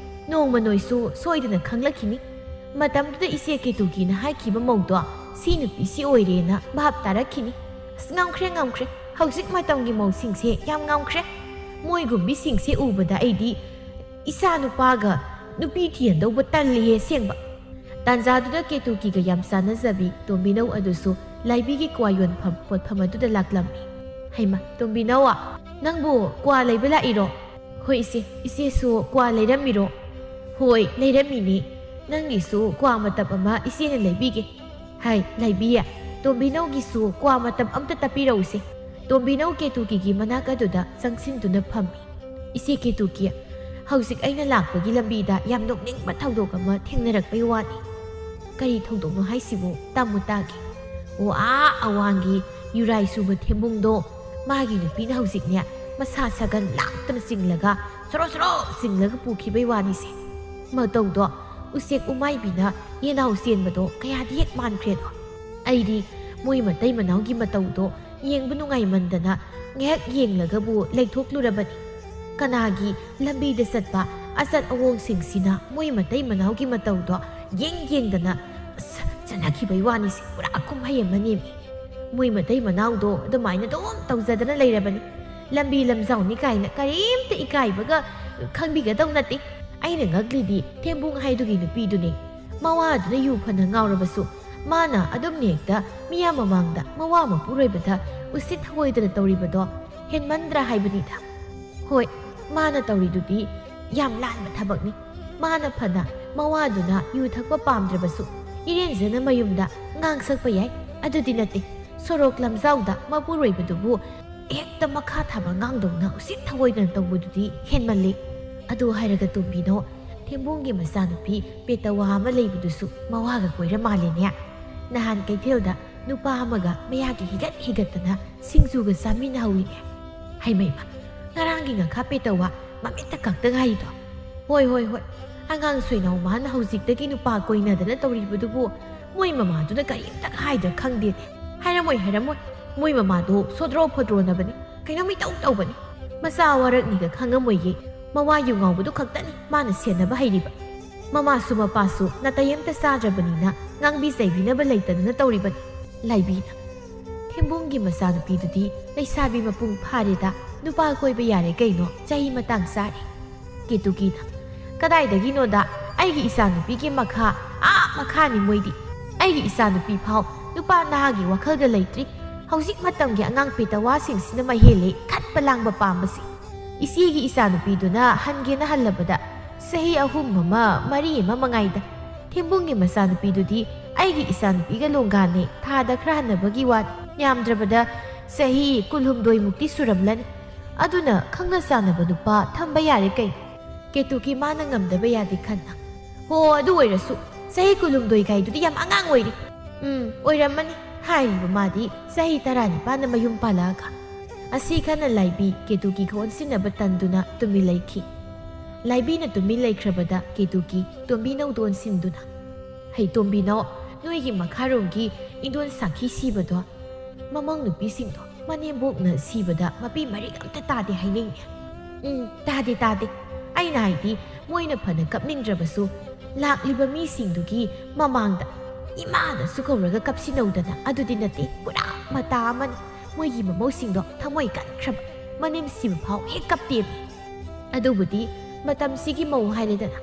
ꯅꯣꯡꯃ ꯅꯣꯏꯁꯨ ꯁꯣꯏꯗꯅ ꯈꯪꯂꯛꯈꯤꯅꯤ꯫ ꯃꯇꯝꯗꯨꯗ ꯏꯆꯦ ꯀꯦꯇꯨꯀꯤꯅ ꯍꯥꯏꯈꯤꯕ ꯃꯧꯗꯣ ꯁꯤ ꯅꯨꯄꯤꯁꯤ ꯑꯣꯏꯔꯦꯅ ꯚꯥꯞ ꯇꯥꯔꯛꯈꯤꯅꯤ꯫ ꯑꯁ, ꯉꯝꯈ꯭ꯔꯦ, ꯉꯝꯈ꯭ꯔꯦ꯫ ꯍꯧꯖꯤꯛ ꯃꯇꯝꯒꯤ ꯃꯧꯁꯤꯡꯁꯦ ꯌꯥꯝ ꯉꯝꯈ꯭ꯔꯦ꯫ ꯃꯣꯏꯒꯨꯝꯕꯤꯁꯤꯡꯁꯦ ꯎꯕꯗ ꯑꯩꯗꯤ ꯏꯆꯥ ꯅꯨꯄꯥꯒ ꯅꯨꯄꯤ ꯊꯤꯍꯟꯗꯧꯕ ꯇꯜꯂꯤꯍꯦ ꯑꯁꯦꯡꯕ꯫" ꯇꯥꯟꯖꯥꯗꯨꯗ ꯀꯦꯇꯨꯀꯤꯒ ꯌꯥꯝ ꯆꯥꯟꯅꯖꯕꯤ ꯇꯣꯝꯕꯤꯅꯧ ꯑꯗꯨꯁꯨ ꯂꯥꯏꯕꯤꯒꯤ ꯀ꯭ꯋꯥ ꯌꯣꯟꯐꯝ ꯄꯣꯠꯐꯝ ꯑꯗꯨꯗ ꯂꯥꯛꯂꯝꯃꯤ꯫ "ꯍꯩꯃ, ꯇꯣꯝꯕꯤꯅꯧ, ꯅꯪꯕꯨ ꯀ꯭ꯋꯥ ꯂꯩꯕ ꯂꯥꯛꯏꯔꯣ?" "ꯍꯣꯏ ꯏꯆꯦ, ꯏꯆꯦꯁꯨ ꯀ꯭ꯋꯥ ꯂꯩꯔꯝꯃꯤꯔꯣ?" "ꯍꯣꯏ, ꯂꯩꯔꯝꯃꯤꯅꯦ꯫ ꯅꯪꯒꯤꯁꯨ ꯀ꯭ꯋꯥ ꯃꯇꯞ ꯑꯃ ꯏꯆꯦꯅ ꯂꯩꯕꯤꯒꯦ꯫" "ꯍꯥꯏ, ꯂꯥꯏꯕꯤ, ꯇꯣꯝꯕꯤꯅꯧꯒꯤꯁꯨ ꯀ꯭ꯋꯥ ꯃꯇꯞ ꯑꯝꯇ ꯇꯞꯄꯤꯔꯛꯎꯁꯦ꯫" ꯇꯣꯝꯕꯤꯅꯧ ꯀꯦꯇꯨꯀꯤꯒꯤ ꯃꯅꯥꯛ ꯑꯗꯨꯗ ꯆꯪꯁꯤꯟꯗꯨꯅ ꯐꯝꯃꯤ꯫ "ꯏꯆꯦ ꯀꯦꯇꯨꯀꯤ, ꯍꯧꯖꯤꯛ ꯑꯩꯅ ꯂꯥꯛꯄꯒꯤ ꯂꯝꯕꯤꯗ ꯌꯥꯝ ꯅꯣꯛꯅꯤꯡꯕ ꯊꯧꯗꯣꯛ ꯑꯃ ꯊꯦꯡꯅꯔꯛꯄꯩ ꯋꯥꯅꯤ꯫" "ꯀꯔꯤ ꯊꯧꯗꯣꯛꯅꯣ ꯍꯥꯏꯁꯤꯕꯨ? ꯇꯝꯃꯨ ꯇꯥꯒꯦ꯫" "ꯑꯣ, ꯑꯥ ꯑꯋꯥꯡꯒꯤ ꯌꯨꯔꯥꯏ ꯁꯨꯕ ꯊꯦꯝꯕꯨꯡꯗꯣ, ꯃꯥꯒꯤ ꯅꯨꯄꯤꯅ ꯍꯧꯖꯤꯛꯅꯦ ꯃꯁꯥ ꯁꯥꯒꯟ ꯂꯥꯛꯇꯅ ꯆꯤꯡꯂꯒ, ꯁꯣꯔꯣ ꯁꯣꯔꯣ ꯆꯤꯡꯂꯒ ꯄꯨꯈꯤꯕꯩ ꯋꯥꯅꯤꯁꯦ꯫ ꯃꯇꯧꯗꯣ ꯎꯆꯦꯛ ꯎꯃꯥꯏꯕꯤꯅ ꯌꯦꯅꯥꯎ ꯆꯦꯟꯕꯗꯣ ꯀꯌꯥꯗꯤ ꯍꯦꯛ ꯃꯥꯟꯈ꯭ꯔꯦꯗꯣ꯫ ꯑꯩꯗꯤ ꯃꯣꯏ ꯃꯇꯩ ꯃꯅꯥꯎꯒꯤ ꯃꯇꯧꯗꯣ ꯌꯦꯡꯕ ꯅꯨꯡꯉꯥꯏꯃꯟꯗꯅ ꯉꯥꯏꯍꯥꯛ ꯌꯦꯡꯂꯒꯕꯨ ꯂꯩꯊꯣꯛꯂꯨꯔꯕꯅꯤ꯫ ꯀꯅꯥꯒꯤ ꯂꯝꯕꯤꯗ ꯆꯠꯄ ꯑꯆꯠ ꯑꯋꯣꯡꯁꯤꯡꯁꯤꯅ ꯃꯣꯏ ꯃꯇꯩ ꯃꯅꯥꯎꯒꯤ ꯃꯇꯧꯗꯣ ꯌꯦꯡ ꯌꯦꯡꯗꯅ ꯑꯁ, ꯆꯠꯅꯈꯤꯕꯩ ꯋꯥꯅꯤꯁꯦ, ꯄꯨꯔꯥ ꯀꯨꯝꯍꯩ ꯑꯃꯅꯦꯃꯤ꯫ ꯃꯣꯏ ꯃꯇꯩ ꯃꯅꯥꯎꯗꯣ ꯑꯗꯨꯃꯥꯏꯅ ꯑꯗꯨꯝ ꯇꯧꯖꯗꯅ ꯂꯩꯔꯕꯅꯤ꯫ ꯂꯝꯕꯤ ꯂꯝꯖꯥꯎꯅꯤ ꯀꯥꯏꯅ ꯀꯔꯤꯝꯇ ꯏꯀꯥꯏꯕꯒ ꯈꯪꯕꯤꯒꯗꯧ ꯅꯠꯇꯦ꯫ ꯑꯩꯅ ꯉꯛꯂꯤꯗꯤ ꯊꯦꯝꯕꯨꯡ ꯍꯥꯏꯗꯨꯒꯤ ꯅꯨꯄꯤꯗꯨꯅꯦ꯫ ꯃꯋꯥꯗꯨꯅ ꯌꯨ ꯐꯅ ꯉꯥꯎꯔꯕꯁꯨ ꯃꯥꯅ ꯑꯗꯨꯝ ꯍꯦꯛꯇ ꯃꯤꯌꯥꯝ ꯃꯃꯥꯡꯗ ꯃꯋꯥ ꯃꯄꯨꯔꯣꯏꯕꯗ ꯎꯁꯤꯠ ꯊꯑꯣꯏꯗꯅ ꯇꯧꯔꯤꯕꯗꯣ ꯍꯦꯟꯃꯟꯗ꯭ꯔꯥ ꯍꯥꯏꯕꯅꯤꯗ꯫ ꯍꯣꯏ, ꯃꯥꯅ ꯇꯧꯔꯤꯗꯨꯗꯤ ꯌꯥꯝ ꯂꯥꯟꯕ ꯊꯕꯛꯅꯤ꯫ ꯃꯥꯅ ꯐꯅ ꯃꯋꯥꯗꯨꯅ ꯌꯨ ꯊꯛꯄ ꯄꯥꯝꯗ꯭ꯔꯕꯁꯨ ꯏꯔꯦꯟꯖꯅ ꯃꯌꯨꯝꯗ ꯉꯥꯡ ꯁꯛꯄ ꯌꯥꯏ꯫ ꯑꯗꯨꯗꯤ ꯅꯠꯇꯦ, ꯁꯣꯔꯣꯛ ꯂꯝꯖꯥꯎꯗ ꯃꯄꯨꯔꯣꯏꯕꯗꯨꯕꯨ ꯍꯦꯛꯇ ꯃꯈꯥ ꯊꯥꯕ ꯉꯥꯡꯗꯧꯅ ꯎꯁꯤꯠ ꯊꯑꯣꯏꯗꯅ ꯇꯧꯕꯗꯨꯗꯤ ꯍꯦꯟꯃꯜꯂꯤ꯫ ꯑꯗꯨ ꯍꯥꯏꯔꯒ ꯇꯣꯝꯕꯤꯅꯣ, ꯊꯦꯝꯕꯨꯡꯒꯤ ꯃꯆꯥꯅꯨꯄꯤ ꯄꯦꯇꯋꯥ ꯑꯃ ꯂꯩꯕꯗꯨꯁꯨ ꯃꯋꯥꯒ ꯀꯣꯏꯔ ꯃꯥꯜꯂꯦꯅꯦ꯫ ꯅꯍꯥꯟ ꯀꯩꯊꯦꯜꯗ ꯅꯨꯄꯥ ꯑꯃꯒ ꯃꯌꯥꯒꯤ ꯍꯤꯒꯠ ꯍꯤꯒꯠꯇꯅ ꯁꯤꯡꯖꯨꯒ ꯆꯥꯃꯤꯟꯅꯍꯧꯏꯅꯦ꯫ ꯍꯩꯃꯩꯃ, ꯉꯔꯥꯡꯒꯤ ꯉꯥꯈꯥ ꯄꯦꯇꯋꯥ ꯃꯃꯤꯠꯇ ꯀꯛꯇ ꯉꯥꯏꯔꯤꯗꯣ꯫ ꯍꯣꯏ, ꯍꯣꯏ, ꯍꯣꯏ, ꯑꯉꯥꯡ ꯁꯣꯏꯅꯥꯎ ꯃꯥꯅ ꯍꯧꯖꯤꯛꯇꯒꯤ ꯅꯨꯄꯥ ꯀꯣꯏꯅꯗꯅ ꯇꯧꯔꯤꯕꯗꯨꯕꯨ ꯃꯣꯏ ꯃꯃꯥꯗꯨꯅ ꯀꯔꯤꯝꯇ ꯍꯥꯏꯗ꯭ꯔꯥ ꯈꯪꯗꯦꯅꯦ꯫ ꯍꯥꯏꯔꯝꯃꯣꯏ, ꯍꯥꯏꯔꯝꯃꯣꯏ꯫ ꯃꯣꯏ ꯃꯃꯥꯗꯣ ꯁꯣꯗ꯭ꯔꯣ ꯐꯣꯗ꯭ꯔꯣꯅꯕꯅꯤ, ꯀꯩꯅꯣꯝ ꯏꯇꯧ ꯇꯧꯕꯅꯤ꯫ ꯃꯆꯥ ꯋꯥꯔꯛꯅꯤꯒ ꯈꯪꯉꯝꯃꯣꯏꯌꯦ꯫ ꯃꯋꯥ ꯌꯨ ꯉꯥꯎꯕꯗꯨ ꯈꯛꯇꯅꯤ ꯃꯥꯅ ꯁꯦꯟꯅꯕ ꯍꯩꯔꯤꯕ꯫ ꯃꯃꯥꯁꯨ ꯃꯄꯥꯁꯨ ꯅꯥꯇꯩ ꯑꯃꯠꯇ ꯆꯥꯗ꯭ꯔꯕꯅꯤꯅ ꯉꯥꯡꯕꯤ ꯆꯩꯕꯤꯅꯕ ꯂꯩꯇꯗꯅ ꯇꯧꯔꯤꯕꯅꯤ꯫ ꯂꯥꯏꯕꯤꯅ, ꯊꯦꯝꯕꯨꯡꯒꯤ ꯃꯆꯥꯅꯨꯄꯤꯗꯨꯗꯤ ꯂꯩꯁꯥꯕꯤ ꯃꯄꯨꯡ ꯐꯥꯔꯦꯗ, ꯅꯨꯄꯥ ꯀꯣꯏꯕ ꯌꯥꯔꯦ ꯀꯩꯅꯣ, ꯆꯍꯤ ꯃꯇꯥꯡ ꯆꯥꯔꯦ꯫ ꯀꯦꯇꯨꯀꯤꯅ, ꯀꯗꯥꯏꯗꯒꯤꯅꯣꯗ, ꯑꯩꯒꯤ ꯏꯆꯥꯅꯨꯄꯤꯒꯤ ꯃꯈꯥ, ꯑꯥ ꯃꯈꯥꯅꯤ ꯃꯣꯏꯗꯤ꯫ ꯑꯩꯒꯤ ꯏꯆꯥꯅꯨꯄꯤ ꯐꯥꯎ ꯅꯨꯄꯥ ꯅꯍꯥꯒꯤ ꯋꯥꯈꯜꯒ ꯂꯩꯇ꯭ꯔꯤ꯫ ꯍꯧꯖꯤꯛ ꯃꯇꯝꯒꯤ ꯑꯉꯥꯡ ꯄꯦꯇꯋꯥꯁꯤꯡꯁꯤꯅ ꯃꯍꯦꯜꯂꯦ ꯈꯠꯄ ꯂꯥꯡꯕ ꯄꯥꯝꯕꯁꯤ꯫ ꯏꯆꯦꯒꯤ ꯏꯆꯥꯅꯨꯄꯤꯗꯨꯅ ꯍꯟꯒꯦꯅ ꯍꯜꯂꯕꯗ ꯆꯍꯤ ꯑꯍꯨꯝ ꯑꯃ, ꯃꯔꯤ ꯑꯃ ꯃꯉꯥꯏꯗ꯫ ꯊꯦꯝꯕꯨꯡꯒꯤ ꯃꯆꯥꯅꯨꯄꯤꯗꯨꯗꯤ ꯑꯩꯒꯤ ꯏꯆꯥꯅꯨꯄꯤꯒ ꯂꯣꯡꯒꯥꯅꯦ, ꯊꯥꯗ ꯈꯔ ꯍꯟꯅꯕꯒꯤ ꯋꯥꯅꯤ꯫ ꯌꯥꯝꯗ꯭ꯔꯕꯗ ꯆꯍꯤ ꯀꯨꯟꯍꯨꯝꯗꯣꯏ ꯃꯨꯛꯇꯤ ꯁꯨꯔꯝꯂꯅꯤ꯫ ꯑꯗꯨꯅ ꯈꯪꯅ ꯆꯥꯟꯅꯕ ꯅꯨꯄꯥ ꯊꯝꯕ ꯌꯥꯔꯦ ꯀꯩꯅꯣ꯫ ꯀꯦꯇꯨꯀꯤ ꯃꯥꯅ ꯉꯝꯗꯕ ꯌꯥꯗꯦ ꯈꯟꯅ꯫ ꯍꯣ, ꯑꯗꯨ ꯑꯣꯏꯔꯁꯨ ꯆꯍꯤ ꯀꯨꯟꯍꯨꯝꯗꯣꯏ ꯀꯥꯏꯗꯨꯗꯤ ꯌꯥꯝ ꯑꯉꯥꯡ ꯑꯣꯏꯔꯤ꯫ ꯎꯝ, ꯑꯣꯏꯔꯝꯃꯅꯤ꯫ ꯍꯥꯏꯔꯤꯕ ꯃꯥꯗꯤ ꯆꯍꯤ ꯇꯔꯥꯅꯤꯄꯥꯟꯗ ꯃꯌꯨꯝ ꯄꯥꯜꯂꯛꯑꯒ꯫ ꯑꯁꯤ ꯈꯟꯅ ꯂꯥꯏꯕꯤ ꯀꯦꯇꯨꯀꯤꯒ ꯑꯣꯟꯁꯤꯟꯅꯕ ꯇꯟꯗꯨꯅ ꯇꯨꯃꯤꯟ ꯂꯩꯈꯤ꯫ ꯂꯥꯏꯕꯤꯅ ꯇꯨꯃꯤꯟ ꯂꯩꯈ꯭ꯔꯕꯗ ꯀꯦꯇꯨꯀꯤ ꯇꯣꯝꯕꯤꯅꯧꯗꯨ ꯑꯣꯟꯁꯤꯟꯗꯨꯅ, "ꯍꯩ ꯇꯣꯝꯕꯤꯅꯧ, ꯅꯣꯏꯒꯤ ꯃꯈꯥꯔꯣꯝꯒꯤ ꯏꯟꯗꯣꯟ ꯁꯥꯈꯤ ꯁꯤꯕꯗꯣ, ꯃꯃꯧ ꯅꯨꯄꯤꯁꯤꯡꯗꯣ ꯃꯅꯦꯝꯕꯣꯛꯅ ꯁꯤꯕꯗ ꯃꯄꯤ ꯃꯔꯤꯛ ꯑꯝꯇ ꯇꯥꯗꯦ ꯍꯥꯏꯅꯤꯡꯉꯤ꯫ ꯎꯝ, ꯇꯥꯗꯦ, ꯇꯥꯗꯦ꯫ ꯑꯩꯅ ꯍꯥꯏꯗꯤ, ꯃꯣꯏꯅ ꯐꯅ ꯀꯞꯅꯤꯡꯗ꯭ꯔꯕꯁꯨ, ꯂꯥꯛꯂꯤꯕ ꯃꯤꯁꯤꯡꯗꯨꯒꯤ ꯃꯃꯥꯡꯗ ꯏꯃꯥꯗꯁꯨ ꯀꯧꯔꯒ ꯀꯞꯁꯤꯟꯅꯧꯗꯅ꯫ ꯑꯗꯨꯗꯤ ꯅꯠꯇꯦ, ꯄꯨꯔꯥ ꯃꯇꯥ ꯑꯃꯅꯤ꯫ ꯃꯣꯏꯒꯤ ꯃꯃꯧꯁꯤꯡꯗꯣ ꯊꯃꯣꯏ ꯀꯟꯈ꯭ꯔꯕ, ꯃꯅꯦꯝ ꯁꯤꯕ ꯐꯥꯎ ꯍꯦꯛ ꯀꯞꯇꯦꯃꯤ꯫ ꯑꯗꯨꯕꯨꯗꯤ ꯃꯇꯝꯁꯤꯒꯤ ꯃꯧ ꯍꯥꯏꯔꯦꯗꯅ,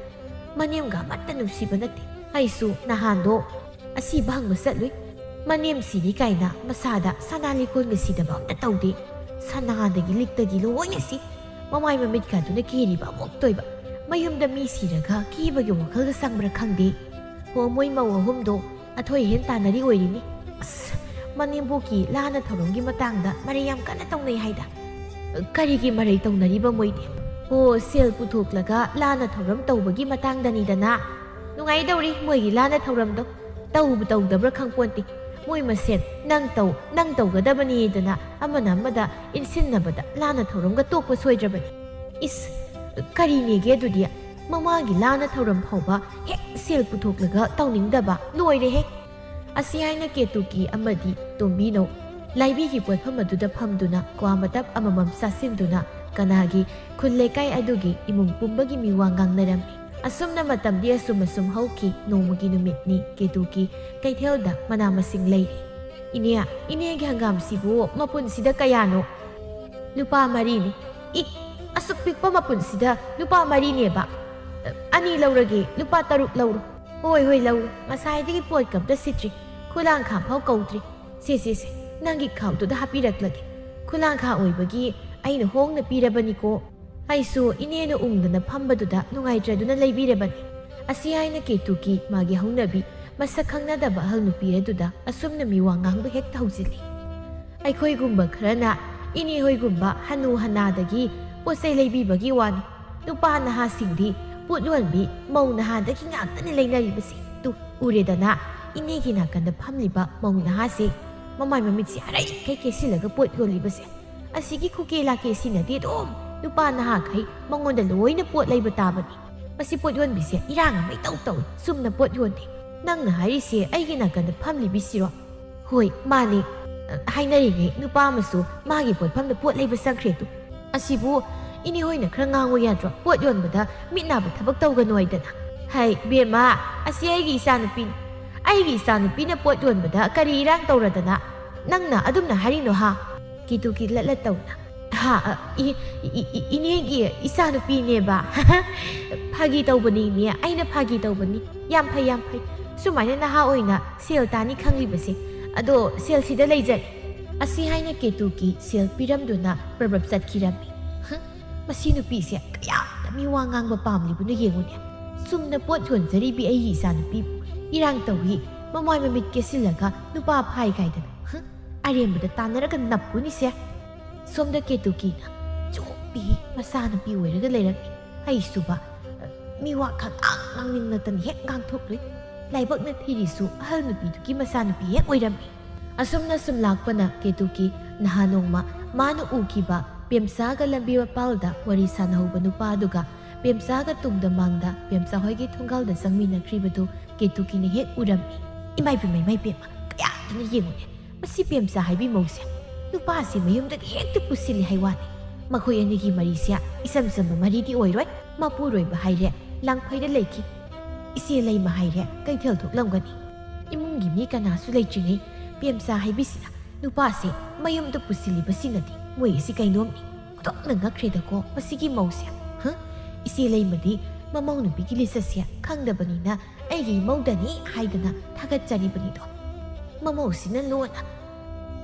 ꯃꯅꯦꯝꯒ ꯑꯃꯠꯇ ꯅꯨꯡꯁꯤꯕ ꯅꯠꯇꯦ꯫ ꯑꯩꯁꯨ ꯅꯍꯥꯟꯗꯣ ꯑꯁꯤꯕ ꯍꯪꯕ ꯆꯠꯂꯨꯏ꯫ ꯃꯅꯦꯝ ꯁꯤꯔꯤ ꯀꯥꯏꯅ ꯃꯁꯥꯗ ꯁꯅꯥ ꯂꯤꯛꯀꯣꯟꯒ ꯁꯤꯗꯕ ꯑꯝꯇ ꯇꯧꯗꯦ꯫ ꯁꯅꯥꯗꯒꯤ ꯂꯤꯛꯇꯒꯤ ꯂꯣꯏꯅ ꯁꯤ꯫ ꯃꯃꯥꯏ ꯃꯃꯤꯠꯀꯥꯗꯨꯅ ꯀꯦꯔꯤꯕ ꯑꯃꯨꯛ ꯇꯣꯏꯕ꯫ ꯃꯌꯨꯝꯗ ꯃꯤ ꯁꯤꯔꯒ ꯀꯦꯕꯒꯤ ꯋꯥꯈꯜꯒ ꯆꯪꯕ꯭ꯔꯥ ꯈꯪꯗꯦ꯫ ꯍꯣ, ꯃꯣꯏ ꯃꯧ ꯑꯍꯨꯝꯗꯣ ꯑꯊꯣꯏ ꯑꯍꯦꯟ ꯇꯥꯟꯅꯔꯤ ꯑꯣꯏꯔꯤꯅꯤ꯫ ꯑꯁ, ꯃꯅꯦꯝꯕꯣꯛꯀꯤ ꯂꯥꯟꯅ ꯊꯧꯔꯝꯒꯤ ꯃꯇꯥꯡꯗ ꯃꯔꯩ ꯌꯥꯝ ꯀꯟꯅ ꯇꯧꯅꯩ ꯍꯥꯏꯗ꯫ ꯀꯔꯤꯒꯤ ꯃꯔꯩ ꯇꯧꯅꯔꯤꯕ ꯃꯣꯏꯗꯤ? ꯍꯣ, ꯁꯦꯜ ꯄꯨꯊꯣꯛꯂꯒ ꯂꯥꯟꯅ ꯊꯧꯔꯝ ꯇꯧꯕꯒꯤ ꯃꯇꯥꯡꯗꯅꯤꯗꯅ꯫ ꯅꯨꯡꯉꯥꯏꯗꯧꯔꯤ ꯃꯣꯏꯒꯤ ꯂꯥꯟꯅ ꯊꯧꯔꯝꯗꯣ꯫ ꯇꯧꯕ ꯇꯧꯗꯕ꯭ꯔꯥ ꯈꯪꯄꯣꯟꯇꯦ꯫ ꯃꯣꯏ ꯃꯁꯦꯟ ꯅꯪ ꯇꯧ, ꯅꯪ ꯇꯧꯒꯗꯕꯅꯤꯗꯅ ꯑꯃꯅ ꯑꯃꯗ ꯏꯟꯁꯤꯟꯅꯕꯗ ꯂꯥꯟꯅ ꯊꯧꯔꯝꯒ ꯇꯣꯛꯄ ꯁꯣꯏꯗ꯭ꯔꯕꯅꯤ꯫ ꯏꯁ, ꯀꯔꯤꯅꯦꯒꯦ ꯑꯗꯨꯗꯤ? ꯃꯃꯥꯒꯤ ꯂꯥꯟꯅ ꯊꯧꯔꯝ ꯐꯥꯎꯕ ꯍꯦꯛ ꯁꯦꯜ ꯄꯨꯊꯣꯛꯂꯒ ꯇꯧꯅꯤꯡꯗꯕ꯫ ꯂꯣꯏꯔꯦꯍꯦ꯫ ꯑꯁꯤ ꯍꯥꯏꯅ ꯀꯦꯇꯨꯀꯤ ꯑꯃꯗꯤ ꯇꯣꯝꯕꯤꯅꯧ ꯂꯥꯏꯕꯤꯒꯤ ꯄꯣꯠꯐꯝ ꯑꯗꯨꯗ ꯐꯝꯗꯨꯅ ꯀ꯭ꯋꯥ ꯃꯇꯞ ꯑꯃꯃꯝ ꯆꯥꯁꯤꯟꯗꯨꯅ ꯀꯅꯥꯒꯤ ꯈꯨꯜ ꯂꯩꯀꯥꯏ ꯑꯗꯨꯒꯤ ꯏꯃꯨꯡ ꯄꯨꯝꯕꯒꯤ ꯃꯤꯋꯥ ꯉꯥꯡꯅꯔꯝꯃꯤ꯫ ꯑꯁꯨꯝꯅ ꯃꯇꯝꯗꯤ ꯑꯁꯨꯝ ꯑꯁꯨꯝ ꯍꯧꯈꯤ꯫ ꯅꯣꯡꯃꯒꯤ ꯅꯨꯃꯤꯠꯅꯤ꯫ ꯀꯦꯇꯨꯀꯤ ꯀꯩꯊꯦꯜꯗ ꯃꯅꯥ ꯃꯁꯤꯡ ꯂꯩꯔꯤ꯫ "ꯏꯅꯦ, ꯏꯅꯦꯒꯤ ꯍꯪꯒꯥꯝꯁꯤꯕꯨ ꯃꯄꯨꯟꯁꯤꯗ ꯀꯌꯥꯅꯣ?" "ꯂꯨꯄꯥ ꯃꯔꯤꯅꯤ꯫" "ꯏ, ꯑꯁꯨꯛ ꯄꯤꯛꯄ ꯃꯄꯨꯟꯁꯤꯗ ꯂꯨꯄꯥ ꯃꯔꯤꯅꯦꯕ? ꯑꯅꯤ ꯂꯧꯔꯒꯦ, ꯂꯨꯄꯥ ꯇꯔꯨꯛ ꯂꯧꯔꯣ꯫" "ꯍꯣꯏ, ꯍꯣꯏ, ꯂꯧꯔꯣ꯫ ꯉꯁꯥꯏꯗꯒꯤ ꯄꯣꯠꯀ ꯑꯝꯇ ꯁꯤꯠꯇ꯭ꯔꯤ, ꯈꯨꯂꯥꯡꯈꯥꯡ ꯐꯥꯎ ꯀꯧꯗ꯭ꯔꯤ꯫ ꯁꯦ, ꯁꯦ, ꯁꯦ, ꯅꯪꯒꯤ ꯈꯥꯎꯗꯨꯗ ꯍꯥꯞꯄꯤꯔꯛꯂꯒꯦ꯫ ꯈꯨꯂꯥꯡꯈꯥꯡ ꯑꯣꯏꯕꯒꯤ ꯑꯩꯅ ꯍꯣꯡꯅ ꯄꯤꯔꯕꯅꯤꯀꯣ꯫" ꯑꯩꯁꯨ ꯏꯅꯦꯅ ꯎꯪꯗꯅ ꯐꯝꯕꯗꯨꯗ ꯅꯨꯡꯉꯥꯏꯇ꯭ꯔꯗꯨꯅ ꯂꯩꯕꯤꯔꯕꯅꯤ꯫ ꯑꯁꯤ ꯍꯥꯏꯅ ꯀꯦꯇꯨꯀꯤ ꯃꯥꯒꯤ ꯍꯧꯅꯕꯤ ꯃꯁꯛ ꯈꯪꯅꯗꯕ ꯑꯍꯜ ꯅꯨꯄꯤ ꯑꯗꯨꯗ ꯑꯁꯨꯝꯅ ꯃꯤꯋꯥ ꯉꯥꯡꯕ ꯍꯦꯛꯇ ꯍꯧꯖꯤꯜꯂꯤ꯫ ꯑꯩꯈꯣꯏꯒꯨꯝꯕ ꯈꯔꯅ ꯏꯅꯦ ꯍꯣꯏꯒꯨꯝꯕ ꯍꯅꯨ ꯍꯅꯥꯗꯒꯤ ꯄꯣꯠ ꯆꯩ ꯂꯩꯕꯤꯕꯒꯤ ꯋꯥꯅꯤ꯫ ꯅꯨꯄꯥ ꯅꯍꯥꯁꯤꯡꯗꯤ ꯄꯣꯠ ꯌꯣꯟꯕꯤ ꯃꯧ ꯅꯍꯥꯗꯒꯤ ꯉꯥꯛꯇꯅꯤ ꯂꯩꯅꯔꯤꯕꯁꯦ꯫ ꯇꯨ, ꯎꯔꯦꯗꯅ, ꯏꯅꯦꯒꯤ ꯅꯥꯀꯟꯗ ꯐꯝꯂꯤꯕ ꯃꯧ ꯅꯍꯥꯁꯦ, ꯃꯃꯥꯏ ꯃꯃꯤꯠꯁꯦ ꯍꯔꯩꯈꯩ ꯀꯦꯁꯤꯜꯂꯒ ꯄꯣꯠ ꯌꯣꯜꯂꯤꯕꯁꯦ꯫ ꯑꯁꯤꯒꯤ ꯈꯨꯀꯦ ꯂꯥꯀꯦꯁꯤꯅꯗꯤ ꯑꯗꯨꯝ ꯅꯨꯄꯥ ꯅꯍꯥꯈꯩ ꯃꯉꯣꯟꯗ ꯂꯣꯏꯅ ꯄꯣꯠ ꯂꯩꯕ ꯇꯥꯕꯅꯤ꯫ ꯃꯁꯤ ꯄꯣꯠ ꯌꯣꯟꯕꯤꯁꯦ ꯏꯔꯥꯡ ꯑꯃ ꯏꯇꯧ ꯇꯧꯏ, ꯆꯨꯝꯅ ꯄꯣꯠ ꯌꯣꯟꯗꯦ꯫ "ꯅꯪꯅ ꯍꯥꯏꯔꯤꯁꯦ ꯑꯩꯒꯤ ꯅꯥꯀꯟꯗ ꯐꯝꯂꯤꯕꯤꯁꯤꯔꯣ?" "ꯍꯣꯏ, ꯃꯥꯅꯤ꯫ ꯍꯥꯏꯅꯔꯤꯉꯩ ꯅꯨꯄꯥ ꯑꯃꯁꯨ ꯃꯥꯒꯤ ꯄꯣꯠꯐꯝꯗ ꯄꯣꯠ ꯂꯩꯕ ꯆꯪꯈ꯭ꯔꯦ ꯑꯗꯨ꯫ ꯑꯁꯤꯕꯨ ꯏꯅꯦ ꯍꯣꯏꯅ ꯈꯔ ꯉꯥꯡꯉꯨ ꯌꯥꯗ꯭ꯔꯣ? ꯄꯣꯠ ꯌꯣꯟꯕꯗ ꯃꯤꯠ ꯅꯥꯕ ꯊꯕꯛ ꯇꯧꯒꯅꯨ ꯍꯥꯏꯗꯅ꯫ ꯍꯩ, ꯕꯦꯝꯃ, ꯑꯁꯤ ꯑꯩꯒꯤ ꯏꯆꯥꯅꯨꯄꯤꯅꯤ꯫ ꯑꯩꯒꯤ ꯏꯆꯥꯅꯨꯄꯤꯅ ꯄꯣꯠ ꯌꯣꯟꯕꯗ ꯀꯔꯤ ꯏꯔꯥꯡ ꯇꯧꯔꯗꯅ ꯅꯪꯅ ꯑꯗꯨꯝꯅ ꯍꯥꯏꯔꯤꯅꯣ ꯍꯥ?" ꯀꯦꯇꯨꯀꯤ ꯂꯠꯂꯠ ꯇꯧꯅ꯫ "ꯍꯥ, ꯑ, ꯏ-, ꯏ-, ꯏ-, ꯏ-, ꯏꯅꯦꯒꯤ ꯏꯆꯥꯅꯨꯄꯤꯅꯦꯕ꯫" "ꯐꯥꯒꯤ ꯇꯧꯕꯅꯤ ꯏꯅꯦ, ꯑꯩꯅ ꯐꯥꯒꯤ ꯇꯧꯕꯅꯤ꯫ ꯌꯥꯝ ꯐꯩ, ꯌꯥꯝ ꯐꯩ꯫ ꯁꯨꯃꯥꯏꯅ ꯅꯍꯥ ꯑꯣꯏꯅ ꯁꯦꯜ ꯇꯥꯅꯤ ꯈꯪꯂꯤꯕꯁꯦ꯫ ꯑꯗꯣ ꯁꯦꯜ ꯁꯤꯗ ꯂꯩꯖꯔꯦ꯫" ꯑꯁꯤ ꯍꯥꯏꯅ ꯀꯦꯇꯨꯀꯤ ꯁꯦꯜ ꯄꯤꯔꯝꯗꯨꯅ ꯄ꯭ꯔꯕꯞ ꯆꯠꯈꯤꯔꯝꯃꯤ꯫ "ꯍꯨꯝ, ꯃꯁꯤ ꯅꯨꯄꯤꯁꯦ ꯀꯌꯥꯝꯇ ꯃꯤ ꯋꯥ ꯉꯥꯡꯕ ꯄꯥꯝꯂꯤꯕꯅꯣ ꯌꯦꯡꯉꯨꯅꯦ꯫ ꯆꯨꯝꯅ ꯄꯣꯠ ꯌꯣꯟꯖꯔꯤꯕꯤ ꯑꯩꯒꯤ ꯏꯆꯥꯅꯨꯄꯤꯕꯨ ꯏꯔꯥꯡ ꯇꯧꯏ, ꯃꯃꯥꯏ ꯃꯃꯤꯠ ꯀꯦꯁꯤꯜꯂꯒ ꯅꯨꯄꯥ ꯐꯥꯏ ꯀꯥꯏꯗꯅ꯫ ꯍꯨꯝ, ꯑꯔꯦꯝꯕꯗ ꯇꯥꯟꯅꯔꯒ ꯅꯞꯄꯨꯅꯤꯁꯦ꯫" ꯁꯣꯝꯗ ꯀꯦꯇꯨꯀꯤꯅ ꯆꯣꯞꯄꯤ ꯃꯆꯥꯅꯨꯄꯤ ꯑꯣꯏꯔꯒ ꯂꯩꯔꯝꯃꯤ꯫ ꯍꯩꯁꯨꯕ, ꯃꯤꯋꯥ ꯈꯪꯉꯥꯡ ꯉꯥꯡꯅꯤꯡꯂꯛꯇꯅ ꯍꯦꯛ ꯉꯥꯡꯊꯣꯛꯂꯨꯏ꯫ ꯂꯥꯏꯕꯛꯅ ꯊꯤꯔꯤꯁꯨ ꯑꯍꯜ ꯅꯨꯄꯤꯗꯨꯒꯤ ꯃꯆꯥꯅꯨꯄꯤ ꯍꯦꯛ ꯑꯣꯏꯔꯝꯃꯤ꯫ ꯑꯁꯨꯝꯅ ꯁꯨꯝ ꯂꯥꯛꯄꯅ ꯀꯦꯇꯨꯀꯤ ꯅꯍꯥꯟ ꯅꯣꯡꯃ ꯃꯥꯅ ꯎꯈꯤꯕ ꯄꯦꯝꯆꯥꯒ ꯂꯝꯕꯤ ꯃꯄꯥꯜꯗ ꯋꯥꯔꯤ ꯁꯥꯟꯅꯍꯧꯕ ꯅꯨꯄꯥꯗꯨꯒ ꯄꯦꯝꯆꯥꯒ ꯇꯨꯡꯗ ꯃꯥꯡꯗ ꯄꯦꯝꯆꯥ ꯍꯣꯏꯒꯤ ꯊꯣꯡꯒꯥꯜꯗ ꯆꯪꯃꯤꯟꯅꯈ꯭ꯔꯤꯕꯗꯨ ꯀꯦꯇꯨꯀꯤꯅ ꯍꯦꯛ ꯎꯔꯝꯃꯤ꯫ "ꯏꯃꯥꯏ ꯄꯦꯝꯃ, ꯏꯃꯥꯏ ꯄꯦꯝꯃ, ꯀꯌꯥꯗꯅ ꯌꯦꯡꯉꯨꯅꯦ꯫ ꯃꯁꯤ ꯄꯦꯝꯆꯥ ꯍꯥꯏꯕꯤ ꯃꯧꯁꯦ ꯅꯨꯄꯥꯁꯤ ꯃꯌꯨꯝꯗꯒꯤ ꯍꯦꯛꯇ ꯄꯨꯁꯤꯜꯂꯤ ꯍꯥꯏ ꯋꯥꯅꯤ꯫ ꯃꯈꯣꯏ ꯑꯅꯤꯒꯤ ꯃꯔꯤꯁꯦ ꯏꯆꯝ ꯆꯝꯕ ꯃꯔꯤꯗꯤ ꯑꯣꯏꯔꯣꯏ꯫ ꯃꯄꯨꯔꯣꯏꯕ ꯍꯥꯏꯔꯦ ꯂꯥꯡꯐꯩꯗ ꯂꯩꯈꯤ꯫ ꯏꯆꯦ ꯂꯩꯃ ꯍꯥꯏꯔꯦ ꯀꯩꯊꯦꯜ ꯊꯣꯛꯂꯝꯒꯅꯤ꯫ ꯏꯃꯨꯡꯒꯤ ꯃꯤ ꯀꯅꯥꯁꯨ ꯂꯩꯇ꯭ꯔꯤꯉꯩ ꯄꯦꯝꯆꯥ ꯍꯥꯏꯕꯤꯁꯤꯅ ꯅꯨꯄꯥꯁꯦ ꯃꯌꯨꯝꯗ ꯄꯨꯁꯤꯜꯂꯤꯕꯁꯤꯅꯗꯤ ꯃꯣꯏ ꯑꯁꯤ ꯀꯩꯅꯣꯝꯅꯤ꯫ ꯑꯣꯟꯊꯣꯛꯅ ꯉꯛꯈ꯭ꯔꯦꯗꯀꯣ ꯃꯁꯤꯒꯤ ꯃꯧꯁꯦ꯫ ꯍ? ꯏꯆꯦ ꯂꯩꯃꯗꯤ ꯃꯃꯧ ꯅꯨꯄꯤꯒꯤ ꯂꯤꯆꯠꯁꯦ ꯈꯪꯗꯕꯅꯤꯅ ꯑꯩꯒꯤ ꯏꯃꯧꯗꯅꯤ ꯍꯥꯏꯗꯅ ꯊꯥꯒꯠꯆꯔꯤꯕꯅꯤꯗꯣ꯫ ꯃꯃꯧꯁꯤꯅ ꯂꯣꯟꯅ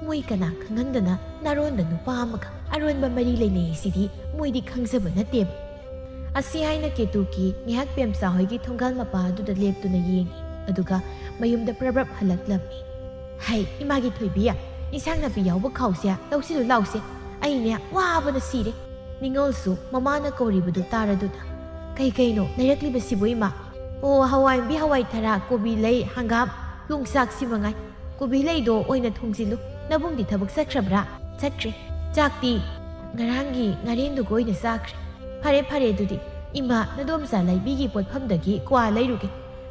ꯃꯣꯏ ꯀꯅꯥ ꯈꯪꯍꯟꯗꯅ ꯅꯥꯔꯣꯟꯗ ꯅꯨꯄꯥ ꯑꯃꯒ ꯑꯔꯣꯟꯕ ꯃꯔꯤ ꯂꯩꯅꯩ ꯁꯤꯗꯤ ꯃꯣꯏꯗꯤ ꯈꯪꯖꯕ ꯅꯠꯇꯦꯕ꯫ ꯑꯁꯤ ꯍꯥꯏꯅ ꯀꯦꯇꯨꯀꯤ ꯉꯥꯏꯍꯥꯛ ꯄꯦꯝꯆꯥ ꯍꯣꯏꯒꯤ ꯊꯣꯡꯒꯥꯜ ꯃꯄꯥ ꯑꯗꯨꯗ ꯂꯦꯞꯇꯨꯅ ꯌꯦꯡꯉꯤ꯫ ꯑꯗꯨꯒ ꯃꯌꯨꯝꯗ ꯄ꯭ꯔꯞ ꯄ꯭ꯔꯞ ꯍꯜꯂꯛꯂꯝꯃꯤ꯫ "ꯍꯩ, ꯏꯃꯥꯒꯤ ꯊꯣꯏꯕꯤ, ꯏꯟꯁꯥꯡ ꯅꯥꯄꯤ ꯌꯥꯎꯕ ꯈꯥꯎꯁꯦ ꯂꯧꯁꯤꯜꯂꯨ ꯂꯥꯎꯁꯦ꯫ ꯑꯩꯅꯦ ꯋꯥꯕꯅ ꯁꯤꯔꯦ꯫" ꯅꯤꯉꯣꯜꯁꯨ ꯃꯃꯥꯅ ꯀꯧꯔꯤꯕꯗꯨ ꯇꯥꯔꯗꯨꯅ, "ꯀꯩ ꯀꯩꯅꯣ ꯂꯩꯔꯛꯂꯤꯕꯁꯤꯕꯨ ꯏꯃꯥ?" "ꯑꯣ, ꯍꯋꯥꯏ ꯃꯨꯕꯤ, ꯍꯋꯥꯏ ꯊꯔꯥꯛ, ꯀꯣꯕꯤ ꯂꯩ, ꯍꯪꯒꯥꯝ, ꯌꯣꯡꯆꯥꯛꯁꯤ ꯃꯉꯥꯏ꯫ ꯀꯣꯕꯤ ꯂꯩꯗꯣ ꯑꯣꯏꯅ ꯊꯣꯡꯖꯤꯜꯂꯨ꯫ ꯅꯕꯨꯡꯗꯤ ꯊꯕꯛ ꯆꯠꯈ꯭ꯔꯕ꯭ꯔꯥ?" "ꯆꯠꯈ꯭ꯔꯦ꯫" "ꯆꯥꯛꯇꯤ?" "ꯉꯔꯥꯡꯒꯤ ꯉꯥꯔꯦꯟꯗꯨꯒ ꯑꯣꯏꯅ ꯆꯥꯈ꯭ꯔꯦ꯫" "ꯐꯔꯦ, ꯐꯔꯦ ꯑꯗꯨꯗꯤ꯫ ꯏꯃꯥ, ꯅꯗꯣꯝꯆꯥ ꯂꯩꯕꯤꯒꯤ ꯄꯣꯠꯐꯝꯗꯒꯤ ꯀ꯭ꯋꯥ ꯂꯩꯔꯨꯒꯦ꯫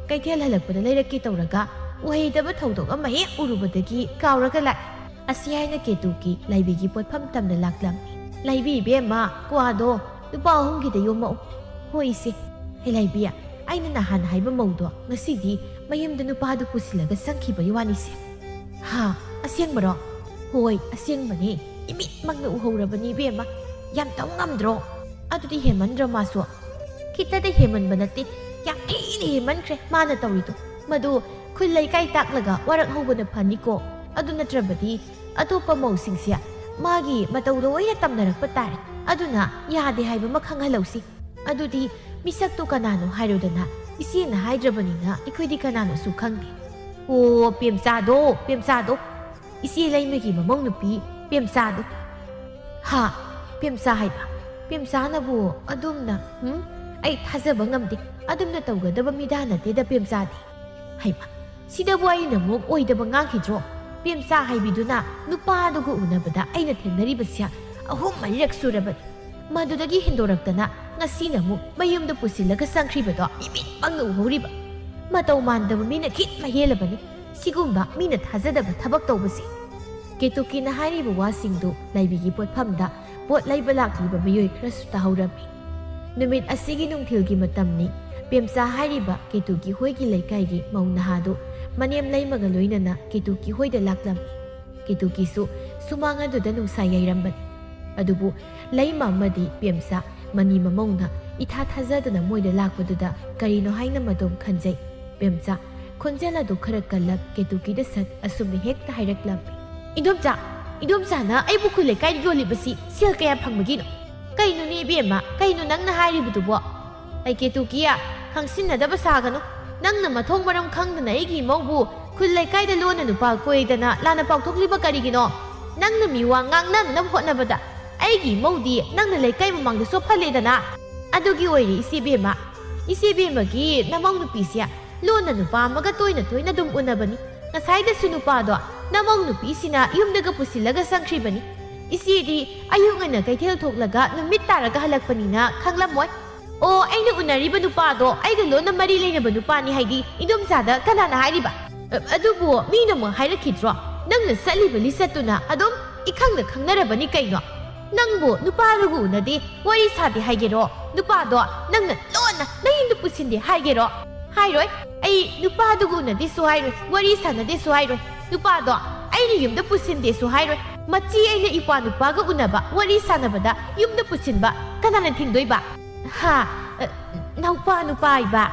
ꯀꯩꯊꯦꯜ ꯍꯜꯂꯛꯄꯗ ꯂꯩꯔꯛꯀꯦ ꯇꯧꯔꯒ ꯎꯍꯩꯗꯕ ꯊꯧꯗꯣꯛ ꯑꯃ ꯍꯦꯛ ꯎꯔꯨꯕꯗꯒꯤ ꯀꯥꯎꯔꯒ ꯂꯥꯛꯑꯦ꯫ ꯑꯁꯤ ꯍꯥꯏꯅ ꯀꯦꯇꯨꯀꯤ ꯂꯥꯏꯕꯤꯒꯤ ꯄꯣꯠꯐꯝ ꯇꯝꯅ ꯂꯥꯛꯂꯝꯃꯤ꯫ "ꯂꯥꯏꯕꯤ ꯏꯕꯦꯝꯃ, ꯀ꯭ꯋꯥꯗꯣ ꯂꯨꯄꯥ ꯑꯍꯨꯝꯒꯤꯗ ꯌꯣꯝꯃꯛꯎ꯫" "ꯍꯣꯏ ꯏꯆꯦ꯫" "ꯍꯦ ꯂꯥꯏꯕꯤ, ꯑꯩꯅ ꯅꯍꯥꯟ ꯍꯥꯏꯕ ꯃꯧꯗꯣ ꯉꯁꯤꯗꯤ ꯃꯌꯨꯝꯗ ꯅꯨꯄꯥꯗꯨ ꯄꯨꯁꯤꯜꯂꯒ ꯆꯪꯈꯤꯕꯒꯤ ꯋꯥꯅꯤꯁꯦ꯫" "ꯍꯥ? ꯑꯁꯦꯡꯕꯔꯣ?" "ꯍꯣꯏ, ꯑꯁꯦꯡꯕꯅꯦ꯫ ꯏꯃꯤꯠꯃꯛꯅ ꯎꯍꯧꯔꯕꯅꯤ ꯏꯕꯦꯝꯃ꯫ ꯌꯥꯝ ꯇꯧ ꯉꯝꯗ꯭ꯔꯣ?" "ꯑꯗꯨꯗꯤ ꯍꯦꯟꯃꯟꯗ꯭ꯔꯣ ꯃꯥꯁꯨ?" "ꯈꯤꯇꯗ ꯍꯦꯟꯃꯟꯕ ꯅꯠꯇꯦ, ꯌꯥꯝ ꯊꯤꯅ ꯍꯦꯟꯃꯟꯈ꯭ꯔꯦ ꯃꯥꯅ ꯇꯧꯔꯤꯗꯣ꯫ ꯃꯗꯨ ꯈꯨꯜ ꯂꯩꯀꯥꯏ ꯇꯥꯛꯂꯒ ꯋꯥꯔꯛ ꯍꯧꯕꯅ ꯐꯅꯤꯀꯣ꯫ ꯑꯗꯨ ꯅꯠꯇ꯭ꯔꯕꯗꯤ ꯑꯇꯣꯞꯄ ꯃꯧꯁꯤꯡꯁꯦ ꯃꯥꯒꯤ ꯃꯇꯧꯗ ꯂꯣꯏꯅ ꯇꯝꯅꯔꯛꯄ ꯇꯥꯔꯦ꯫ ꯑꯗꯨꯅ ꯌꯥꯗꯦ ꯍꯥꯏꯕ ꯑꯃ ꯈꯪꯍꯜꯂꯧꯁꯤ꯫ ꯑꯗꯨꯗꯤ ꯃꯤꯁꯛꯇꯨ ꯀꯅꯥꯅꯣ ꯍꯥꯏꯔꯣꯗꯅ꯫ ꯏꯆꯦꯅ ꯍꯥꯏꯗ꯭ꯔꯕꯅꯤꯅ ꯑꯩꯈꯣꯏꯗꯤ ꯀꯅꯥꯅꯣꯁꯨ ꯈꯪꯗꯦ꯫" "ꯑꯣ, ꯄꯦꯝꯆꯥꯗꯣ, ꯄꯦꯝꯆꯥꯗꯣ꯫ ꯏꯆꯦ ꯂꯩꯃꯒꯤ ꯃꯃꯧ ꯅꯨꯄꯤ ꯄꯦꯝꯆꯥꯗꯣ꯫" "ꯍꯥ? ꯄꯦꯝꯆꯥ ꯍꯥꯏꯕ? ꯄꯦꯝꯆꯥꯅꯕꯨ ꯑꯗꯨꯝꯅ? ꯍꯨꯝ? ꯑꯩ ꯊꯥꯖꯕ ꯉꯝꯗꯦ꯫ ꯑꯗꯨꯝꯅ ꯇꯧꯒꯗꯕ ꯃꯤꯗꯥ ꯅꯠꯇꯦꯗ ꯄꯦꯝꯆꯥꯗꯤ꯫" ꯍꯩꯃ, ꯁꯤꯗꯕꯨ ꯑꯩꯅ ꯑꯃꯨꯛ ꯑꯣꯏꯗꯕ ꯉꯥꯡꯈꯤꯗ꯭ꯔꯣ? ꯄꯦꯝꯆꯥ ꯍꯥꯏꯕꯤꯗꯨꯅ ꯅꯨꯄꯥꯗꯨꯒ ꯎꯅꯕꯗ ꯑꯩꯅ ꯊꯦꯡꯅꯔꯤꯕꯁꯦ ꯑꯍꯨꯝ ꯃꯔꯤꯔꯛ ꯁꯨꯔꯕꯅꯤ꯫ ꯃꯗꯨꯗꯒꯤ ꯍꯦꯟꯗꯣꯔꯛꯇꯅ ꯉꯁꯤꯅ ꯑꯃꯨꯛ ꯃꯌꯨꯝꯗ ꯄꯨꯁꯤꯜꯂꯒ ꯆꯪꯈ꯭ꯔꯤꯕꯗꯣ ꯏꯃꯤꯠꯃꯛꯅ ꯎꯍꯧꯔꯤꯕ꯫ ꯃꯇꯧ ꯃꯥꯟꯗꯕ ꯃꯤꯅ ꯈꯤꯠ ꯃꯍꯦꯜꯂꯕꯅꯤ꯫ ꯁꯤꯒꯨꯝꯕ ꯃꯤꯅ ꯊꯥꯖꯗꯕ ꯊꯕꯛ ꯇꯧꯕꯁꯤ꯫ ꯀꯦꯇꯨꯀꯤꯅ ꯍꯥꯏꯔꯤꯕ ꯋꯥꯁꯤꯡꯗꯨ ꯂꯥꯏꯕꯤꯒꯤ ꯄꯣꯠꯐꯝꯗ ꯄꯣꯠ ꯂꯩꯕ ꯂꯥꯛꯂꯤꯕ ꯃꯤꯑꯣꯏ ꯈꯔꯁꯨ ꯇꯥꯍꯧꯔꯝꯃꯤ꯫ ꯅꯨꯃꯤꯠ ꯑꯁꯤꯒꯤ ꯅꯨꯡꯊꯤꯜꯒꯤ ꯃꯇꯝꯅꯤ꯫ ꯄꯦꯝꯆꯥ ꯍꯥꯏꯔꯤꯕ ꯀꯦꯇꯨꯀꯤ ꯍꯣꯏꯒꯤ ꯂꯩꯀꯥꯏꯒꯤ ꯃꯧ ꯅꯍꯥꯗꯨ ꯃꯅꯦꯝ ꯂꯩꯃꯒ ꯂꯣꯏꯅꯅ ꯀꯦꯇꯨꯀꯤ ꯍꯣꯏꯗ ꯂꯥꯛꯂꯝꯃꯤ꯫ ꯀꯦꯇꯨꯀꯤꯁꯨ ꯁꯨꯃꯥꯡ ꯑꯗꯨꯗ ꯅꯨꯡꯁꯥ ꯌꯩꯔꯝꯕꯅꯤ꯫ ꯑꯗꯨꯕꯨ ꯂꯩꯃ ꯑꯃꯗꯤ ꯄꯦꯝꯆꯥ ꯃꯅꯤ ꯃꯃꯧꯅ ꯏꯊꯥ ꯊꯥꯖꯗꯅ ꯃꯣꯏꯗ ꯂꯥꯛꯄꯗꯨꯗ ꯀꯔꯤꯅꯣ ꯍꯥꯏꯅ ꯃꯗꯣꯝ ꯈꯟꯖꯩ꯫ ꯄꯦꯝꯆꯥ ꯈꯣꯟꯖꯦꯜ ꯑꯗꯨ ꯈꯔ ꯀꯜꯂꯞ ꯀꯦꯇꯨꯀꯤꯗ ꯁꯠ ꯑꯁꯨꯝꯅ ꯍꯦꯛꯇ ꯍꯥꯏꯔꯛꯂꯝꯃꯤ꯫ "ꯏꯟꯗꯣꯝꯆꯥ, ꯏꯟꯗꯣꯝꯆꯥꯅ ꯑꯩꯕꯨ ꯈꯨꯜ ꯂꯩꯀꯥꯏꯗ ꯌꯣꯜꯂꯤꯕꯁꯤ ꯁꯦꯜ ꯀꯌꯥ ꯐꯪꯕꯒꯤꯅꯣ?" "ꯀꯩꯅꯣꯅꯦ ꯏꯕꯦꯝꯃ, ꯀꯩꯅꯣ ꯅꯪꯅ ꯍꯥꯏꯔꯤꯕꯗꯨꯕꯣ?" "ꯑꯩ ꯀꯦꯇꯨꯀꯤꯌꯥ, ꯈꯪꯁꯤꯟꯅꯗꯕ ꯁꯥꯒꯅꯨ꯫ ꯅꯪꯅ ꯃꯊꯣꯡ ꯃꯔꯝ ꯈꯪꯗꯅ ꯑꯩꯒꯤ ꯏꯃꯧꯕꯨ ꯈꯨꯜ ꯂꯩꯀꯥꯏꯗ ꯂꯣꯟꯅ ꯅꯨꯄꯥ ꯀꯣꯏꯗꯅ ꯂꯥꯟꯅ ꯄꯥꯎꯊꯣꯛꯂꯤꯕ ꯀꯔꯤꯒꯤꯅꯣ? ꯅꯪꯅ ꯃꯤꯋꯥ ꯉꯥꯡꯅꯅꯕ ꯍꯣꯠꯅꯕꯗ ꯑꯩꯒꯤ ꯏꯃꯧꯗꯤ ꯅꯪꯅ ꯂꯩꯀꯥꯏ ꯃꯃꯥꯡꯗ ꯆꯣꯞꯍꯜꯂꯦꯗꯅ꯫ ꯑꯗꯨꯒꯤ ꯑꯣꯏꯔꯦ ꯏꯆꯦ ꯕꯦꯝꯃ꯫ ꯏꯆꯦ ꯕꯦꯝꯃꯒꯤ ꯅꯃꯧ ꯅꯨꯄꯤꯁꯦ ꯂꯣꯟꯅ ꯅꯨꯄꯥ ꯑꯃꯒ ꯇꯣꯏꯅ ꯇꯣꯏꯅ ꯑꯗꯨꯝ ꯎꯅꯕꯅꯤ꯫ ꯉꯁꯥꯏꯗꯁꯨ ꯅꯨꯄꯥꯗꯣ ꯅꯃꯧ ꯅꯨꯄꯤꯁꯤꯅ ꯌꯨꯝꯗꯒ ꯄꯨꯁꯤꯜꯂꯒ ꯆꯪꯈ꯭ꯔꯤꯕꯅꯤ꯫ ꯏꯆꯦꯗꯤ ꯑꯌꯨꯛ ꯉꯟꯅ ꯀꯩꯊꯦꯜ ꯊꯣꯛꯂꯒ ꯅꯨꯃꯤꯠ ꯇꯥꯔꯒ ꯍꯜꯂꯛꯄꯅꯤꯅ ꯈꯪꯂꯝꯃꯣꯏ꯫ ꯑꯣ, ꯑꯩꯅ ꯎꯅꯔꯤꯕ ꯅꯨꯄꯥꯗꯣ ꯑꯩꯒ ꯂꯣꯟꯅ ꯃꯔꯤ ꯂꯩꯅꯕ ꯅꯨꯄꯥꯅꯤ ꯍꯥꯏꯗꯤ ꯏꯗꯣꯝꯆꯥꯗ ꯀꯅꯥꯅ ꯍꯥꯏꯔꯤꯕ? ꯑ, ꯑꯗꯨꯕꯨ ꯃꯤꯅ ꯑꯃꯨꯛ ꯍꯥꯏꯔꯛꯈꯤꯗ꯭ꯔꯣ? ꯅꯪꯅ ꯆꯠꯂꯤꯕ ꯂꯤꯆꯠꯇꯨꯅ ꯑꯗꯨꯝ ꯏꯈꯪꯗ ꯈꯪꯅꯔꯕꯅꯤ ꯀꯩꯅꯣ꯫ ꯅꯪꯕꯨ ꯅꯨꯄꯥꯗꯨꯒ ꯎꯅꯗꯦ, ꯋꯥꯔꯤ ꯁꯥꯗꯦ ꯍꯥꯏꯒꯦꯔꯣ? ꯅꯨꯄꯥꯗꯣ ꯅꯪꯅ ꯂꯣꯟꯅ ꯅꯌꯨꯝꯗ ꯄꯨꯁꯤꯟꯗꯦ ꯍꯥꯏꯒꯦꯔꯣ? ꯍꯥꯏꯔꯣꯏ꯫ ꯑꯩ ꯅꯨꯄꯥꯗꯨꯒ ꯎꯅꯗꯦꯁꯨ ꯍꯥꯏꯔꯣꯏ, ꯋꯥꯔꯤ ꯁꯥꯟꯅꯗꯦꯁꯨ ꯍꯥꯏꯔꯣꯏ꯫ ꯅꯨꯄꯥꯗꯣ ꯑꯩꯅ ꯌꯨꯝꯗ ꯄꯨꯁꯤꯟꯗꯦꯁꯨ ꯍꯥꯏꯔꯣꯏ꯫ ꯃꯆꯤ ꯑꯩꯅ ꯏꯄ꯭ꯋꯥ ꯅꯨꯄꯥꯒ ꯎꯅꯕ, ꯋꯥꯔꯤ ꯁꯥꯟꯅꯕꯗ ꯌꯨꯝꯗ ꯄꯨꯁꯤꯟꯕ ꯀꯅꯥꯅ ꯊꯤꯡꯗꯣꯏꯕ? ꯍꯥ? ꯑ, ꯅꯧꯄꯥ ꯅꯨꯄꯥ ꯏꯕ?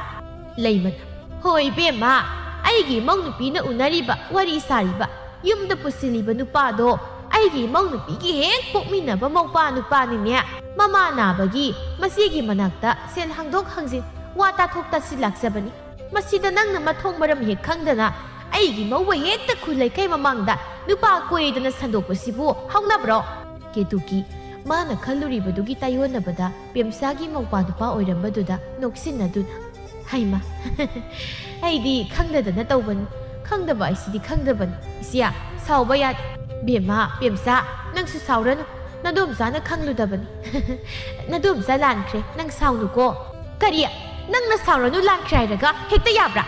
ꯂꯩꯃꯅ, ꯍꯣꯏ ꯏꯕꯦꯝꯃ, ꯑꯩꯒꯤ ꯏꯃꯧ ꯅꯨꯄꯤꯅ ꯎꯅꯔꯤꯕ, ꯋꯥꯔꯤ ꯁꯥꯔꯤꯕ, ꯌꯨꯝꯗ ꯄꯨꯁꯤꯜꯂꯤꯕ ꯅꯨꯄꯥꯗꯣ ꯑꯩꯒꯤ ꯏꯃꯧ ꯅꯨꯄꯤꯒꯤ ꯍꯦꯛ ꯄꯣꯛꯃꯤꯟꯅꯕ ꯃꯧꯄꯥ ꯅꯨꯄꯥꯅꯤꯅꯦ꯫ ꯃꯃꯥ ꯅꯥꯕꯒꯤ ꯃꯆꯦꯒꯤ ꯃꯅꯥꯛꯇ ꯁꯦꯜ ꯍꯪꯗꯣꯛ ꯍꯪꯖꯤꯟ, ꯋꯥ ꯇꯥꯊꯣꯛ ꯇꯥꯁꯤꯟ ꯂꯥꯛꯆꯕꯅꯤ꯫ ꯃꯁꯤꯗ ꯅꯪꯅ ꯃꯊꯣꯡ ꯃꯔꯝ ꯍꯦꯛ ꯈꯪꯗꯅ ꯑꯩꯒꯤ ꯃꯧꯕ ꯍꯦꯛꯇ ꯈꯨꯜ ꯂꯩꯀꯥꯏ ꯃꯃꯥꯡꯗ ꯅꯨꯄꯥ ꯀꯣꯏꯗꯅ ꯁꯟꯗꯣꯛꯄꯁꯤꯕꯨ ꯍꯧꯅꯕ꯭ꯔꯣ? ꯀꯦꯇꯨꯀꯤ ꯃꯥꯅ ꯈꯜꯂꯨꯔꯤꯕꯗꯨꯒꯤ ꯇꯥꯏꯌꯣꯟꯅꯕꯗ ꯄꯦꯝꯆꯥꯒꯤ ꯃꯧꯄꯥ ꯅꯨꯄꯥ ꯑꯣꯏꯔꯝꯕꯗꯨꯗ ꯅꯣꯛꯁꯤꯟꯅꯗꯨꯅ, "ꯍꯩꯃ, ꯑꯩꯗꯤ ꯈꯪꯗꯗꯅ ꯇꯧꯕꯅꯤ꯫ ꯈꯪꯗꯕ ꯍꯥꯏꯁꯤꯗꯤ ꯈꯪꯗꯕꯅꯤ꯫ ꯏꯆꯦ, ꯁꯥꯎꯕ ꯌꯥꯗꯦ꯫ ꯕꯦꯝꯃ, ꯄꯦꯝꯆꯥ, ꯅꯪꯁꯨ ꯁꯥꯎꯔꯅꯨ꯫ ꯅꯗꯣꯝꯆꯥꯅ ꯈꯪꯂꯨꯗꯕꯅꯤ꯫ ꯅꯗꯣꯝꯆꯥ ꯂꯥꯟꯈ꯭ꯔꯦ, ꯅꯪ ꯁꯥꯎꯅꯨꯀꯣ꯫" "ꯀꯔꯤ? ꯅꯪꯅ ꯁꯥꯎꯔꯅꯨ ꯂꯥꯟꯈ꯭ꯔꯦ ꯍꯥꯏꯔꯒ ꯍꯦꯛꯇ ꯌꯥꯕ꯭ꯔꯥ?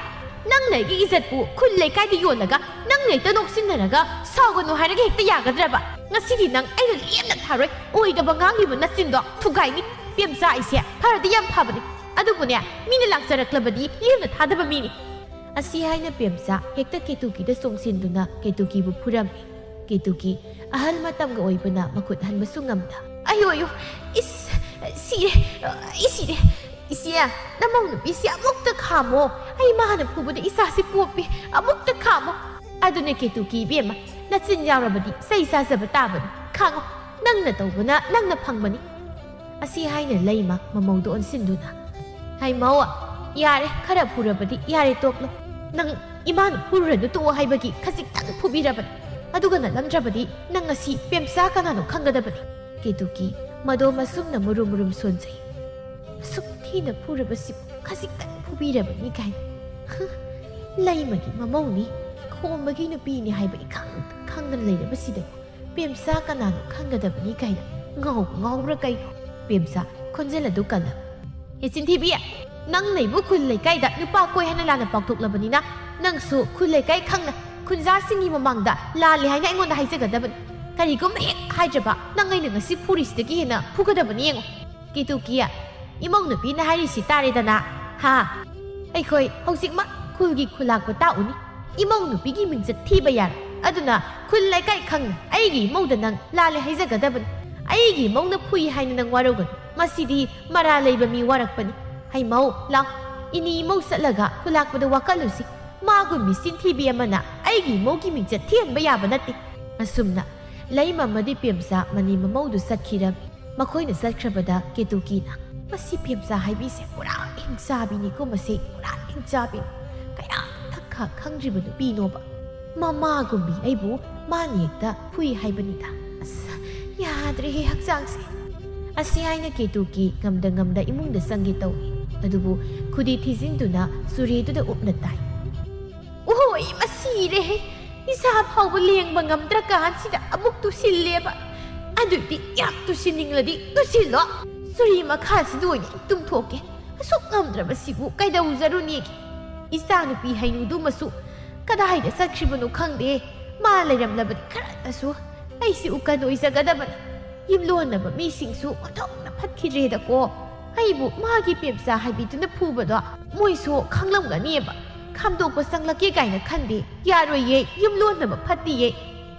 ꯅꯪꯅ ꯑꯩꯒꯤ ꯏꯖꯠꯄꯨ ꯈꯨꯜ ꯂꯩꯀꯥꯏꯗ ꯌꯣꯜꯂꯒ ꯅꯪꯅ ꯍꯦꯛꯇ ꯅꯣꯛꯁꯤꯟꯅꯔꯒ ꯁꯥꯎꯒꯅꯨ ꯍꯥꯏꯔꯒ ꯍꯦꯛꯇ ꯌꯥꯒꯗ꯭ꯔꯕ? ꯉꯁꯤꯗꯤ ꯅꯪ ꯑꯩꯅ ꯂꯦꯝꯅ ꯊꯥꯔꯣꯏ꯫ ꯑꯣꯏꯗꯕ ꯉꯥꯡꯂꯤꯕ ꯅꯆꯤꯟꯗꯣ ꯊꯨꯒꯥꯏꯅꯤ꯫ ꯄꯦꯝꯆꯥ ꯑꯩꯁꯦ ꯐꯔꯗꯤ ꯌꯥꯝ ꯐꯕꯅꯤ꯫ ꯑꯗꯨꯕꯨꯅꯦ, ꯃꯤꯅ ꯂꯥꯛꯆꯔꯛꯂꯕꯗꯤ ꯂꯦꯝꯅ ꯊꯥꯗꯕ ꯃꯤꯅꯤ꯫" ꯑꯁꯤ ꯍꯥꯏꯅ ꯄꯦꯝꯆꯥ ꯍꯦꯛꯇ ꯀꯦꯇꯨꯀꯤꯗ ꯆꯣꯡꯁꯤꯟꯗꯨꯅ ꯀꯦꯇꯨꯀꯤꯕꯨ ꯐꯨꯔꯝꯃꯤ꯫ ꯀꯦꯇꯨꯀꯤ ꯑꯍꯜ ꯃꯇꯝꯒ ꯑꯣꯏꯕꯅ ꯃꯈꯨꯠ ꯍꯟꯕꯁꯨ ꯉꯝꯗ, "ꯑꯌꯣ, ꯑꯌꯣ, ꯏꯁ, ꯁꯤꯔꯦ, ꯑꯩ ꯁꯤꯔꯦ꯫ ꯏꯆꯦ, ꯅꯃꯧ ꯅꯨꯄꯤꯁꯤ ꯑꯃꯨꯛꯇ ꯈꯥꯝꯃꯣ꯫ ꯑꯩ ꯃꯥꯅ ꯐꯨꯕꯗ ꯏꯆꯥꯁꯤ ꯄꯣꯞꯄꯤ꯫ ꯑꯃꯨꯛꯇ ꯈꯥꯝꯃꯣ꯫" "ꯑꯗꯨꯅꯦ ꯀꯦꯇꯨꯀꯤ ꯏꯕꯦꯝꯃ, ꯅꯆꯤꯟ ꯌꯥꯎꯔꯕꯗꯤ ꯆꯩ ꯆꯥꯖꯕ ꯇꯥꯕꯅꯤ꯫ ꯈꯥꯡꯉꯣ, ꯅꯪꯅ ꯇꯧꯕꯅ ꯅꯪꯅ ꯐꯪꯕꯅꯤ꯫" ꯑꯁꯤ ꯍꯥꯏꯅ ꯂꯩꯃ ꯃꯃꯧꯗ ꯑꯣꯟꯁꯤꯟꯗꯨꯅ, "ꯍꯩ ꯃꯧ, ꯌꯥꯔꯦ, ꯈꯔ ꯐꯨꯔꯕꯗꯤ ꯌꯥꯔꯦ, ꯇꯣꯛꯂꯣ꯫ ꯅꯪ ꯏꯃꯥꯅ ꯐꯨꯔꯨꯔꯅꯨ ꯇꯣꯛꯑꯣ ꯍꯥꯏꯕꯒꯤ ꯈꯖꯤꯛꯇꯪ ꯐꯨꯕꯤꯔꯕꯅꯤ꯫ ꯑꯗꯨꯒ ꯅꯠꯂꯝꯗ꯭ꯔꯕꯗꯤ ꯅꯪ ꯉꯁꯤ ꯄꯦꯝꯆꯥ ꯀꯅꯥꯅꯣ ꯈꯪꯒꯗꯕꯅꯤ꯫" ꯀꯦꯇꯨꯀꯤ ꯃꯗꯣ ꯃꯁꯨꯝꯅ ꯃꯨꯔꯨꯝ ꯃꯨꯔꯨꯝ ꯁꯣꯟꯖꯩ꯫ "ꯑꯁꯨꯛ ꯊꯤꯅ ꯐꯨꯔꯕꯁꯤꯕꯨ ꯈꯖꯤꯛꯇꯪ ꯐꯨꯕꯤꯔꯕꯅꯤ ꯀꯥꯏꯅ꯫ ꯍ, ꯂꯩꯃꯒꯤ ꯃꯃꯧꯅꯤ, ꯈꯣꯝꯕꯒꯤ ꯅꯨꯄꯤꯅꯤ ꯍꯥꯏꯕ ꯏꯈꯪ ꯈꯪꯗꯅ ꯂꯩꯔꯕꯁꯤꯗꯕꯨ ꯄꯦꯝꯆꯥ ꯀꯅꯥꯅꯣ ꯈꯪꯒꯗꯕꯅꯤ ꯀꯥꯏꯅ ꯉꯥꯎꯕ ꯉꯥꯎꯕ꯭ꯔꯥ ꯀꯩꯅꯣ?" ꯄꯦꯝꯆꯥ ꯈꯣꯟꯖꯦꯜ ꯑꯗꯨ ꯀꯜꯂ, ꯏꯆꯤꯟ ꯊꯤꯕꯤ, ꯅꯪ ꯂꯩꯕꯨ ꯈꯨꯜ ꯂꯩꯀꯥꯏꯗ ꯅꯨꯄꯥ ꯀꯣꯏ ꯍꯥꯏꯅ ꯂꯥꯟꯅ ꯄꯥꯎꯊꯣꯛꯂꯕꯅꯤꯅ, ꯅꯪꯁꯨ ꯈꯨꯜ ꯂꯩꯀꯥꯏ ꯈꯪꯅ ꯈꯨꯟꯖꯥꯁꯤꯡꯒꯤ ꯃꯃꯥꯡꯗ ꯂꯥꯜꯂꯦ ꯍꯥꯏꯅ ꯑꯩꯉꯣꯟꯗ ꯍꯥꯏꯖꯒꯗꯕꯅꯤ꯫ ꯀꯔꯤꯒꯨꯝꯕ ꯍꯦꯛ ꯍꯥꯏꯗ꯭ꯔꯕ, ꯅꯪ ꯑꯩꯅ ꯉꯁꯤ ꯐꯨꯔꯤꯁꯤꯗꯒꯤ ꯍꯦꯟꯅ ꯐꯨꯒꯗꯕꯅꯤ ꯌꯦꯡꯉꯣ꯫ ꯀꯦꯇꯨꯀꯤ, ꯏꯃꯧ ꯅꯨꯄꯤꯅ ꯍꯥꯏꯔꯤꯁꯤ ꯇꯥꯔꯦꯗꯅ꯫ ꯍꯥ? ꯑꯩꯈꯣꯏ ꯍꯧꯖꯤꯛꯃꯛ ꯈꯨꯜꯒꯤ ꯈꯨꯂꯥꯛꯄ ꯇꯥꯛꯎꯅꯤ꯫ ꯏꯃꯧ ꯅꯨꯄꯤꯒꯤ ꯃꯤꯡꯆꯠ ꯊꯤꯕ ꯌꯥꯔꯣꯏ꯫ ꯑꯗꯨꯅ ꯈꯨꯜ ꯂꯩꯀꯥꯏ ꯈꯪꯅ ꯑꯩꯒꯤ ꯏꯃꯧꯗ ꯅꯪ ꯂꯥꯜꯂꯦ ꯍꯥꯏꯖꯒꯗꯕꯅꯤ꯫ ꯑꯩꯒꯤ ꯏꯃꯧꯅ ꯐꯨꯏ ꯍꯥꯏꯅ ꯅꯪ ꯋꯥꯔꯧꯒꯅꯨ꯫ ꯃꯁꯤꯗꯤ ꯃꯔꯥꯜ ꯂꯩꯕ ꯃꯤ ꯋꯥꯔꯛꯄꯅꯤ꯫ ꯍꯩꯃꯧ, ꯂꯥꯎ, ꯏꯅꯤ ꯏꯃꯧ ꯆꯠꯂꯒ ꯈꯨꯂꯥꯛꯄꯗ ꯋꯥꯀꯠꯂꯨꯁꯤ꯫ ꯃꯥꯒꯨꯝꯕꯤ ꯆꯤꯟꯊꯤꯕꯤ ꯑꯃꯅ ꯑꯩꯒꯤ ꯏꯃꯧꯒꯤ ꯃꯤꯡꯆꯠ ꯊꯤꯍꯟꯕ ꯌꯥꯕ ꯅꯠꯇꯦ꯫ ꯑꯁꯨꯝꯅ ꯂꯩꯃ ꯑꯃꯗꯤ ꯄꯦꯝꯆꯥ ꯃꯅꯤ ꯃꯃꯧꯗꯨ ꯆꯠꯈꯤꯔꯝꯃꯤ꯫ ꯃꯈꯣꯏꯅ ꯆꯠꯈ꯭ꯔꯕꯗ ꯀꯦꯇꯨꯀꯤꯅ, "ꯃꯁꯤ ꯄꯦꯝꯆꯥ ꯍꯥꯏꯕꯤꯁꯦ ꯄꯨꯔꯥ ꯍꯤꯡꯆꯥꯕꯤꯅꯤꯀꯣ, ꯃꯁꯤ ꯄꯨꯔꯥ ꯍꯤꯡꯆꯥꯕꯤꯅꯤ꯫ ꯀꯌꯥ ꯊꯛꯈ ꯈꯪꯗ꯭ꯔꯤꯕ ꯅꯨꯄꯤꯅꯣꯕ꯫ ꯃꯃꯥꯒꯨꯝꯕꯤ ꯑꯩꯕꯨ ꯃꯥꯅ ꯍꯦꯛꯇ ꯐꯨꯏ ꯍꯥꯏꯕꯅꯤꯗ꯫ ꯑꯁ, ꯌꯥꯗ꯭ꯔꯦꯍꯦ ꯍꯛꯆꯥꯡꯁꯦ"꯫ ꯑꯁꯤ ꯍꯥꯏꯅ ꯀꯦꯇꯨꯀꯤ ꯉꯝꯗ ꯉꯝꯗ ꯏꯃꯨꯡꯗ ꯆꯪꯒꯦ ꯇꯧꯏ꯫ ꯑꯗꯨꯕꯨ ꯈꯨꯗꯤ ꯊꯤꯖꯤꯟꯗꯨꯅ ꯆꯨꯔꯤꯗꯨꯗ ꯎꯞꯅ ꯇꯥꯏ꯫ "ꯑꯣꯍꯣꯏ, ꯃꯁꯤꯔꯦꯍꯦ! ꯏꯁꯥ ꯐꯥꯎꯕ ꯂꯦꯡꯕ ꯉꯝꯗ꯭ꯔꯀꯥꯟꯁꯤꯗ ꯑꯃꯨꯛ ꯇꯨꯁꯤꯜꯂꯦꯕ꯫ ꯑꯗꯨꯗꯤ ꯌꯥꯝ ꯇꯨꯁꯤꯟꯅꯤꯡꯂꯗꯤ ꯇꯨꯁꯤꯜꯂꯣ꯫ ꯆꯨꯔꯤ ꯃꯈꯥꯁꯤꯗ ꯑꯣꯏꯅ ꯇꯨꯝꯊꯣꯛꯀꯦ꯫ ꯑꯁꯨꯛ ꯉꯝꯗ꯭ꯔꯕꯁꯤꯕꯨ ꯀꯩꯗꯧꯖꯔꯨꯅꯤꯒꯦ? ꯏꯆꯥꯅꯨꯄꯤ ꯍꯩꯅꯨꯗꯨꯃꯁꯨ ꯀꯗꯥꯏꯗ ꯆꯠꯈ꯭ꯔꯤꯕꯅꯣ ꯈꯪꯗꯦ꯫ ꯃꯥ ꯂꯩꯔꯝꯂꯕꯗꯤ ꯈꯔꯇꯁꯨ ꯑꯩꯁꯤ ꯎꯀꯟ ꯑꯣꯏꯖꯒꯗꯕꯅꯤ꯫ ꯌꯨꯝꯂꯣꯟꯅꯕ ꯃꯤꯁꯤꯡꯁꯨ ꯑꯣꯟꯊꯣꯛꯅ ꯐꯠꯈꯤꯗ꯭ꯔꯦꯗꯀꯣ꯫ ꯑꯩꯕꯨ ꯃꯥꯒꯤ ꯄꯦꯝꯆꯥ ꯍꯥꯏꯕꯤꯗꯨꯅ ꯐꯨꯕꯗꯣ ꯃꯣꯏꯁꯨ ꯈꯪꯂꯝꯒꯅꯤꯕ꯫ ꯈꯥꯝꯗꯣꯛꯄ ꯆꯪꯂꯛꯀꯦ ꯀꯥꯏꯅ ꯈꯟꯗꯦ꯫ ꯌꯥꯔꯣꯏꯌꯦ, ꯌꯨꯝꯂꯣꯟꯅꯕ ꯐꯠꯇꯤꯌꯦ꯫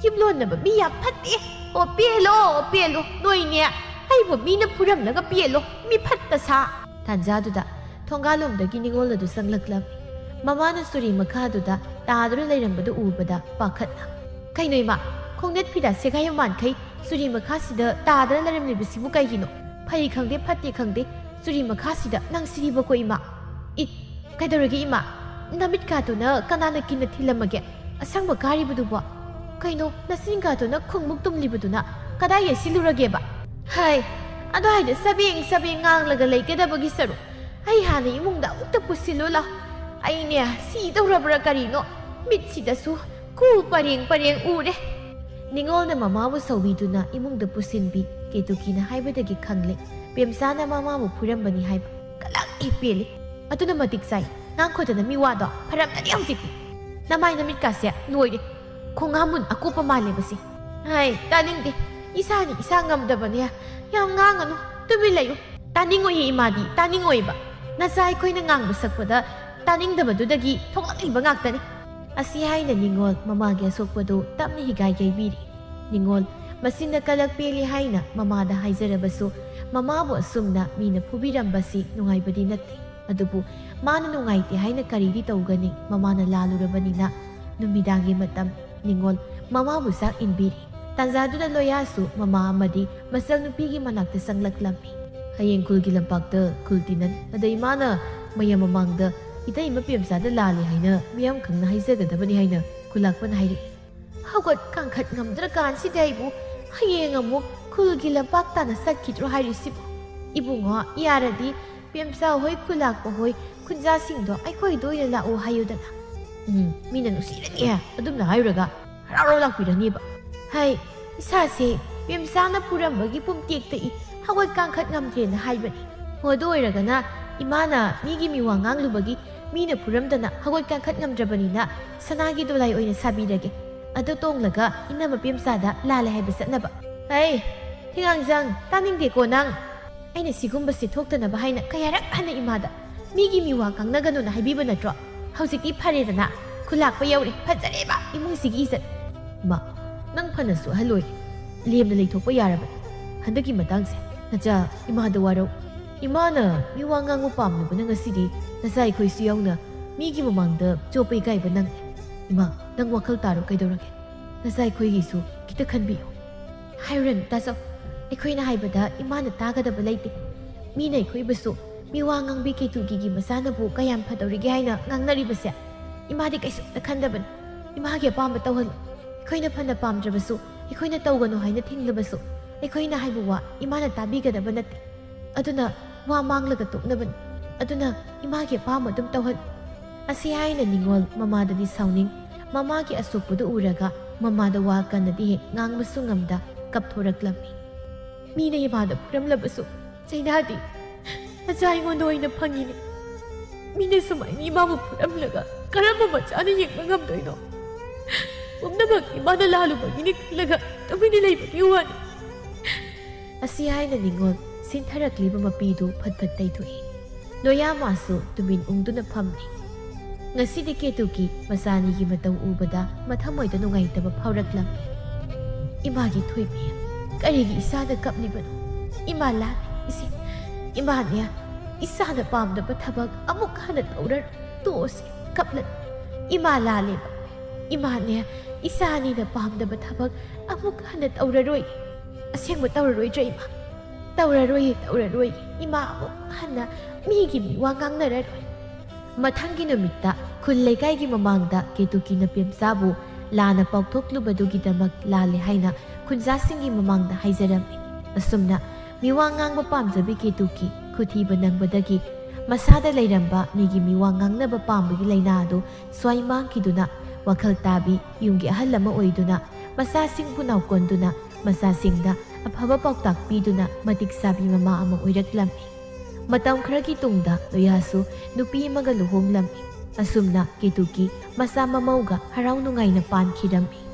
ꯌꯨꯝꯂꯣꯟꯅꯕ ꯃꯤ ꯌꯥꯝ ꯐꯠꯇꯦ꯫ ꯑꯣ ꯄꯦꯜꯂꯣ, ꯑꯣ ꯄꯦꯜꯂꯣ, ꯅꯣꯏꯅꯦ꯫ ꯑꯩꯕꯨ ꯃꯤꯅ ꯐꯨꯔꯝꯂꯒ ꯄꯦꯜꯂꯣ, ꯃꯤ ꯐꯠꯇ ꯁꯥ꯫ ꯇꯥꯟꯖꯥꯗꯨꯗ ꯊꯣꯡꯒꯥꯜꯂꯣꯝꯗꯒꯤ ꯅꯤꯉꯣꯜ ꯑꯗꯨ ꯆꯪꯂꯛꯂꯝꯃꯤ꯫ ꯃꯃꯥꯅ ꯆꯨꯔꯤ ꯃꯈꯥꯗꯨꯗ ꯇꯥꯗꯨꯅ ꯂꯩꯔꯝꯕꯗꯨ ꯎꯕꯗ ꯄꯥꯈꯠꯅ, "ꯀꯩꯅꯣ ꯏꯃꯥ, ꯈꯣꯡꯅꯦꯠ ꯐꯤꯗꯥ ꯁꯦꯒꯥꯏꯕ ꯃꯥꯟꯈꯩ ꯆꯨꯔꯤ ꯃꯈꯥꯁꯤꯗ ꯇꯥꯗꯅ ꯂꯩꯔꯝꯂꯤꯕꯁꯤꯕꯨ ꯀꯩꯒꯤꯅꯣ? ꯐꯩ ꯈꯪꯗꯦ, ꯐꯠꯇꯦ ꯈꯪꯗꯦ, ꯆꯨꯔꯤ ꯃꯈꯥꯁꯤꯗ ꯅꯪ ꯁꯤꯗꯤꯕꯀꯣ ꯏꯃꯥ꯫ ꯏ, ꯀꯩꯗꯧꯔꯒꯦ ꯏꯃꯥ? ꯅꯃꯤꯠꯀꯥꯗꯨꯅ ꯀꯅꯥꯅ ꯀꯤꯟꯅ ꯊꯤꯜꯂꯝꯃꯒꯦ? ꯑꯁꯪꯕ ꯀꯥꯔꯤꯕꯗꯨꯕꯣ? ꯀꯩꯅꯣ, ꯅꯆꯤꯟꯒꯥꯗꯨꯅ ꯈꯣꯡꯃꯨꯛ ꯇꯨꯝꯂꯤꯕꯗꯨꯅ ꯀꯗꯥꯏ ꯌꯩꯁꯤꯜꯂꯨꯔꯒꯦꯕ?" ꯍꯥꯏ, ꯑꯗꯨꯋꯥꯏꯗ ꯆꯕꯦꯡ ꯆꯕꯦꯡ ꯉꯥꯡꯂꯒ ꯂꯩꯒꯗꯕꯒꯤ ꯁꯔꯨꯛ ꯑꯩ ꯍꯥꯟꯅ ꯏꯃꯨꯡꯗ ꯑꯃꯨꯛꯇ ꯄꯨꯁꯤꯜꯂꯨ ꯂꯥꯎ꯫ ꯑꯩꯅꯦ ꯁꯤꯗꯧꯔꯕ꯭ꯔꯥ ꯀꯔꯤꯅꯣ? ꯃꯤꯠꯁꯤꯗꯁꯨ ꯀꯨ ꯄꯔꯦꯡ ꯄꯔꯦꯡ ꯎꯔꯦ꯫ ꯅꯤꯉꯣꯜꯅ ꯃꯃꯥꯕꯨ ꯁꯧꯕꯤꯗꯨꯅ ꯏꯃꯨꯡꯗ ꯄꯨꯁꯤꯟꯕꯤ꯫ ꯀꯦꯇꯨꯀꯤꯅ ꯍꯥꯏꯕꯗꯒꯤ ꯈꯪꯂꯦ ꯄꯦꯝꯆꯥꯅ ꯃꯃꯥꯕꯨ ꯐꯨꯔꯝꯕꯅꯤ ꯍꯥꯏꯕ꯫ ꯑꯩ ꯄꯦꯜꯂꯤ꯫ ꯑꯗꯨꯅ ꯃꯇꯤꯛ ꯆꯥꯏ꯫ ꯉꯥꯡꯈꯣꯗꯅ ꯃꯤ ꯋꯥꯗꯣ꯫ ꯐꯔꯝꯃꯅꯤ ꯍꯧꯖꯤꯛꯇꯤ꯫ ꯅꯃꯥꯏ ꯅꯃꯤꯠꯀꯥꯁꯦ ꯂꯣꯏꯔꯦ꯫ ꯈꯣꯡꯍꯥꯃꯨꯟ ꯑꯀꯨꯞꯄ ꯃꯥꯜꯂꯦꯕꯁꯤ꯫ ꯍꯥꯏ, ꯇꯥꯅꯤꯡꯗꯦ꯫ ꯏꯁꯥꯅꯤ ꯏꯁꯥ ꯉꯝꯗꯕꯅꯦ꯫ ꯌꯥꯝ ꯉꯥꯡꯒꯅꯨ꯫ ꯇꯨꯃꯤꯟ ꯂꯩꯌꯨ꯫ ꯇꯥꯅꯤꯡꯉꯣꯏꯌꯦ ꯏꯃꯥꯗꯤ, ꯇꯥꯅꯤꯡꯉꯣꯏꯕ꯫ ꯅꯆꯥ ꯑꯩꯈꯣꯏꯅ ꯉꯥꯡꯕ ꯁꯛꯄꯗ ꯇꯥꯅꯤꯡꯗꯕꯗꯨꯗꯒꯤ ꯊꯣꯛꯂꯛꯂꯤꯕ ꯉꯥꯛꯇꯅꯤ꯫ ꯑꯁꯤ ꯍꯥꯏꯅ ꯅꯤꯉꯣꯜ ꯃꯃꯥꯒꯤ ꯑꯁꯣꯛꯄꯗꯨ ꯇꯞꯅ ꯍꯤꯒꯥꯏ ꯌꯩꯕꯤꯔꯤ꯫ ꯅꯤꯉꯣꯜ ꯃꯆꯤꯟꯗ ꯀꯂꯛ ꯄꯦꯜꯂꯤ ꯍꯥꯏꯅ ꯃꯃꯥꯗ ꯍꯥꯏꯖꯔꯕꯁꯨ, ꯃꯃꯥꯕꯨ ꯑꯁꯨꯝꯅ ꯃꯤꯅ ꯐꯨꯕꯤꯔꯝꯕꯁꯤ ꯅꯨꯡꯉꯥꯏꯕꯗꯤ ꯅꯠꯇꯦ꯫ ꯑꯗꯨꯕꯨ ꯃꯥꯅ ꯅꯨꯡꯉꯥꯏꯇꯦ ꯍꯥꯏꯅ ꯀꯔꯤꯗꯤ ꯇꯧꯒꯅꯤ? ꯃꯃꯥꯅ ꯂꯥꯜꯂꯨꯔꯕꯅꯤꯅ꯫ ꯅꯨꯃꯤꯗꯥꯡꯒꯤ ꯃꯇꯝ꯫ ꯅꯤꯉꯣꯜ ꯃꯃꯥꯕꯨ ꯆꯥꯛ ꯏꯟꯕꯤꯔꯤ꯫ ꯇꯥꯟꯖꯥꯗꯨꯗ ꯂꯣꯌꯥꯁꯨ ꯃꯃꯥ ꯑꯃꯗꯤ ꯃꯆꯜꯅꯨꯄꯤꯒꯤ ꯃꯅꯥꯛꯇ ꯆꯪꯂꯛꯂꯝꯃꯤ꯫ "ꯍꯌꯦꯡ ꯈꯨꯜꯒꯤ ꯂꯝꯄꯥꯛꯇ ꯈꯨꯜ ꯇꯤꯟꯅꯟ꯫ ꯑꯗ ꯏꯃꯥꯅ ꯃꯌꯥꯝ ꯃꯃꯥꯡꯗ ꯏꯇꯩꯃ ꯄꯦꯝꯆꯥꯗ ꯂꯥꯜꯂꯦ ꯍꯥꯏꯅ ꯃꯤꯌꯥꯝ ꯈꯪꯅ ꯍꯥꯏꯖꯒꯗꯕꯅꯤ" ꯍꯥꯏꯅ ꯈꯨꯂꯥꯛꯄꯅ ꯍꯥꯏꯔꯛꯏ꯫ ꯍꯧꯒꯠ ꯀꯥꯡꯈꯠ ꯉꯝꯗ꯭ꯔꯀꯥꯟꯁꯤꯗ ꯑꯩꯕꯨ ꯍꯌꯦꯡ ꯑꯃꯨꯛ ꯈꯨꯜꯒꯤ ꯂꯝꯄꯥꯛ ꯇꯥꯟꯅ ꯆꯠꯈꯤꯗ꯭ꯔꯣ ꯍꯥꯏꯔꯤꯁꯤꯕꯨ? ꯏꯕꯨꯡꯉꯣ, ꯌꯥꯔꯗꯤ ꯄꯦꯝꯆꯥ ꯍꯣꯏ, ꯈꯨꯂꯥꯛꯄ ꯍꯣꯏ, ꯈꯨꯟꯖꯥꯁꯤꯡꯗꯣ ꯑꯩꯈꯣꯏꯗ ꯑꯣꯏꯅ ꯂꯥꯛꯑꯣ ꯍꯥꯏꯌꯨꯗꯅ꯫ ꯎꯝ, ꯃꯤꯅ ꯅꯨꯡꯁꯤꯔꯅꯤ ꯑꯗꯨꯝꯅ ꯍꯥꯏꯔꯨꯔꯒ꯫ ꯍꯔꯥꯎ ꯍꯔꯥꯎ ꯂꯥꯛꯄꯤꯔꯅꯤꯕ꯫ ꯍꯥꯏ, ꯏꯁꯥꯁꯦ ꯄꯦꯝꯆꯥꯅ ꯐꯨꯔꯝꯕꯒꯤ ꯄꯨꯝ ꯇꯦꯛ ꯇꯛꯏ, ꯍꯧꯒꯠ ꯀꯥꯡꯈꯠ ꯉꯝꯗ꯭ꯔꯦꯅ ꯍꯥꯏꯕꯅꯤ꯫ ꯍꯣ, ꯑꯗꯨ ꯑꯣꯏꯔꯒꯅ ꯏꯃꯥꯅ ꯃꯤꯒꯤ ꯃꯤꯋꯥ ꯉꯥꯡꯂꯨꯕꯒꯤ ꯃꯤꯅ ꯐꯨꯔꯝꯗꯅ ꯍꯧꯒꯠ ꯀꯥꯡꯈꯠ ꯉꯝꯗ꯭ꯔꯕꯅꯤꯅ ꯁꯅꯥꯒꯤ ꯗꯣꯂꯥꯏ ꯑꯣꯏꯅ ꯁꯥꯕꯤꯔꯒꯦ꯫ ꯑꯗꯨ ꯇꯣꯡꯂꯒ ꯏꯅꯝꯃ ꯄꯦꯝꯆꯥꯗ ꯂꯥꯜꯂꯦ ꯍꯥꯏꯕ ꯆꯠꯅꯕ꯫ ꯍꯩ, ꯊꯤꯉꯥꯡꯖꯥꯡ, ꯇꯥꯅꯤꯡꯗꯦꯀꯣ ꯅꯪ꯫ ꯑꯩꯅ ꯁꯤꯒꯨꯝꯕꯁꯦ ꯊꯣꯛꯇꯅꯕ ꯍꯥꯏꯅ ꯀꯌꯥꯔꯛ ꯍꯟꯅ ꯏꯃꯥꯗ ꯃꯤꯒꯤ ꯃꯤꯋꯥ ꯉꯥꯡꯅꯒꯅꯨꯅ ꯍꯥꯏꯕꯤꯕ ꯅꯠꯇ꯭ꯔꯣ? ꯍꯧꯖꯤꯛꯇꯤ ꯐꯔꯦꯗꯅ, ꯈꯨꯂꯥꯛꯄ ꯌꯧꯔꯦ, ꯐꯖꯔꯦꯕ ꯏꯃꯨꯡꯁꯤꯒꯤ ꯏꯖꯠ꯫ ꯏꯃꯥ, ꯅꯪ ꯐꯅꯁꯨ ꯑꯍꯜ ꯑꯣꯏꯔꯦ, ꯂꯦꯝꯅ ꯂꯩꯊꯣꯛꯄ ꯌꯥꯔꯕꯅꯤ ꯍꯟꯗꯛꯀꯤ ꯃꯇꯥꯡꯁꯦ꯫ ꯅꯆꯥ, ꯏꯃꯥꯗ ꯋꯥꯔꯧ꯫ ꯏꯃꯥꯅ ꯃꯤꯋꯥ ꯉꯥꯡꯕ ꯄꯥꯝꯂꯨꯕꯅ ꯉꯁꯤꯗꯤ ꯅꯆꯥ ꯑꯩꯈꯣꯏꯁꯨ ꯌꯥꯎꯅ ꯃꯤꯒꯤ ꯃꯃꯥꯡꯗ ꯆꯣꯞꯄ ꯏꯀꯥꯏꯕ ꯅꯪꯉꯦ꯫ ꯏꯃꯥ, ꯅꯪ ꯋꯥꯈꯜ ꯇꯥꯔꯣ, ꯀꯩꯗꯧꯔꯒꯦ? ꯅꯆꯥ ꯑꯩꯈꯣꯏꯒꯤꯁꯨ ꯈꯤꯇ ꯈꯟꯕꯤꯌꯨ꯫ ꯍꯥꯏꯔꯨꯔꯅꯨ ꯇꯥꯆꯧ, ꯑꯩꯈꯣꯏꯅ ꯍꯥꯏꯕꯗ ꯏꯃꯥꯅ ꯇꯥꯒꯗꯕ ꯂꯩꯇꯦ꯫ ꯃꯤꯅ ꯑꯩꯈꯣꯏꯕꯨꯁꯨ ꯃꯤꯋꯥ ꯉꯥꯡꯕꯤ ꯀꯦꯇꯨꯀꯤꯒꯤ ꯃꯆꯥꯅꯕꯨ ꯀꯌꯥꯝ ꯐꯗꯧꯔꯤꯒꯦ ꯍꯥꯏꯅ ꯉꯥꯡꯅꯔꯤꯕꯁꯦ꯫ ꯏꯃꯥꯗꯤ ꯀꯩꯁꯨꯝꯇ ꯈꯟꯗꯕꯅꯤ꯫ ꯏꯃꯥꯒꯤ ꯑꯄꯥꯝꯕ ꯇꯧꯍꯜꯂꯨ꯫ ꯑꯩꯈꯣꯏꯅ ꯐꯅ ꯄꯥꯝꯗ꯭ꯔꯕꯁꯨ, ꯑꯩꯈꯣꯏꯅ ꯇꯧꯒꯅꯨ ꯍꯥꯏꯅ ꯊꯤꯡꯂꯕꯁꯨ, ꯑꯩꯈꯣꯏꯅ ꯍꯥꯏꯕ ꯋꯥ ꯏꯃꯥꯅ ꯇꯥꯕꯤꯒꯗꯕ ꯅꯠꯇꯦ꯫ ꯑꯗꯨꯅ ꯋꯥ ꯃꯥꯡꯂꯒ ꯇꯣꯛꯅꯕꯅꯤ꯫ ꯑꯗꯨꯅ ꯏꯃꯥꯒꯤ ꯑꯄꯥꯝꯕ ꯑꯗꯨꯝ ꯇꯧꯍꯜꯂꯨ꯫ ꯑꯁꯤ ꯍꯥꯏꯅ ꯅꯤꯉꯣꯜ ꯃꯃꯥꯗꯗꯤ ꯁꯥꯎꯅꯤꯡ, ꯃꯃꯥꯒꯤ ꯑꯁꯣꯛꯄꯗꯨ ꯎꯔꯒ ꯃꯃꯥꯗ ꯋꯥ ꯀꯟꯅꯗꯤ ꯍꯦꯛ ꯉꯥꯡꯕꯁꯨ ꯉꯝꯗ ꯀꯞꯊꯣꯔꯛꯂꯝꯃꯤ꯫ ꯃꯤꯅ ꯏꯃꯥꯗ ꯐꯨꯔꯝꯂꯕꯁꯨ ꯆꯩꯅꯥꯗꯤ ꯃꯆꯥ ꯑꯩꯉꯣꯟꯗ ꯑꯣꯏꯅ ꯐꯪꯉꯤꯅꯦ꯫ ꯃꯤꯅ ꯁꯨꯃꯥꯏꯅ ꯏꯃꯥꯕꯨ ꯐꯨꯔꯝꯂꯒ ꯀꯔꯝꯕ ꯃꯆꯥꯅ ꯌꯦꯡꯕ ꯉꯝꯗꯣꯏꯅꯣ? ꯄꯨꯝꯅꯃꯛ ꯏꯃꯥꯅ ꯂꯥꯜꯂꯨꯕꯒꯤꯅꯤ ꯈꯜꯂꯒ ꯇꯨꯃꯤꯟꯅ ꯂꯩꯕꯒꯤ ꯋꯥꯅꯤ꯫ ꯑꯁꯤ ꯍꯥꯏꯅ ꯅꯤꯉꯣꯜ ꯁꯤꯟꯊꯔꯛꯂꯤꯕ ꯃꯄꯤꯗꯨ ꯐꯠ ꯐꯠ ꯇꯩꯊꯣꯛꯏ꯫ ꯂꯣꯌꯥꯃꯥꯁꯨ ꯇꯨꯃꯤꯟ ꯎꯪꯗꯨꯅ ꯐꯝꯂꯤ꯫ ꯉꯁꯤꯗꯤ ꯀꯦꯇꯨꯀꯤ ꯃꯆꯥꯅꯤꯒꯤ ꯃꯇꯧ ꯎꯕꯗ ꯃꯊꯃꯣꯏꯗ ꯅꯨꯡꯉꯥꯏꯇꯕ ꯐꯥꯎꯔꯛꯂꯝꯃꯤ꯫ ꯏꯃꯥꯒꯤ ꯊꯣꯏꯕꯤ, ꯀꯔꯤꯒꯤ ꯏꯁꯥꯗ ꯀꯞꯂꯤꯕꯅꯣ? ꯏꯃꯥ ꯂꯥꯜꯂꯦ, ꯏꯆꯦ꯫ ꯏꯃꯥꯅꯦ, ꯏꯁꯥꯅ ꯄꯥꯝꯗꯕ ꯊꯕꯛ ꯑꯃꯨꯛ ꯍꯟꯅ ꯇꯧꯔꯔꯣꯏ꯫ ꯇꯣꯛꯑꯁꯤ, ꯀꯞꯂꯅꯨ꯫ ꯏꯃꯥ ꯂꯥꯜꯂꯦꯕ꯫ ꯏꯃꯥꯅꯦ, ꯏꯆꯥ ꯑꯅꯤꯅ ꯄꯥꯝꯗꯕ ꯊꯕꯛ ꯑꯃꯨꯛ ꯍꯟꯅ ꯇꯧꯔꯔꯣꯏ꯫ ꯑꯁꯦꯡꯕ ꯇꯧꯔꯔꯣꯏꯗ꯭ꯔꯥ ꯏꯃꯥ? ꯇꯧꯔꯔꯣꯏꯌꯦ, ꯇꯧꯔꯔꯣꯏꯌꯦ꯫ ꯏꯃꯥ ꯑꯃꯨꯛ ꯍꯟꯅ ꯃꯤꯒꯤ ꯃꯤꯋꯥ ꯉꯥꯡꯅꯔꯔꯣꯏ꯫ ꯃꯊꯪꯒꯤ ꯅꯨꯃꯤꯠꯇ ꯈꯨꯜ ꯂꯩꯀꯥꯏꯒꯤ ꯃꯃꯥꯡꯗ ꯀꯦꯇꯨꯀꯤ ꯅꯄꯦꯝꯆꯥꯕꯨ ꯂꯥꯟꯅ ꯄꯥꯎꯊꯣꯛꯂꯨꯕꯗꯨꯒꯤꯗꯃꯛ ꯂꯥꯜꯂꯦ ꯍꯥꯏꯅ ꯈꯨꯟꯖꯥꯁꯤꯡꯒꯤ ꯃꯃꯥꯡꯗ ꯍꯥꯏꯖꯔꯝꯃꯤ꯫ ꯑꯁꯨꯝꯅ ꯃꯤꯋꯥ ꯉꯥꯡꯕ ꯄꯥꯝꯖꯕꯤ ꯀꯦꯇꯨꯀꯤ ꯈꯨꯊꯤꯕ ꯅꯪꯕꯗꯒꯤ ꯃꯁꯥꯗ ꯂꯩꯔꯝꯕ ꯃꯤꯒꯤ ꯃꯤꯋꯥ ꯉꯥꯡꯅꯕ ꯄꯥꯝꯕꯒꯤ ꯂꯥꯏꯅꯥ ꯑꯗꯨ ꯁ꯭ꯋꯥꯏ ꯃꯥꯡꯈꯤꯗꯨꯅ ꯋꯥꯈꯜ ꯇꯥꯕꯤ ꯌꯨꯝꯒꯤ ꯑꯍꯜ ꯑꯃ ꯑꯣꯏꯗꯨꯅ ꯃꯆꯥꯁꯤꯡꯕꯨ ꯅꯥꯎꯀꯣꯟꯗꯨꯅ ꯃꯆꯥꯁꯤꯡꯗ ꯑꯐꯕ ꯄꯥꯎꯇꯥꯛ ꯄꯤꯗꯨꯅ ꯃꯇꯤꯛ ꯆꯥꯕꯤ ꯃꯃꯥ ꯑꯃ ꯑꯣꯏꯔꯛꯂꯝꯃꯤ꯫ ꯃꯇꯝ ꯈꯔꯒꯤ ꯇꯨꯡꯗ ꯂꯣꯌꯥꯁꯨ ꯅꯨꯄꯤ ꯑꯃꯒ ꯂꯨꯍꯣꯡꯂꯝꯃꯤ꯫ ꯑꯁꯨꯝꯅ ꯀꯦꯇꯨꯀꯤ ꯃꯆꯥ ꯃꯃꯧꯒ ꯍꯔꯥꯎ ꯅꯨꯡꯉꯥꯏꯅ ꯄꯥꯟꯈꯤꯔꯝꯃꯤ꯫